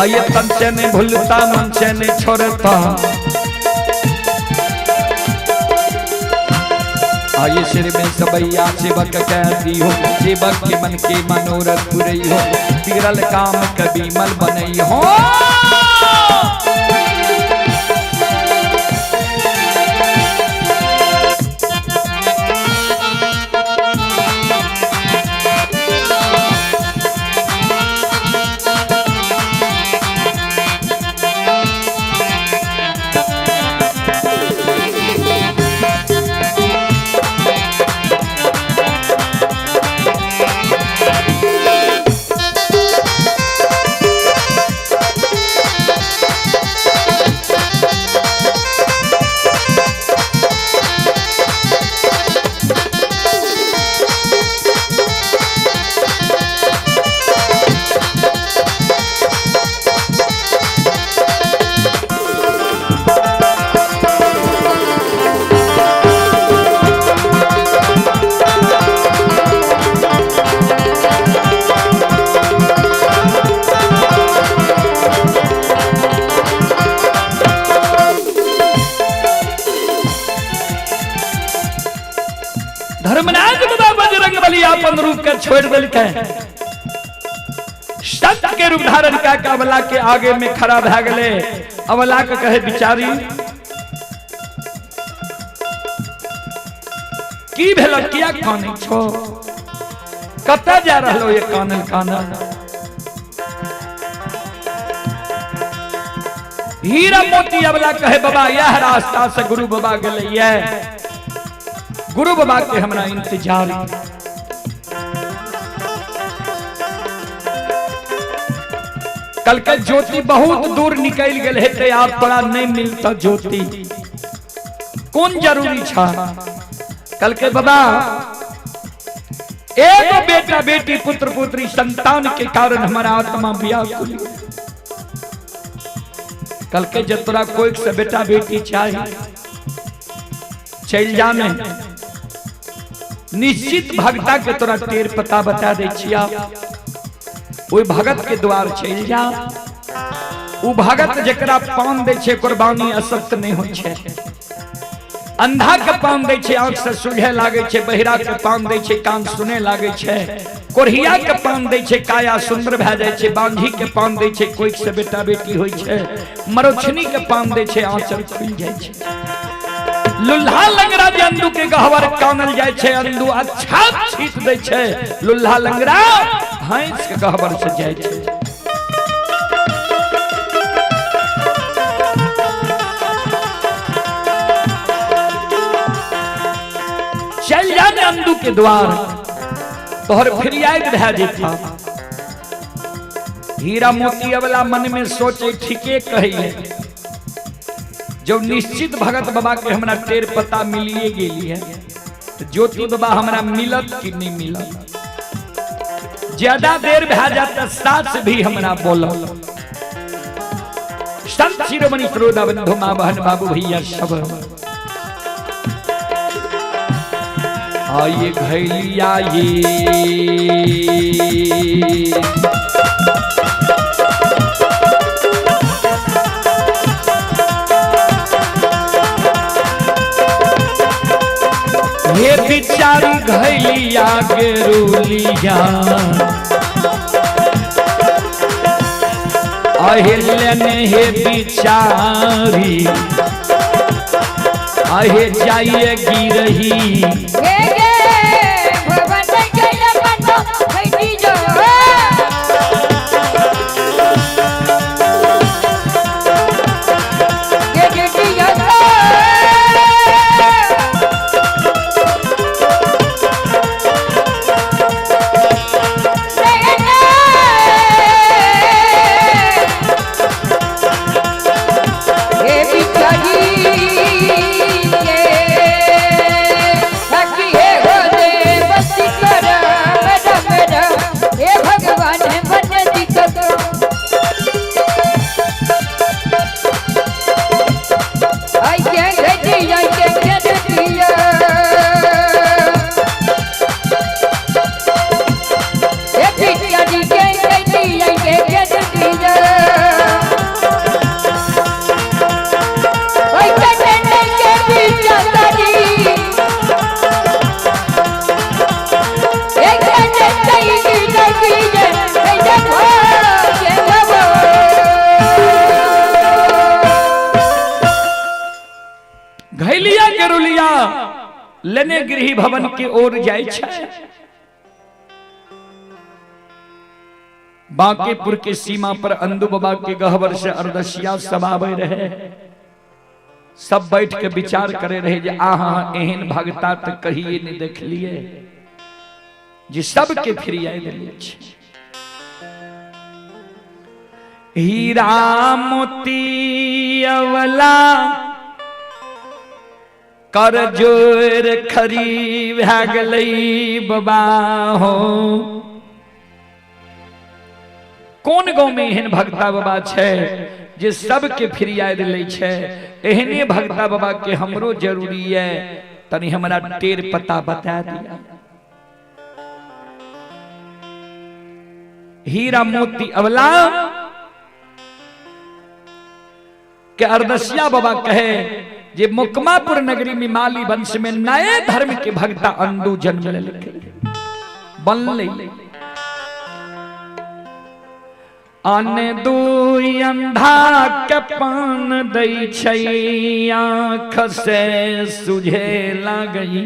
आये तन से नहीं भूलता मन से नहीं छोड़ता, आये सिर में सबैया सेवक कहती हो, सेवक के मन के मनोरथ पुरई हो, बिगड़ल काम कभी मल बनई हो। धर्मराज बाबा बजरंग बली अपन रूप के छोड़ देलकै। सत्य के रूप धारण कऽ के अबला के आगे में खड़ा भए गेलै। अबला के कहे, बिचारी, की भेल? किया कानै छो? कतऽ जा रहलो ये कानल कानल? हीरा मोती अबला कहे, बाबा, यह रास्ता से गुरु बाबा गेलै ये, गुरु बाबा के हमरा इंतजार। कल के ज्योति बहुत दूर निकल गेल हेतै, आब तोरा नहीं मिलता ज्योति। कोन जरूरी छा? कल के बाबा, एगो बेटा बेटी पुत्र पुत्री संतान के कारण हमारा आत्मा व्याकुल। कल के जब तोरा कोई से बेटा बेटी चाहिए, चल जाने, निश्चित भगता के तोरा टेर पता बता दे छिया। ओहि भगत के द्वार चल जा। उ भगत जकरा पान दै छै, कुर्बानी असक्त नहीं होइ छै। अंधा के पान दै छै, आंख से सुझे लागै छै। बहिरा के पान दै छै, कान सुने लागै छै। कोढ़िया के पान दै छै, काया सुंदर भए जाइ छै। बांझी के पान दै छै, कोइख से बेटा बेटी होइ छै। मरोछनी के पान दै छै, आंचल खुलि जाइ छै। लुल्हा लंगड़ा जे अंदू के गहवर कानल जाइ छै, अंदू अच्छा छीट दै छै, लुल्हा लंगड़ा भैंस के गहवर से जाइ छै। चल जा ने अंदू के द्वार, तोहर फरियाद भए जेता। हीरा मोती वाला मन में सोचे, ठीके कहिए, जब निश्चित भगत बाबा के हमरा टेर पता मिलिए गेली है तो ज्योति बाबा हमरा मिलत कि नहीं मिलत? ज्यादा देर भए जात सास भी हमरा बोलत। संत शिरोमणि श्रोता बंधु, माँ बहन, बाबू भैया सब, आइए घैलिया ये हे बिचारी घैलिया गेरुलिया, अहिल्यन हे बिचारी, अहे जाइए गिरही। गे गे भवन गैल मनो खैनी जो गे गे दिया। हे बिचारी के सखी, हे हो दे बसी कर मेरा मेरा, हे भगवान मन दिक्कत आई के गई आई के दिया। हे बिचारी के गई आई के दिया। ओय कने के बिचारी एक कने तई की लगी जे हे भाग्य भव। घैलिया गेरुलिया लेने गृह भवन के ओर जाइ छै। बांकेपुर के सीमा पर अंदू बाबा के गहवर से अरदसिया सब आवे रहे। सब बैठ के विचार करे रहे जे आहा, एहन भगता त कहिए नहीं देखलिए जे सबके फिरियाई देले छै। हीरा मोती अवला कर जोर खरी भए गेलै बाबा हो। कोन गांव में एहन भगता बाबा छै जे सबके फिरियाद लै छै? एहने भगता बाबा के हमरो जरूरी है, तनी हमरा टेर पता बता दिया। हीरा मोती अवला के अरदसिया बाबा कहे जे मुकमापुर नगरी में माली वंश में नए धर्म के भक्ता अंडू जन्म लेलकै, बनलै। अन दुई अंधा के पान दै छै, आँख से सुझे लागई।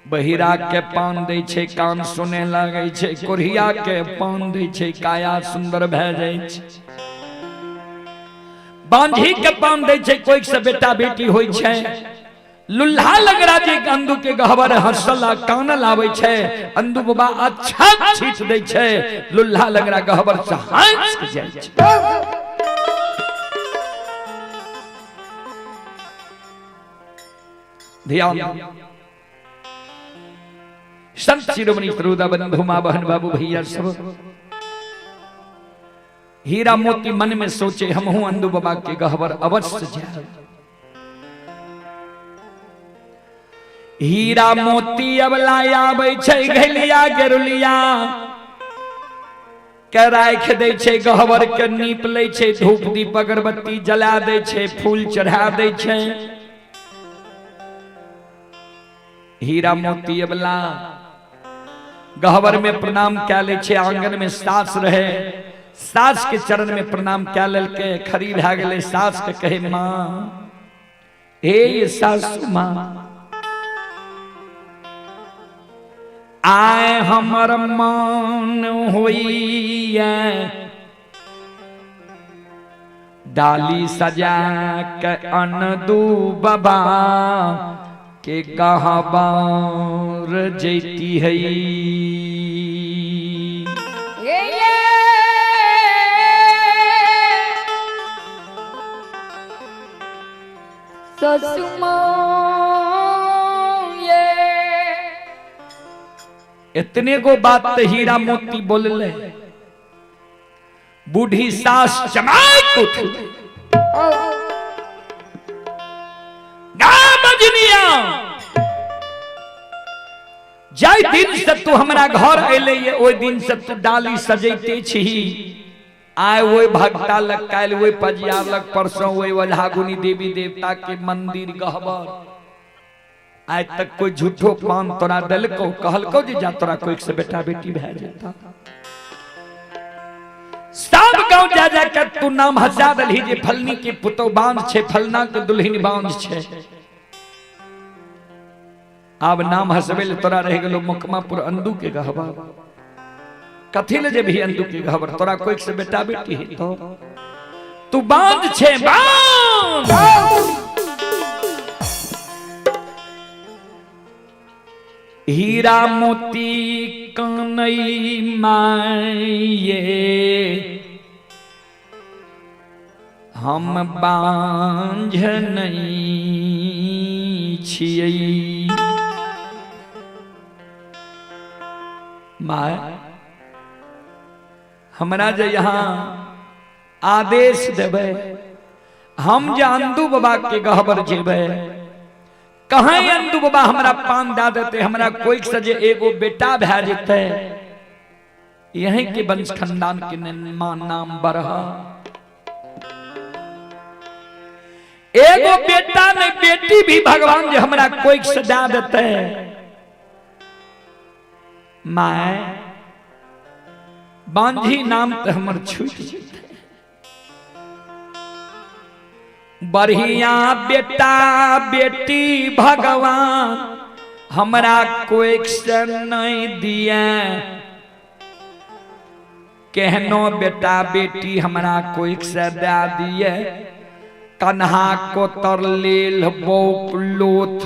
बहिरा के पान दै छै, कान सुने लागै छै। कोढ़िया के पान दै छै, काया सुंदर भए जाइ छै। बांझी के पान दै छै, कोई से बेटा बेटी होइ छै। लुल्हा लगरा जे अंदू के गहबर हंसल आ कानल आबै छै, अंदू बाबा अच्छा छीट दै छै, लुल्हा लगरा गहबर से हंस के जाइ छै। ध्यान संत शिरोमणि श्रोता बंधु माँ बहन बाबू भैया सब, हीरा मोती मन में सोचे हमहू अंदू बाबा के गहबर अवश्य जाए। हीरा मोती अबला आबै छै, घलिया गेरुलिया के राखि दै छै, गहबर के नीप लै छै, धूप दीप अगरबत्ती जला दै छै, फूल चढ़ा दै छै। हीरा मोती अबला गहबर में प्रणाम कै लै छै। आंगन में सास रहे, सास के चरण में प्रणाम कै लेलकै, खड़ी भए गेलै। सास के कहे, माँ हे सासू माँ, आय हमर मान होइए डाली सजा के अनदू बाबा के गहबर जैती है। इतने गो बात तो हीरा मोती बोलले, बूढ़ी सास चमक उठले। बजनिया, जाय दिन से तू हमरा घर अयले, ओहि दिन से तू डाली सजैते छही। आय ओहि भक्ता लग, काल्हि ओहि पजियार लग, परसों ओहि ओझागुनी देवी देवता के मंदिर गहबर। आइ तक कोई झूठो पान तोरा देलको, कहलको जे जा तोरा कोई से बेटा बेटी भए जेता। सब गांव जा जा के तू नाम हंसा दलही जे फलनी के पुतो बांझ छे, फलना के दुल्हन बांझ छे। आब नाम हंसबे ले तोरा रह गेलो मुकमापुर अंदू के गहबर। कथी ले जे भी अंदू के गहबर, तोरा कोई से बेटा बेटी है तो तू बांझ छे, बांझ। हीरा मोती कनई माये हम बांझ नहीं छियै। My हमरा जे यहाँ आदेश देबै, हम जे अंदू बाबा के गहबर जेबै, कहीं अंदू बाबा हमरा पान दे देते, हमरा कोई से जे एगो बेटा भए जेतै, यहीं के वंश खानदान के नाम बढ़। एगो बेटा नहीं बेटी भी भगवान जे हमरा कोई से दे देते। My बांझी नाम तो हमर छूट जेतै। बढ़िया बेटा बेटी भगवान हमरा कोई से नहीं दिए, केहनो बेटा बेटी हमरा कोई से दे दिए। कन्हा को तरलेल बौक लोथ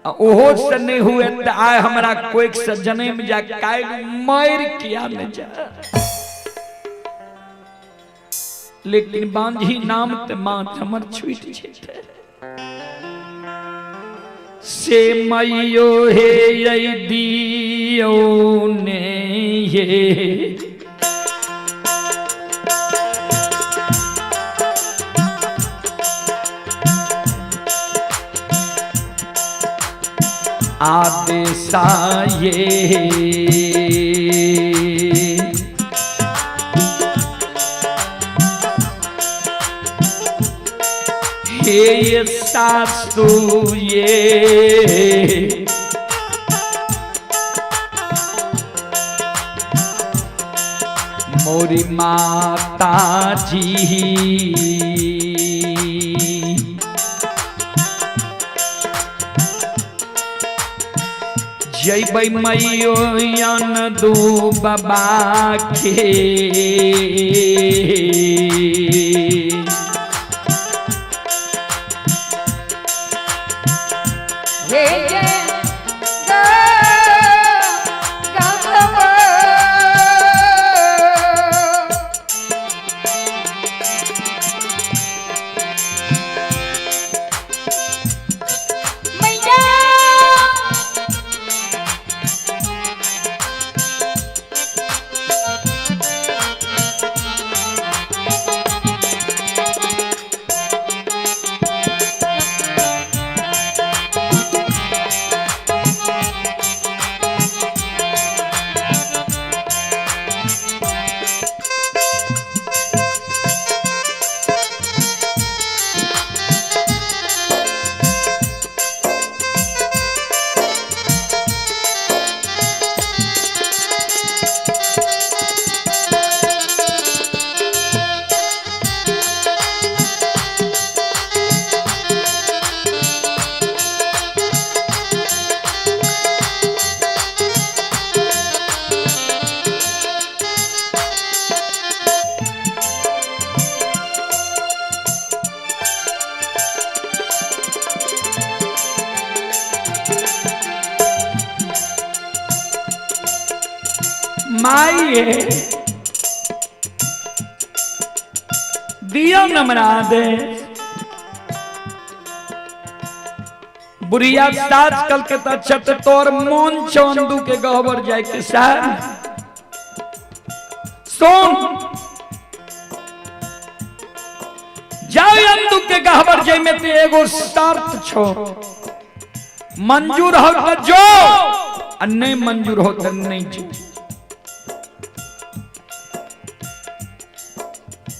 ओहो से नहीं हुए तो आय हमरा कोई से जन्म जा, काल्हि मर किया न जा, लेकिन बांझी नाम ते मां हमर छूट जेतै। से मैयो हे दियो ने ये आदेशा ये ये सासू ये मोरी माता जी। जयबै मैयो दू बाबा के। हे ये गा गावा। मैया माई दियो नमरा दे बुढ़िया सास कल के त छत तोर मोन चंदू के गहबर जाए के साथ सुन जाओ अंदू के गहबर जाए में ते एगो शर्त छो, मंजूर हो तो जो आ नहीं मंजूर हो तो नहीं जो।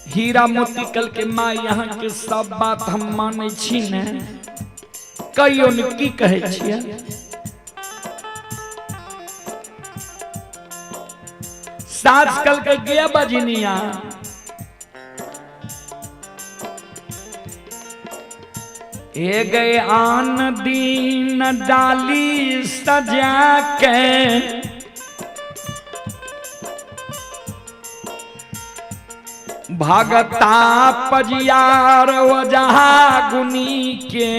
हीरा मोती कल के माँ यहाँ के सब बात हम मानै छी ने, कहियो ने की कहै छियै। सास कल के गया बजनिया हे गए आन दीन डाली सजा के भगता पजियार वजहा गुनी के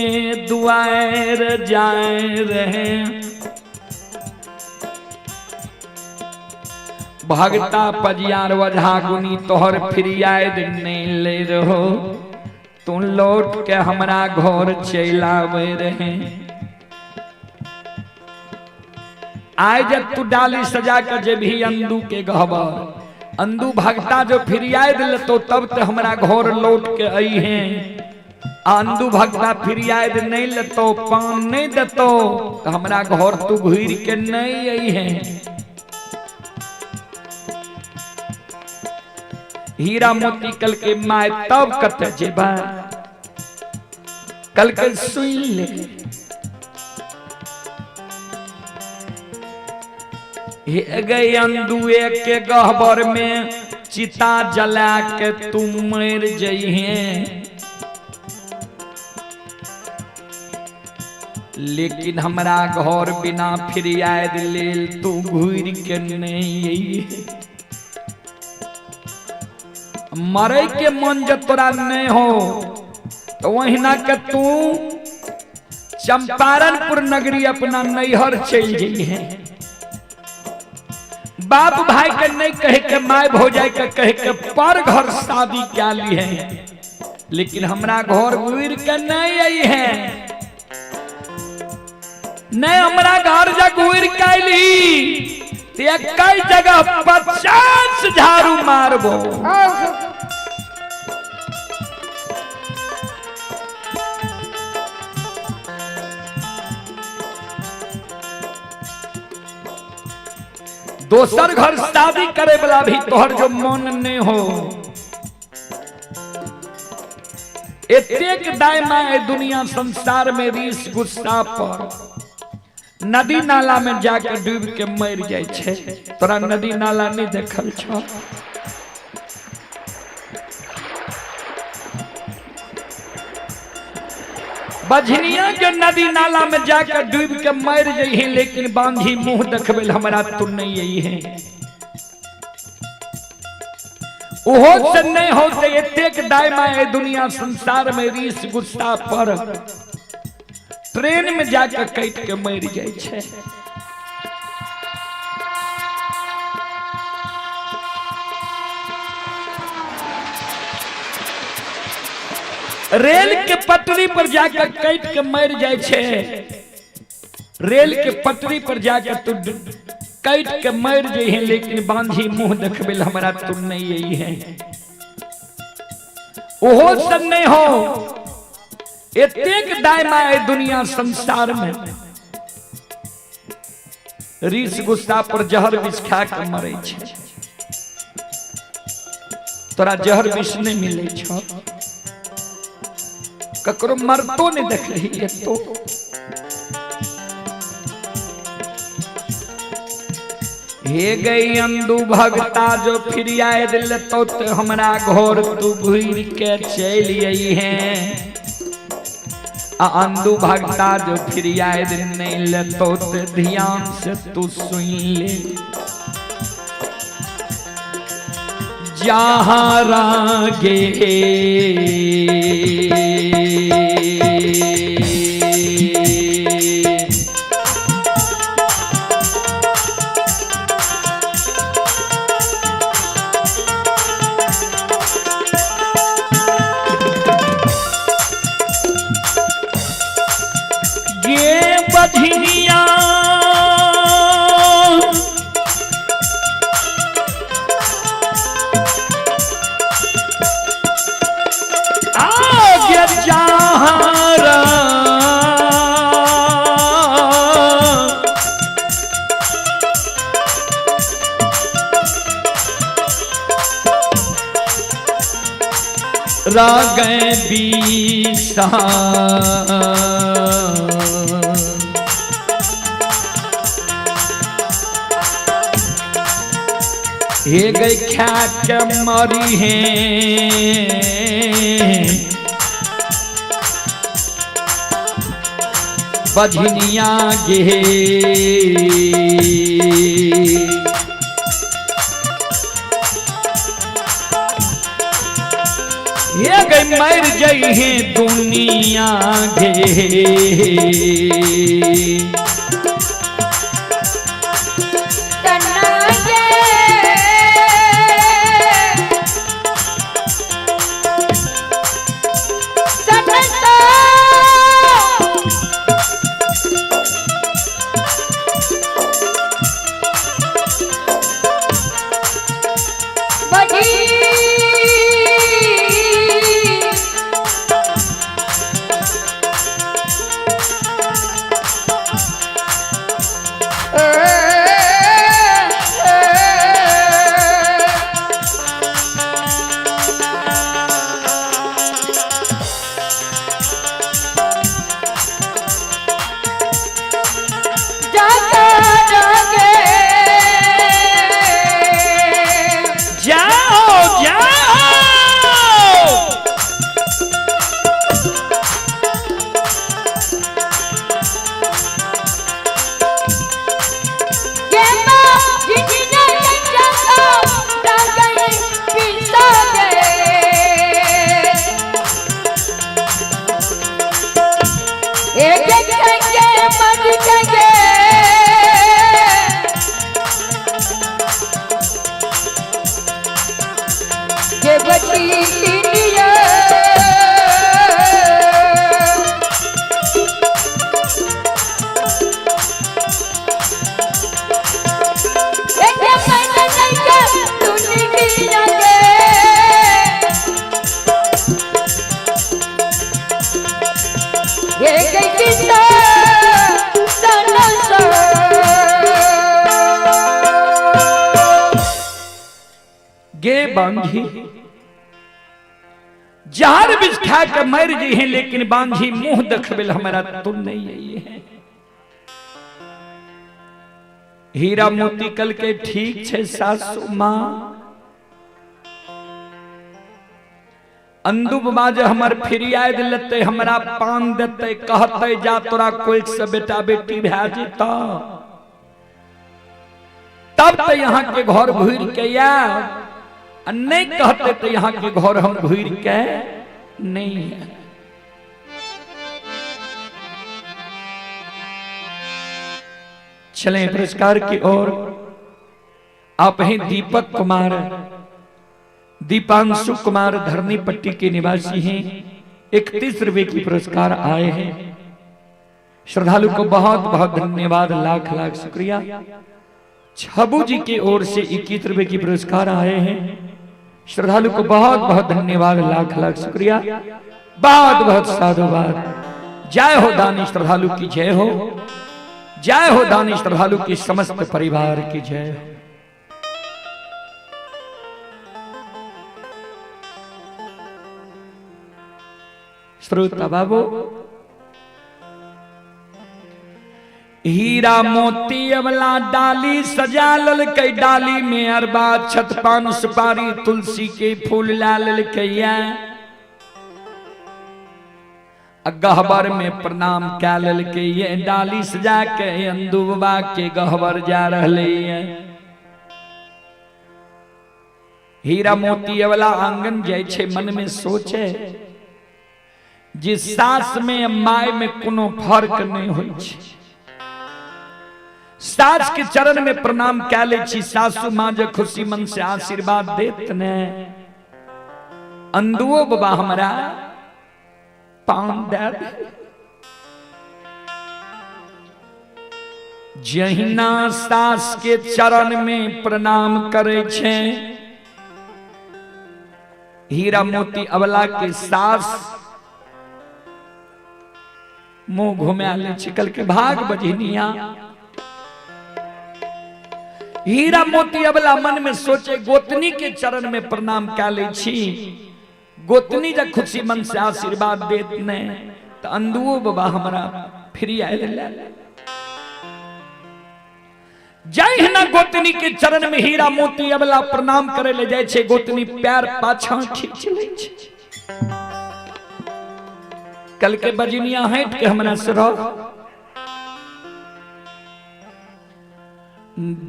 दुआर जाए रहे। भगता पजियार वजहा गुनी तोहर फिरियाद नहीं ले रहो, तू लौट के हमरा घर चल आवे रहे। आए जब तू डाली सजा के जे भी अंदू के गहबर अंदू भगता जो फिरियाद लेतो तब ते हमरा घर लौट के आई है। अंदू भगता फिरियाद नहीं लेतो, पान नहीं देतो तो हमरा घर तू घूर के नहीं आई है। हीरा मोती कल के माय तब कत जेबा कल के सुन ले। हे गए अंदुए के गहबर में चिता जला के तू मर जइहे, लेकिन हमरा घर बिना फिरियाद लेल तू घूर के नहीं अइहे। मरे के मन जब तोरा नहीं हो तो वहीना के तू चंपारणपुर नगरी अपना नैहर चल जइहे। बाप भाई के नहीं कहे के my भौजाई के कहे के पर घर शादी क्या ली है, लेकिन हमरा घर घूर के नहीं आई है। नहीं हमरा घर जा घूर के अली तो कई जगह 50 झाड़ू मारबो। दोसर घर शादी करे वाला भी तोहर जो मन नहीं हो एतेक दाय माय दुनिया संसार में रीस गुस्सा पर नदी नाला में जाके डूब के मर जाय छै। तोरा नदी नाला नहीं देखल छौ? बझनिया के नदी नाला में जाके डूब के मर जइहे, लेकिन बांझी मुंह देखबे हमरा तू नहीं आई है। ओहो से नहीं होते एतेक दाय माय दुनिया संसार में रीस गुस्सा पर ट्रेन में जाके कटि के मर जाय छै। रेल के पटरी पर जाकर कटि के मर जाय छै। रेल के पटरी पर जाकर तू कटि के मर जइहे, लेकिन बांझी मुंह देखबे हमरा तू नहीं आई है। ओहो सब नहीं हो एतेक दाय माय दुनिया संसार में रीस गुस्सा पर जहर विष खा के मरे छै। तोरा जहर विष नहीं मिले छौ, ककरो मरतो नहीं देखलही एतो। हे गई अंदू भगता जो फिर आए दिल तो हमरा घर तू घूर के चल आई है। आ अंदू भगता जो फिर आए दिल नहीं लेतो ते ध्यान से तू सुन ले। जहाँ रागे ये बधिया आगे जहारा राग बीसा हे गई खा के मरी है। बझनिया गे हे गई मर जई है दुनिया गे। जाओ जाओ। गे बांझी जहर विष खा के मर जी है, लेकिन बांझी मुंह देखबे हमरा तो नहीं आई है। हीरा मोती कल के ठीक छे सासू माँ, अंदुब बाज हमर फिरियाद लेते, हमरा पान देते, कहते जा तोरा कोई से बेटा बेटी भए जेता, तब तो यहाँ के घर घुर के आयब, आ नहीं कहते तो यहाँ के घर हम घुर के नहीं है। चले पुरस्कार की ओर। आप हैं दीपक कुमार दीपांशु कुमार धरनी पट्टी के निवासी हैं, 31 रुपए की पुरस्कार आए हैं। श्रद्धालु को बहुत बहुत धन्यवाद, लाख लाख शुक्रिया। छबू जी की ओर से 21 रुपए की पुरस्कार आए हैं। श्रद्धालु को बहुत बहुत धन्यवाद, लाख लाख शुक्रिया, बहुत बहुत साधुवाद। जय हो दानी श्रद्धालु की जय हो, जय हो दानी श्रद्धालु की समस्त परिवार की जय हो। श्रोता बाबू, हीरा मोती अवला डाली सजा ललकै, डाली में अरबा छत पान सुपारी तुलसी के फूल ला ललकै, गहबर में प्रणाम कै ललकै, ये डाली सजा के अंदुबा के गहबर जा रहले है। हीरा मोती अवला आंगन जाय छे, मन में सोचे जे सास में my में कोनो फर्क नहीं होई छे। सास के चरण में प्रणाम कै ले छी, सासू मां जे खुशी मन से आशीर्वाद देत ने, अंदुओ बाबा हमरा पान दे दे। जहिना सास के चरण में प्रणाम करे छे, हीरा मोती अवला के सास मुंह घुमा ले छिकल के भाग बजनिया। हीरा मोती अबला मन में सोचे गोतनी के चरण में प्रणाम कै ले छी, गोतनी जब खुशी मन से आशीर्वाद देत ने तो अंदुओ बाबा हमरा फिर आयल। जहिना गोतनी के चरण में हीरा मोती अबला प्रणाम करे ले जाय छे, गोतनी पैर पाछा खींच ले छे। कल के बजनिया हट के हमरा से रह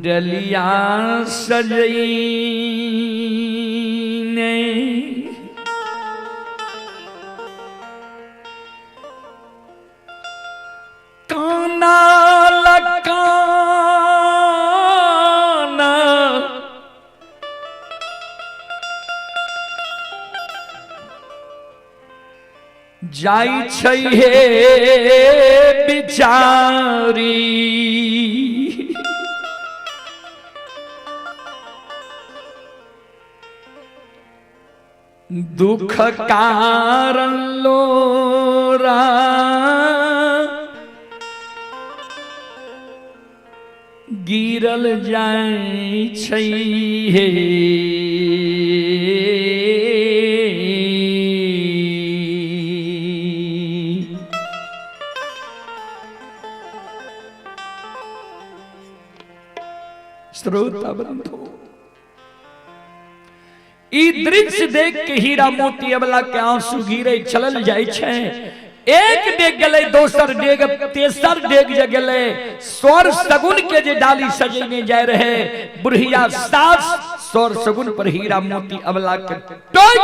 डलिया सजई ने काना लकाना जाई छै हे बिचारी, दुख कारण लोरा गिरल जाय छै हे। श्रोता बंधु, ई दृश्य देख के हीरा मोती अबला के आंसू गिरे चलल जाय छै। एक डेग गेलै, दोसर डेग, तेसर डेग जे गेलै, स्वर सगुन के जे डाली सजेने जाय रहे बुढ़िया सास, स्वर सगुन पर हीरा मोती अबला के टोक।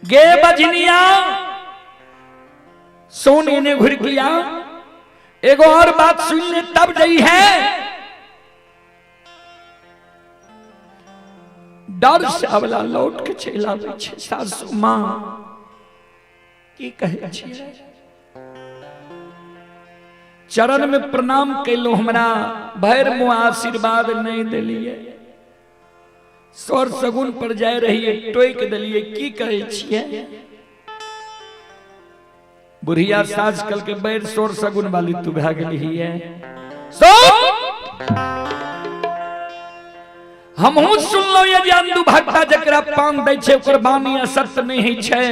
गे बजनिया सोने ने घुर किया, एगो और बात सुन ले तब जई है। डर से अबला लौट के चलि आबै छै। सासू मां की कहै छियै, चरण में प्रणाम कैलो, हमरा भरि मुँह आशीर्वाद नहीं देलियै, स्वर सगुन पर जाय रहियै टोकि देलियै, की कहै छियै। बुढ़िया सास कल के बैर स्वर सगुन वाली तू भए गेली है। हमहूँ सुनलहुँ ये जे अंधु भक्ता जकरा पान दै छै ओकर वाणी असत्य नहि होइ छै।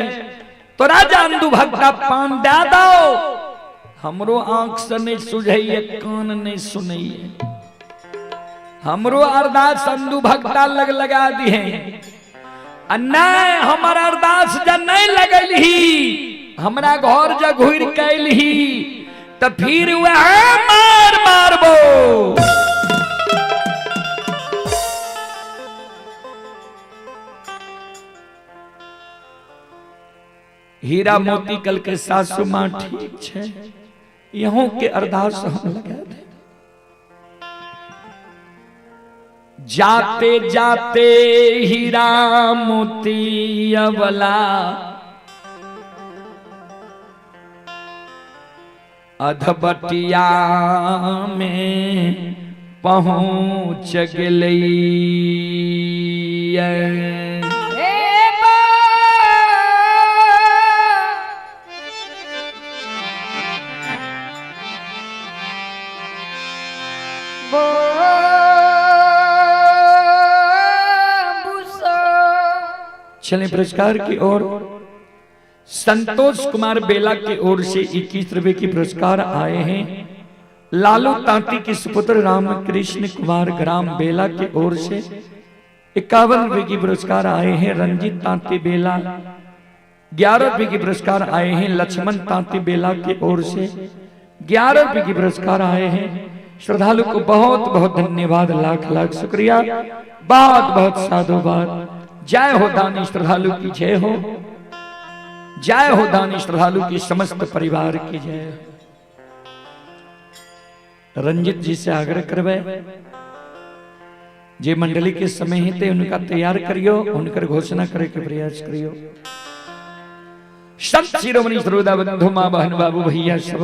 तोरा जे अंधु भक्ता पान दए दौ, हमरो आँख से नहि सुझैए, कान नहि सुनैए, हमरो अरदास अंधु भक्ता लग लगा दिहे। आ नहि हमर अरदास जे नहि लगलही, हमरा घर जे घुरि के अयलही तऽ फिर वएह मार मारबो। हीरा मोती कल के सासू माँ ठीक छै, यहों के अरदास हम लगा दे। जाते जाते हीरा मोती अबला अधबटिया में पहुँच गेलै। चले पुरस्कार की ओर। संतोष कुमार बेला की ओर से 21 रुपए की पुरस्कार आए हैं। लालू तांती के सुपुत्र रामकृष्ण कुमार ग्राम बेला की ओर से 51 रुपए की पुरस्कार आए हैं। रंजीत तांती बेला 11 रुपए की पुरस्कार आए हैं। लक्ष्मण तांती बेला की ओर से 11 रुपए की पुरस्कार आए हैं। श्रद्धालु को बहुत बहुत धन्यवाद, लाख लाख शुक्रिया, बहुत बहुत साधुवाद। जय हो दानी श्रद्धालु की जय हो, जय हो दानी श्रद्धालु की समस्त परिवार की जय हो। रंजित जी से आग्रह करवे जे मंडली के समय ही ते उनका तैयार करियो, उनकर घोषणा करे के प्रयास करियो। संत शिरोमणि श्रोता बंधु माँ बहन बाबू भैया सब,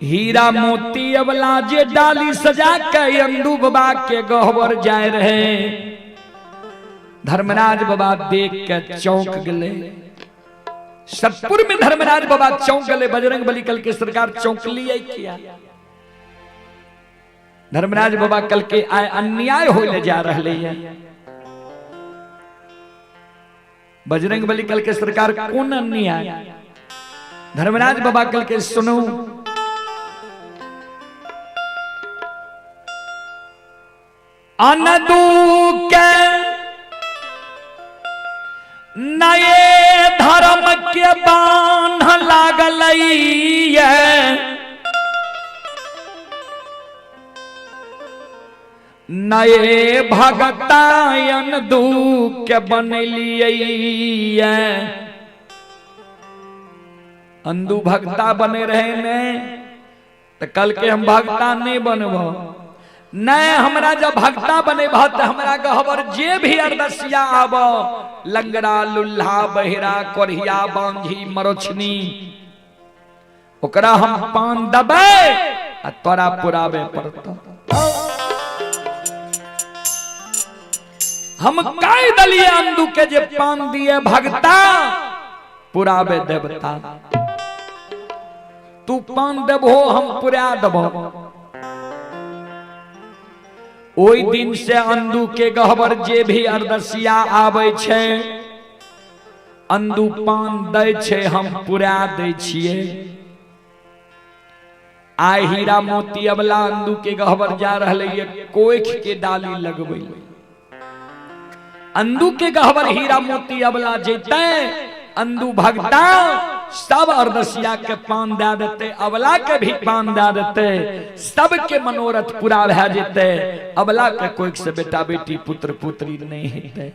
हीरा मोती अबला जे डाली सजा के अंदू बाबा के गहबर जाए रहे, धर्मराज बाबा देख के चौंक गए। सतपुर में धर्मराज बाबा चौंक गए। बजरंग बली कल के सरकार चौंक लिया किया। धर्मराज बाबा कल के आए अन्याय होने जा रहे हैं। बजरंग बली कल के सरकार कौन अन्याय? धर्मराज बाबा कल के सुनो, अनदू के नए धर्म के बांध लागल, नए भगतायन दू के बनलिए। अंदू भगता बने रहे ने तो कल के हम भगता नहीं बनबो। नहीं हमरा जब भगता बने तो हमरा गहबर जे भी अरदसिया आब, लंगड़ा लुल्हा बहिरा कोरिया बांझी मरोछनी, ओकरा हम पान दबे आ तोरा पुराबे पड़त। हम काई दलिए अंदू के जे पान दिए भगता पुराबे देवता, तू पान देबो हम पुरा देबो। ओहि दिन से अंदू के गहबर जे भी अरदसिया आबै छै, अंदू पान दै छै, हम पुरा दै छियै। आइ हीरा मोती अबला अंदू के गहबर जा रहलै ये कोख के डाली लगबै। अंदू के गहबर हीरा मोती अबला जेतै, अंदू भगता सब अरदसिया के पान दे देते, अबला के भी पान दे देते, सबके मनोरथ पूरा भए जेतै। अबला के कोई से बेटा बेटी पुत्र पुत्री नहीं हेतै।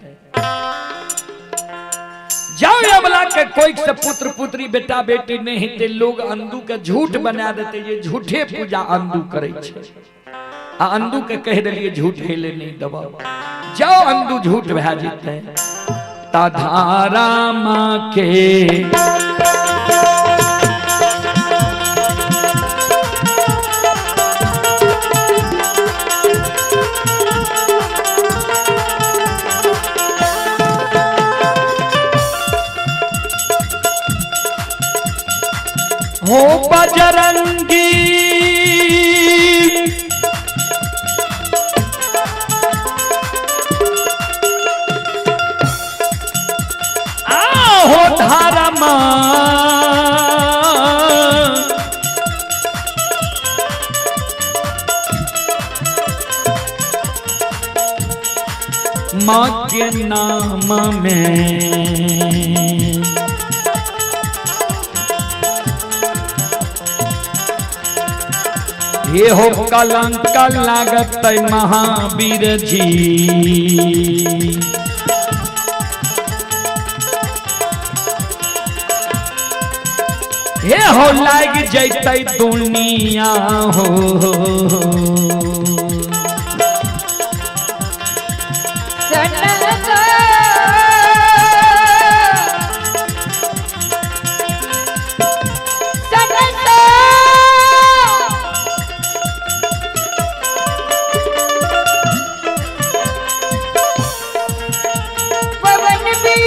जाओ अबला के कोई से पुत्र पुत्री बेटा बेटी नहीं हेतै, लोग अंदू के झूठ बना देते, ये झूठे पूजा अंदू करै छै। आ अंदू के कह देलिए झूठ हेले नहीं देबो, जाओ अंदू झूठ भए जेतै। ताधारा माँ के हो बजरंगी नाम। माँ के नाम में ये हो कलंक लागत महावीर जी। हे हो लाग जैतै दुनिया हो। पवन भी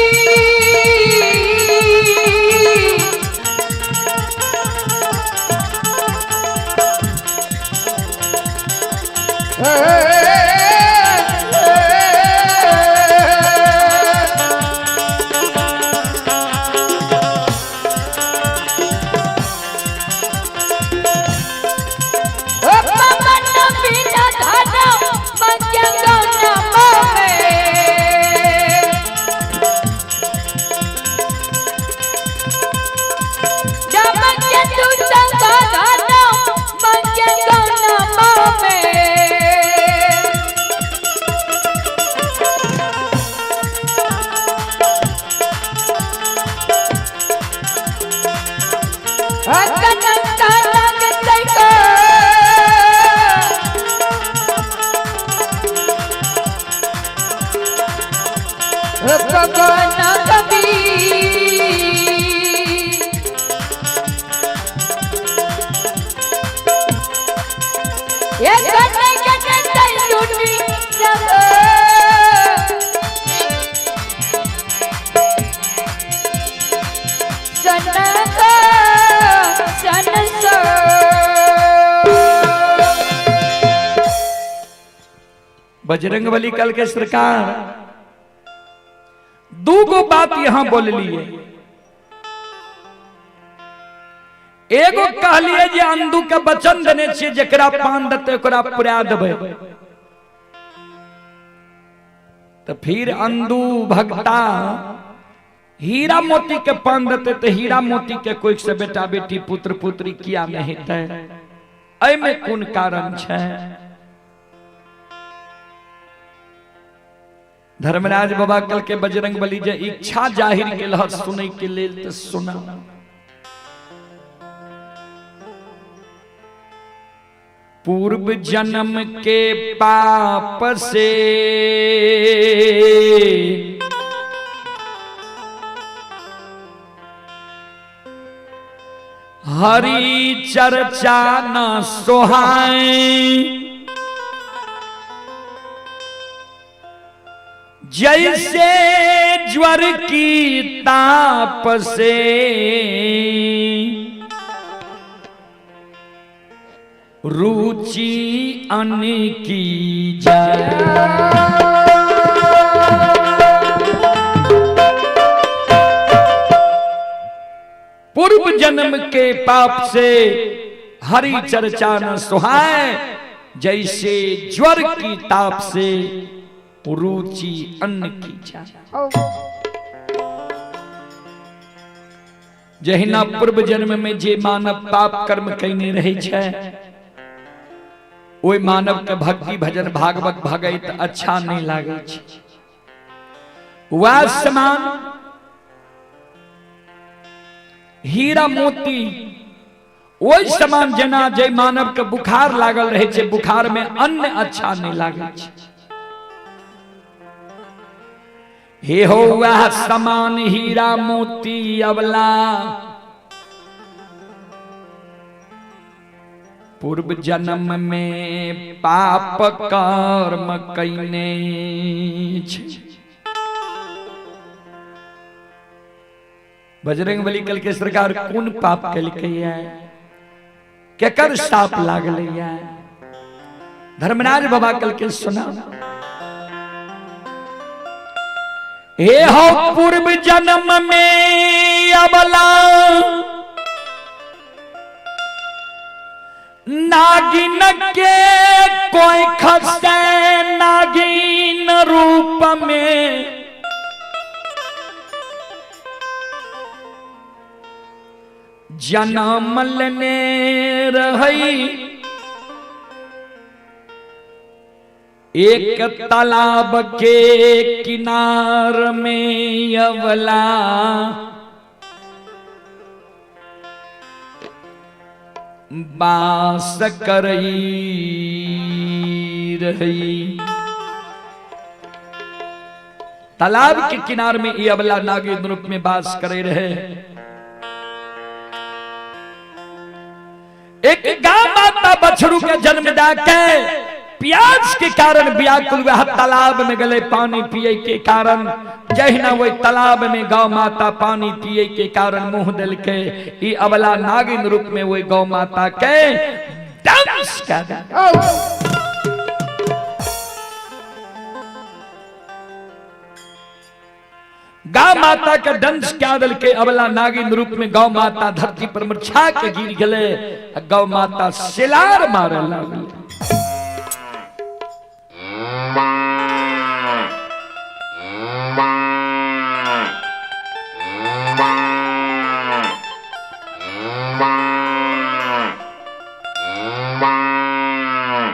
पवन बिना धन मजगन में पवन कबीर ये कने कने तैलुनी जग सनक सनस। बजरंग बली कल के सरकार दू गो बात यहां बोल लिए। एगो कहलिए जे अंदू के वचन देने छियै, जकरा पान देतै ओकरा पुरा देबै। तो फिर अंदू भगता हीरा मोती के पान देते तो हीरा मोती के कोई से बेटा बेटी पुत्र पुत्री किया नहीं हेतै, एहिमे कोन कारण छै? धर्मराज बाबा कल के बजरंग बली जे इच्छा जाहिर के लह सुनै के लेल तो सुना। पूर्व जन्म के पाप से हरि चर्चा न सोहाए, जैसे ज्वर की ताप से रुचि अन्न की जाए। पूर्व जन्म के पाप से हरि चर्चा न सुहाए, जैसे ज्वर की ताप से रुचि अन्न की जाए। जहिना पूर्व जन्म में जे मानव पाप कर्म कयने रहे छै, ओहि मानव के भक्ति भजन भागवत भगैत अच्छा नहीं लागै छै। वह समान हीरा मोती ओहि समान जेना जे मानव के बुखार लागल रहे छै, बुखार में अन्न अच्छा नहीं लागै छै। हे हो वह समान हीरा मोती अबला पूर्व जन्म में पाप कर्म कयने छै। बजरंग बली कल के सरकार कोन पाप केलकै, केकर साप लागलै? धर्मराज बाबा कल के सुना। हे हो पूर्व जन्म में अबला नागिन के कोई खसे नागिन रूप में जन्म लेने रही। एक तालाब के किनार में अवला बास करई रही। तालाब के किनार में ये अबला नागिन रूप में बास करे रहे। एक गाय माता बछड़ू के जन्म के प्यास के कारण व्याकुल वह तालाब में गले पानी पिए के कारण। जहिना वही तालाब में गौ माता पानी पिए के कारण मुंह दिल के ई अबला नागिन रूप में वही गौ माता के दंश कर दे। गौ माता के दंश क्या दल के अबला नागिन रूप में गौ माता धरती पर मुरझा के गिर गले। गौ माता सिलार मारे लागल।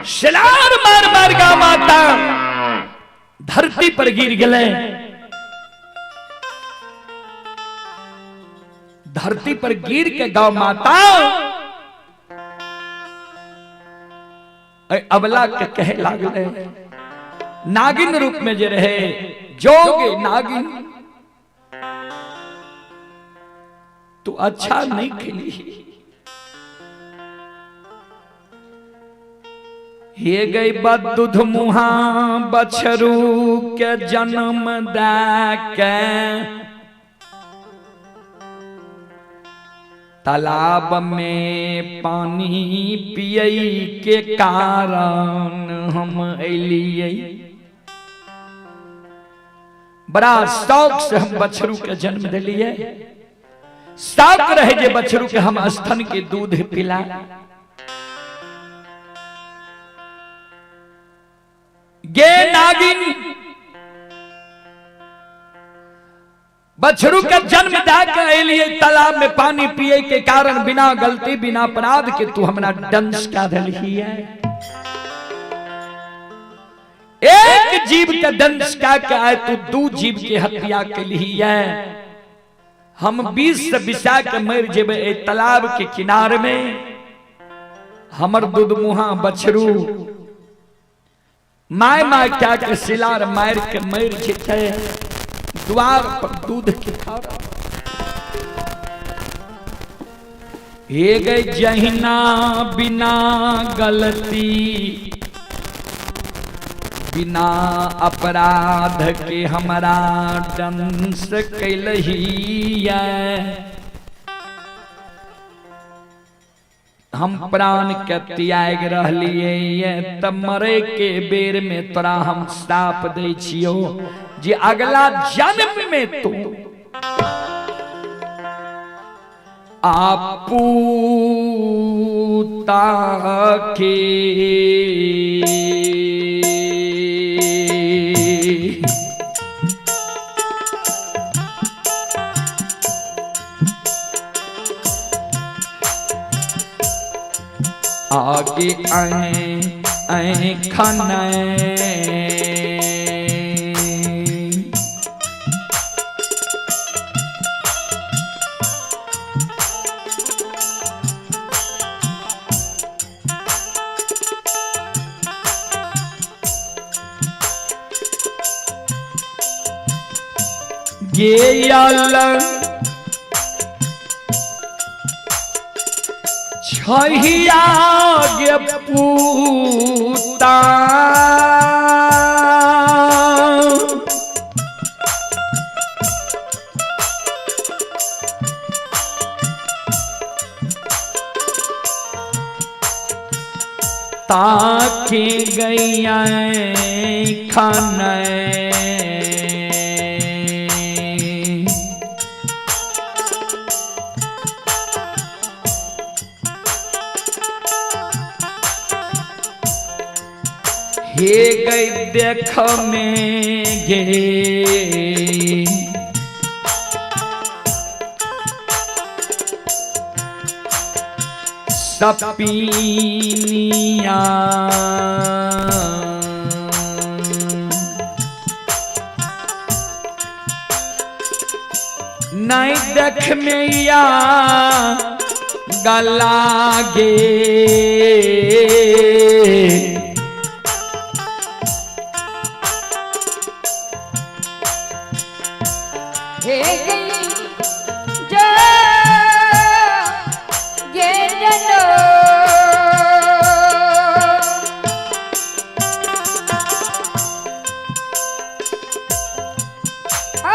सिलार मार मार गौ माता धरती पर गिर गले। धरती पर गिर के गौ माता अबला के कहे लागले नागिन रूप में जे रहे जोग नागिन तू अच्छा नहीं खेली। हे गई बद दूध मुहा बछरू के जन्म दे के तालाब में पानी पिए के कारण हम अलिए। बड़ा शौक से हम बछरू के जन्म दिलिए। शौक रहे जे बछरू के हम स्तन के दूध पिला। गे नागिन बछरू के जन्म दे के अलिए तालाब में पानी पिए के कारण बिना गलती बिना अपराध के तू हमरा दंश का दिलही है। एक जीव के दंश का के आए तू दू जीव के हत्या के लिए है। हम 20 से बिसा के मर जेबे ए तालाब के किनार में। हमर दूध मुहा बछरू my my क्या के सिलार मार के मर जेते द्वार पर दूध के खारा। हे गई जहिना बिना गलती बिना अपराध के हमरा दंश कैलही। हम प्राण के त्याग रहलिए तब मरे के बेर में तोरा हम श्राप दै छियो जे अगला जन्म में तू आपूता के आगे आए आए खाना ये छहिया गे पूता ताके गैया खाना हे गई देख में गे सपीनिया नहीं देख में या गला गे। हे गई जा गे जनो आ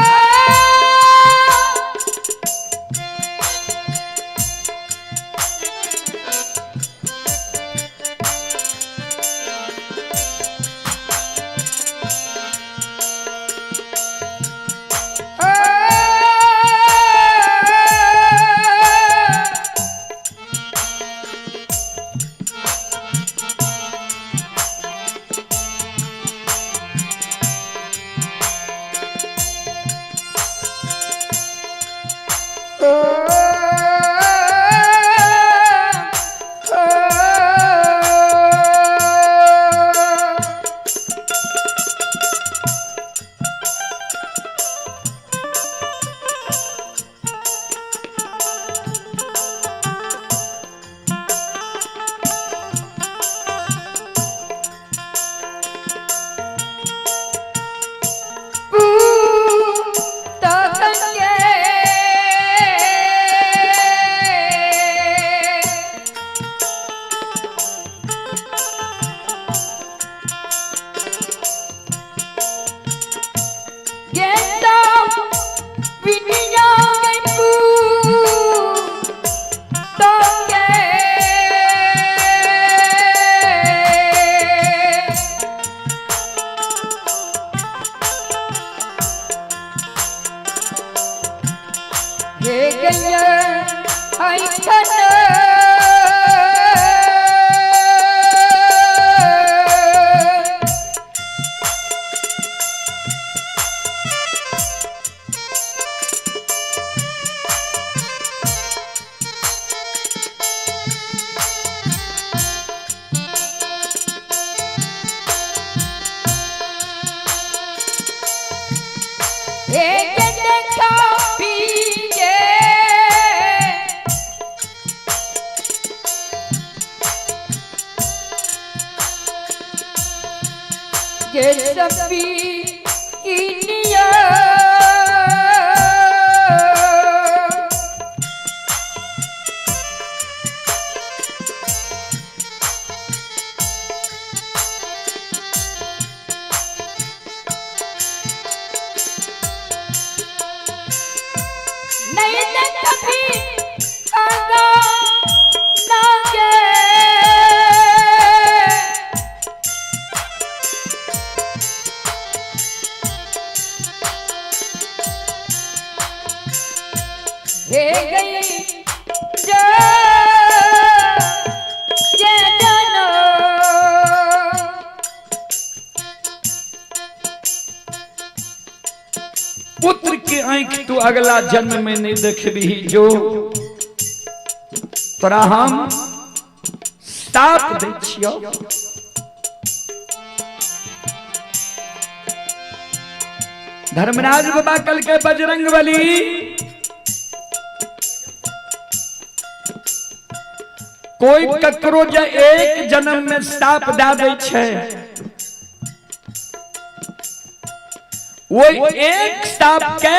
हे गैया ऐठन हे देखा पिए गे सपी किनिया नहीं कभी आगा नागे हे गई जा ये जानो पुत्र के आंख तू अगला जन्म में नहीं देखबी जो तोरा हम साप दै छियौ। धर्मराज बाबा कल के बजरंग बली कोई ककरो जे एक जन्म में साप दे दै छै वो एक साप के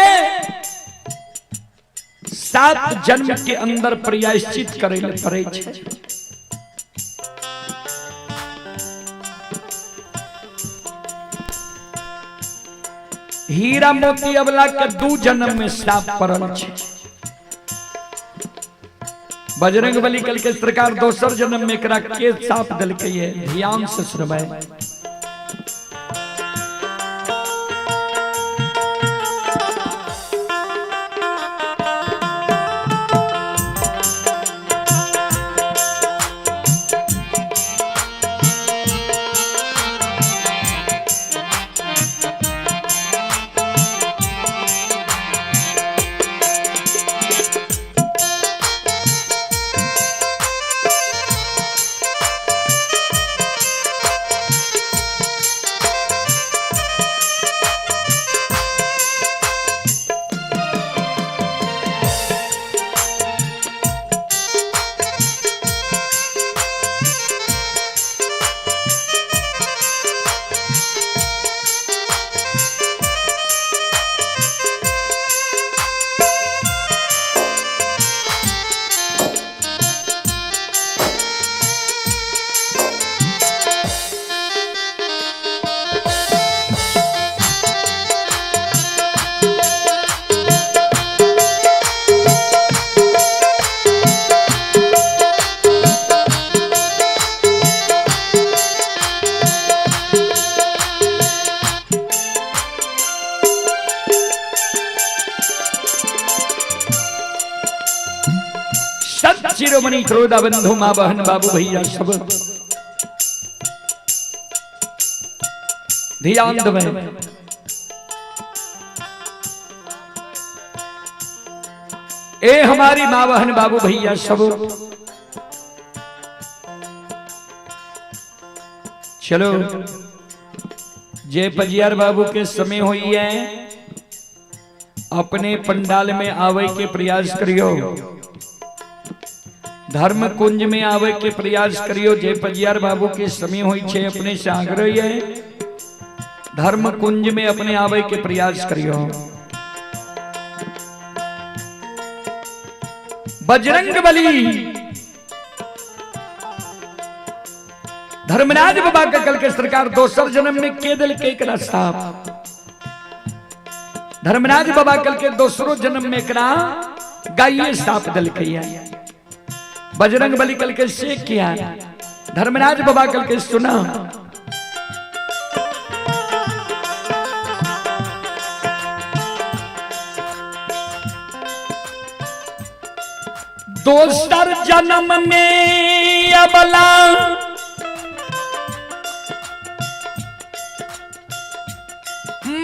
7 जन्म के अंदर प्रायश्चित करे ले पड़े छै। हीरा मोती अबला के 2 जन्म में साप पड़ल छै। बजरंग बली कल के सरकार दोसर जन्म में एकरा के साप देलकै है। ध्यान से सुनबै। शिरोमणि श्रोता बंधु माँ बहन बाबू भैया सब ध्यान देबै। ए हमारी माँ बहन बाबू भैया सब, चलो जय पजियार बाबू के समय हुई है, अपने पंडाल में आवे के प्रयास करियो, धर्म कुंज में आवे के प्रयास करियो। जय पजियार बाबू के समय हुई छे, अपने से आग्रह है धर्म कुंज में अपने आवे के प्रयास करियो। बजरंग बली धर्मराज बाबा के कल के सरकार दोसर जन्म में के दिल के एकरा साप। धर्मराज बाबा कल के दोसरो जन्म में एकरा गाइये साप दिल के। बजरंग बली कल के से किया। धर्मराज बाबा कल के सुना, दोसर जन्म में अबला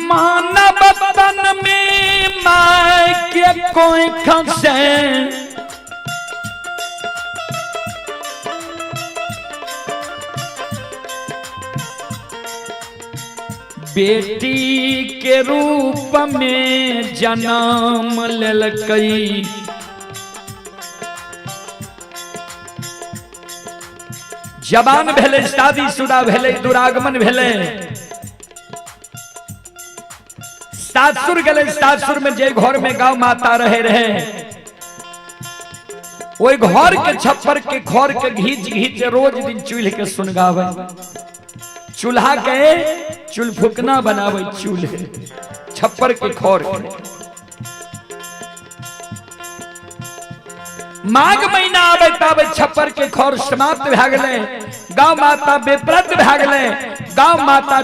मानव तन में my के कोई खसे, बेटी के रूप में जन्म लेलकई। जवान भेले, शादीशुदा भेले, दुरागमन भेले, सासुर गले। सासुर में जे घर में गाँव माता रहे रहे ओई घर के छप्पर के घर के घीच घीच रोज दिन चूल्हे के सुनगावे, चूल्हा के चूल फुकना बनावे, चूल्हे छप्पर के खर के। माघ महीना आवे ताबे छप्पर के खर समाप्त भए गेलै, गाँव माता बेप्रत भए गेलै, गाँव माता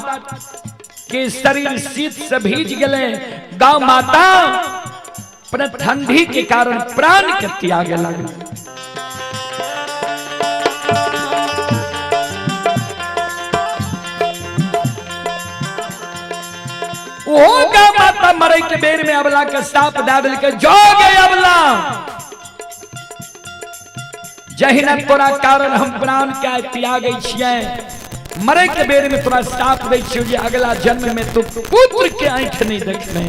के शरीर शीत से भीज गेलै, गाँव माता अपने ठंडी के कारण प्राण के त्यागे लगल। ओ गाँव माता मरे के बेर में अबला के साप दे देलकै, जो गे अबला जहिना तोरा कारण हम प्राण के त्यागै छियै, मरे के बेर में तोरा साप दै छियौ जे अगला जन्म में तू पुत्र के आंखि नहीं देखबे।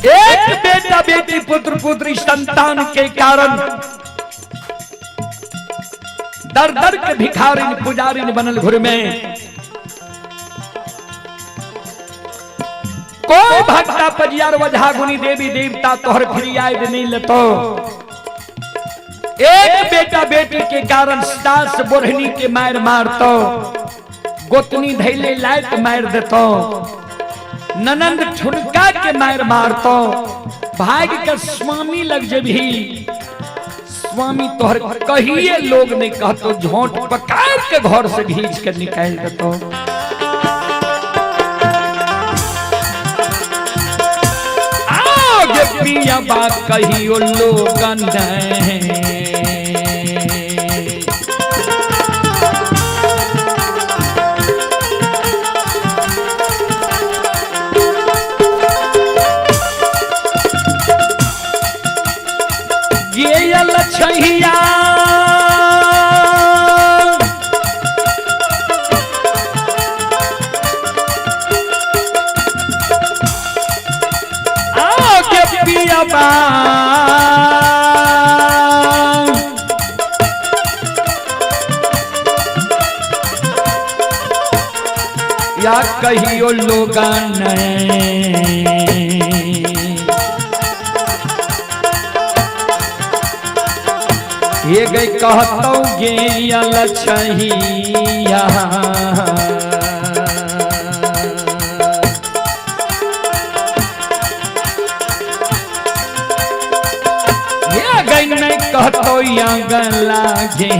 एक बेटा बेटी पुत्र पुत्री संतान के कारण दर दर के भिखारिन पुजारिन बनल घर में। कोई भक्ता पजियार वझा गुनी देवी देवता तोहर फिरियाद नहीं लेतो। एक बेटा बेटी के कारण सास बोरहनी के मार मारतो, गोतनी धैले लायत मार देतो, ननंद ठुनका के मार मारतो, भाग के स्वामी लग जेबही, स्वामी तोहर कहिए लोग नहीं कहतो, झोंट पकाड़ के घर से घींच के निकाल देतो। आगे पिया बा कहियो लोगन नहीं, गेयल छहिया आगे पिया बा या कहियो लोगन ये गई कहतो गेयल छहिया। ये गई नहीं कहतो या गला गे।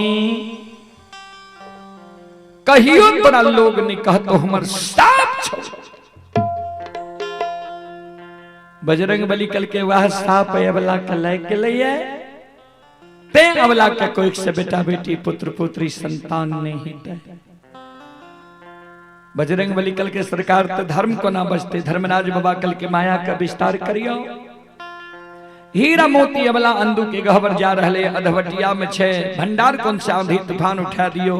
स्वामी, कहियो तोरा लोग नहीं कहतो हमर साप छौ। बजरंग बली कल के वह साप अबला के लायक के लिए ते अबला के कोई से बेटा बेटी पुत्र पुत्री संतान नहीं हेतै। बजरंग बली कल के सरकार तो धर्म को ना बचते। धर्मराज बाबा कल के माया का विस्तार करियो। हीरा मोती अबला अंदू के गहबर जा रहे अधवटिया में छे भंडार कौन से आंधी तूफान उठा दियो,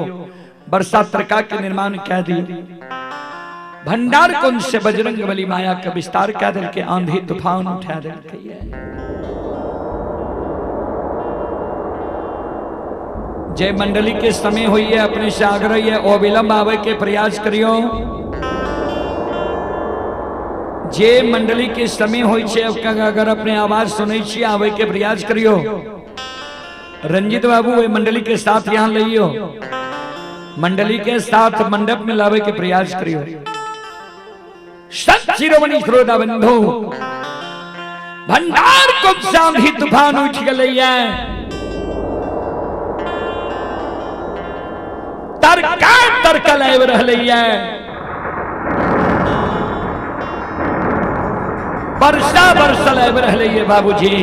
बरसा तरका के निर्माण कह दियो। भंडार कौन से बजरंग बली माया का विस्तार कह दिल के आंधी तूफान उठा दिल के। जय मंडली के समय हुई है, अपने से आग्रह है अविलंब आवे के प्रयास करियो। जे मंडली के समय होई छे अगर अपने आवाज सुनै छी आवे के प्रयास करियो। रंजित बाबू वे मंडली के साथ यहाँ लइयो, मंडली के साथ मंडप में लावे के प्रयास करियो। संत शिरोमणि श्रोता बंधु, भंडार को आंधी तूफान उठ गलैया, तरका तरकल आबि रहलैया, वर्षा बरसल आबि रहलैया। बाबूजी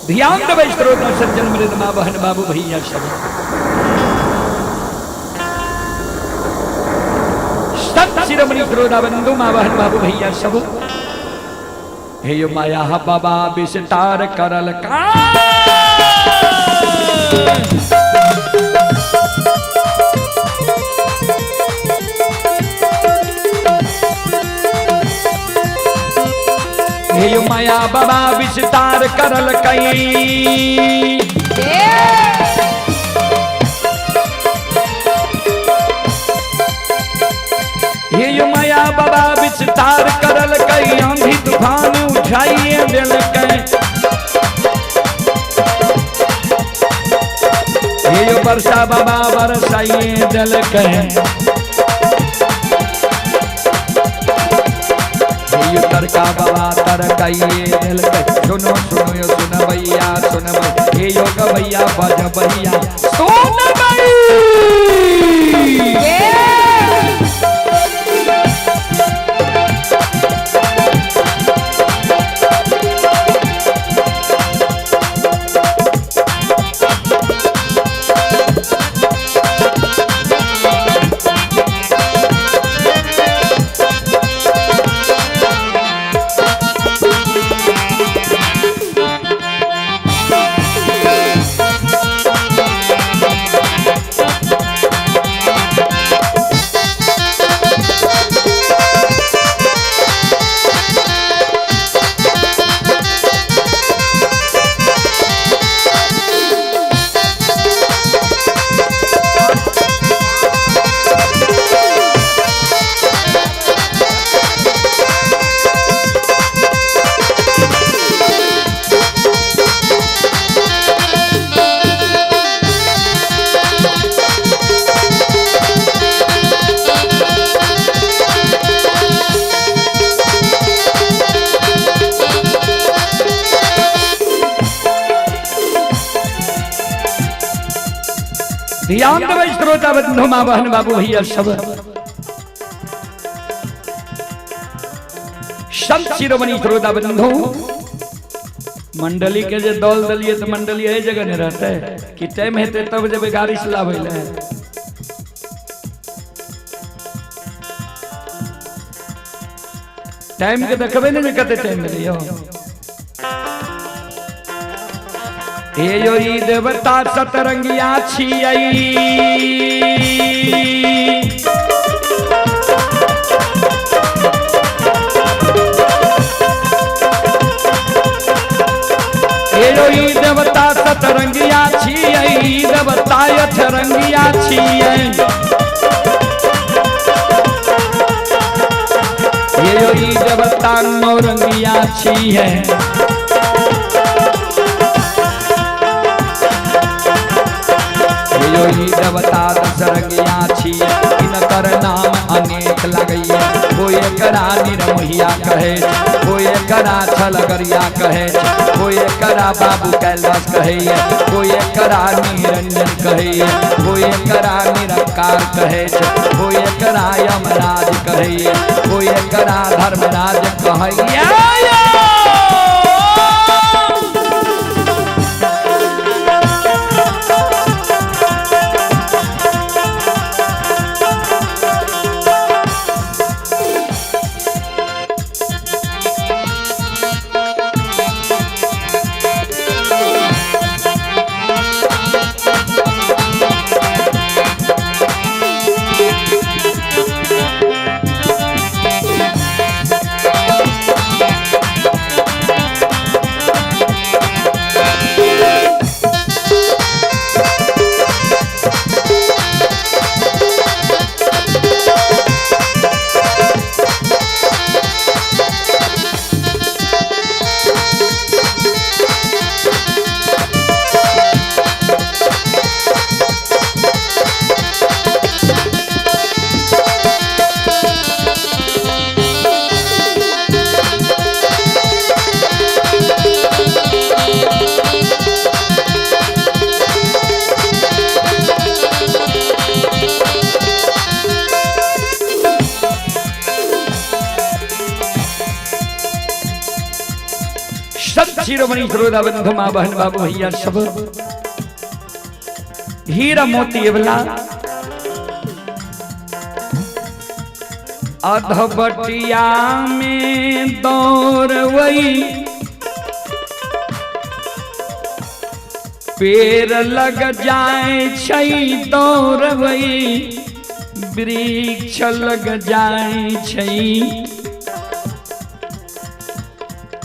ध्यान देबै श्रोता सज्जन मृद माँ बहन बाबू भैया सब। संत शिरोमणि श्रोता बंधु माँ बहन बाबू भैया सब, हे यो माया बाबा विस्तार करल का। हे यो माया बाबा विस्तार करल कई। हे यो माया बाबा विस्तार करल कई, आंधी तूफान उठाइए दिल कई। हे यो वर्षा बाबा बरसाइए दिल कई। हे यो तरका बाबा तरकाइए दिल कई। सुनो सुनो यो सुन भैया सुन भैया, हे यो गवैया बज भैया सुन भई। ध्यान देबै श्रोता बंधु माँ बहन बाबू भैया सब। संत शिरोमणि श्रोता बंधु, मंडली के जे दौल दलिए तो मंडली एहि जगह नहीं रहते कि टाइम हेतै तब जेबै गाड़ी से लाबै ले। टाइम के देखबै ने कते टाइम भेलै यौ। हे यो ई देवता सतरंगिया छियै, हे यो ई देवता सतरंगिया छियै, ई देवता अठरंगिया छियै। हे यो ई देवता नौरंगिया छियै। देवता दशरंगिया छियै, इनकर नाम अनेक लगैया। कोई एकरा निरमोहिया कहे, कोई एकरा छलगरिया कहे छै, कोई एकरा बाबू कैलाश कहैए, कोई एकरा निरंजन कहैए, कोई एकरा निरंकार कहे छै, कोई एकरा यमराज कहैए, कोई एकरा धर्मराज कहैए। संत शिरोमणि श्रोता बंधु माँ बहन बाबू भैया सब हीरा मोती एवला अधबटिया में दौड़वई पेड़ लग जाए छै दौड़वई वृक्ष लग जाए छै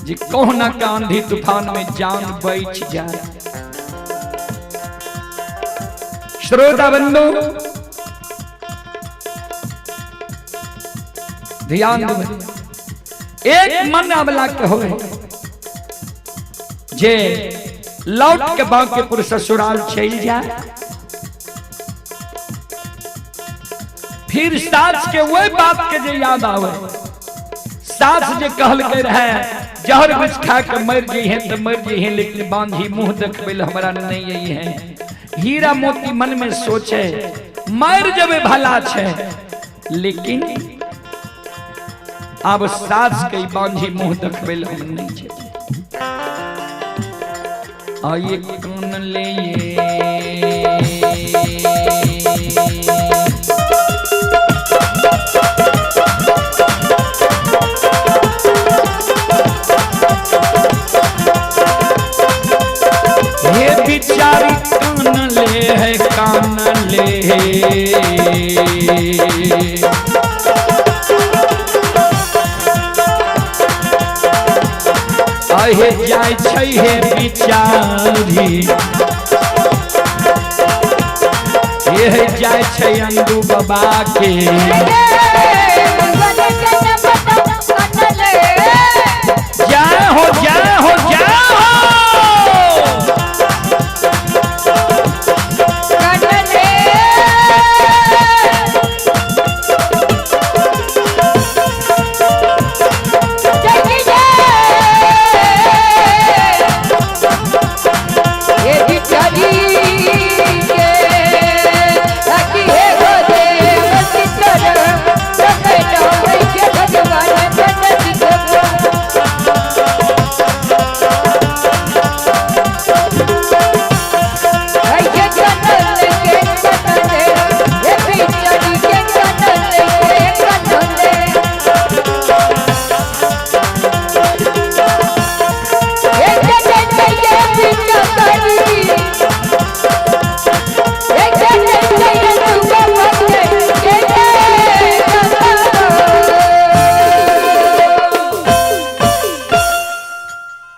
जे कहुना के आंधी तूफान में जान बच जाए। श्रोता बंधु ध्यान दो, एक मन अबला के होए जे लौट के बांकेपुर ससुराल चल जाए, फिर सास के वही बात के जे याद आवे, सास जे कहल के रहे जहर विष खा के मर गई है तो मर गई है, लेकिन बांझी मुंह देखबे ले हमरा नहीं आई है। हीरा मोती मन में सोचे मर जबे भला छे, लेकिन अब सास के बांझी मुंह देखबे ले हम नहीं छे। आइए कान ले ये बिचारी कान ले है कान ले अहे जाय छै हे बिचारी ये जाय छै अंडू बाबा के। जय हो जय हो जय हो।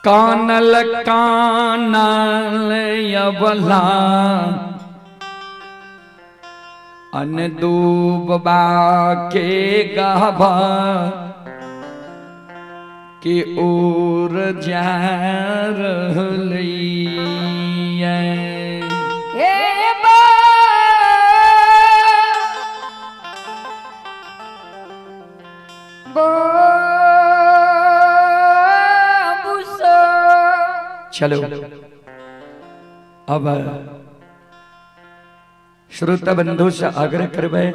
कानल कानल यवला अन डूबबा के गहबा के ओर जा रहलैया। हे चलो अब श्रोता बंधु से आग्रह करबे,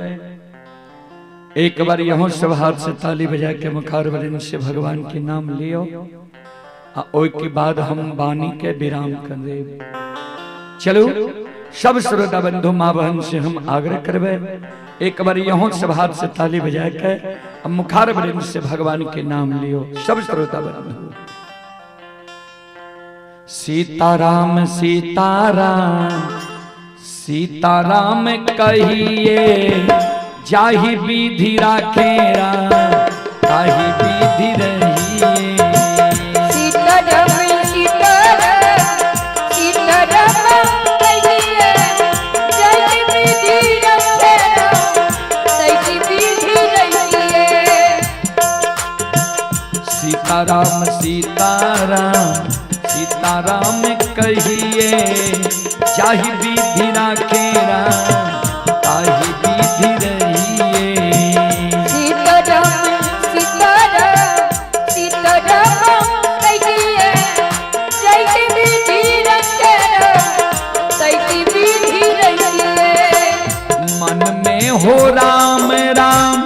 एक बार यहाँ सब हाथ से ताली बजा के मुखारवृंद से भगवान के नाम लियो, आ ओई के बाद हम वाणी के विराम कर देब। चलो सब श्रोता बंधु माँ बहन से हम आग्रह करबे, एक बार यहाँ सब हाथ से ताली बजा के मुखारवृंद से भगवान के नाम लियो। सब श्रोता बंधु सीताराम सीताराम सीताराम कहिए, जाहि विधि राखे राम ताहि विधि रहिए। सीताराम सीताराम सीताराम कहिए, जाहि विधि रखे राम ताहि विधि रहिए। सीताराम सीताराम सीताराम कहिए, जाहि विधि राखे राम ताहि विधि रहिए। सीताराम सीताराम सीताराम कहिए, जाहि विधि रखे राम ताहि विधि रहिए। मन में हो राम राम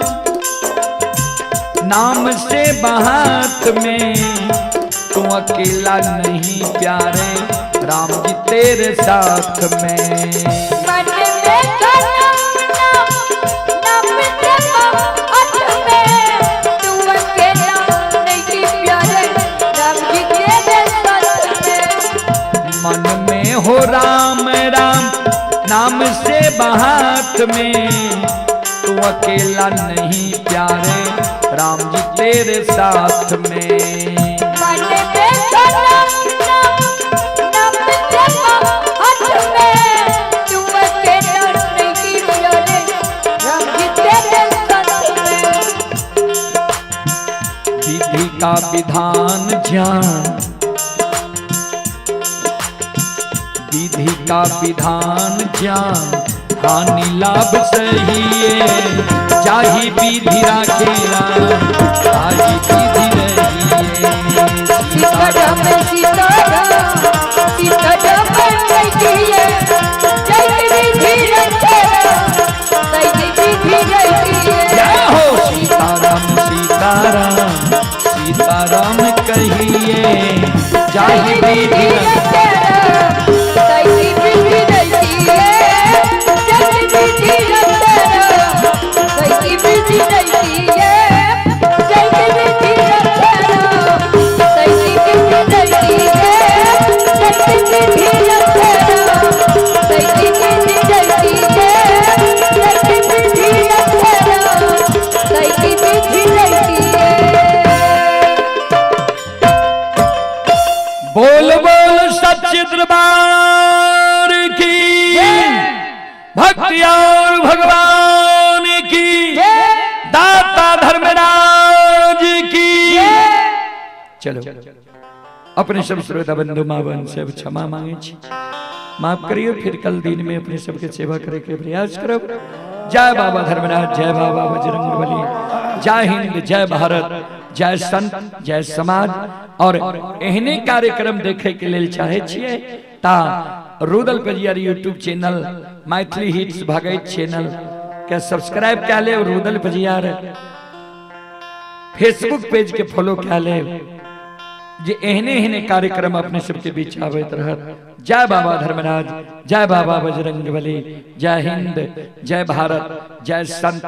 नाम से बात में, तू अकेला नहीं प्यारे राम जी तेरे साथ में। मन में नाम नाम नाम से बात में, तू अकेला नहीं प्यारे राम जी तेरे साथ में। मन में हो राम राम नाम से बात में, तू अकेला नहीं प्यारे राम जी तेरे साथ में। मन में नाम नाम नाम से बात में, तू अकेला नहीं प्यारे राम जी तेरे साथ में। विधि का विधान जान, विधि का विधान जान, हानि लाभ सहिए, जाहि विधि राखे राम ताहि विधि रहिए। सीताराम सीताराम सीताराम कहिए, जाहि विधि रखे राम ताहि विधि रहिए। जय हो सीताराम सीताराम सीताराम कहिए, जाहि विधि रखे राम ताहि विधि रहिए। जाहि विधि रखे राम ताहि विधि रहिए। जाहि विधि रखे राम ताहि विधि रहिए। जाहि विधि रखे राम ताहि विधि रहिए। जाहि विधि रखे राम ताहि विधि रहिए। बोल बोल सच्चे दरबार की, भक्ति और भगवान की, दाता धर्मराज की। चलो अपने सब श्रोता बंधु माँ बहन से क्षमा मांगे छी, माफ करियो। फिर कल दिन में अपने सबके सेवा करे के प्रयास करो। जय बाबा धर्मराज, जय बाबा बजरंग बली, जय हिंद, जय भारत, जय संत, जय समाज। और एहने कार्यक्रम देखे के लेल चाहे छियै ता Rudal Pajiyar YouTube channel, Maithili hits Bhagat channel के सब्सक्राइब कए लेब। रुदल पजियार फेसबुक पेज के फॉलो कए लेब, जे एहने एहने कार्यक्रम अपने सबके बीच आबैत रहत। जय बाबा धर्मराज, जय बाबा बजरंग बली, जय हिंद, जय भारत, जय संत।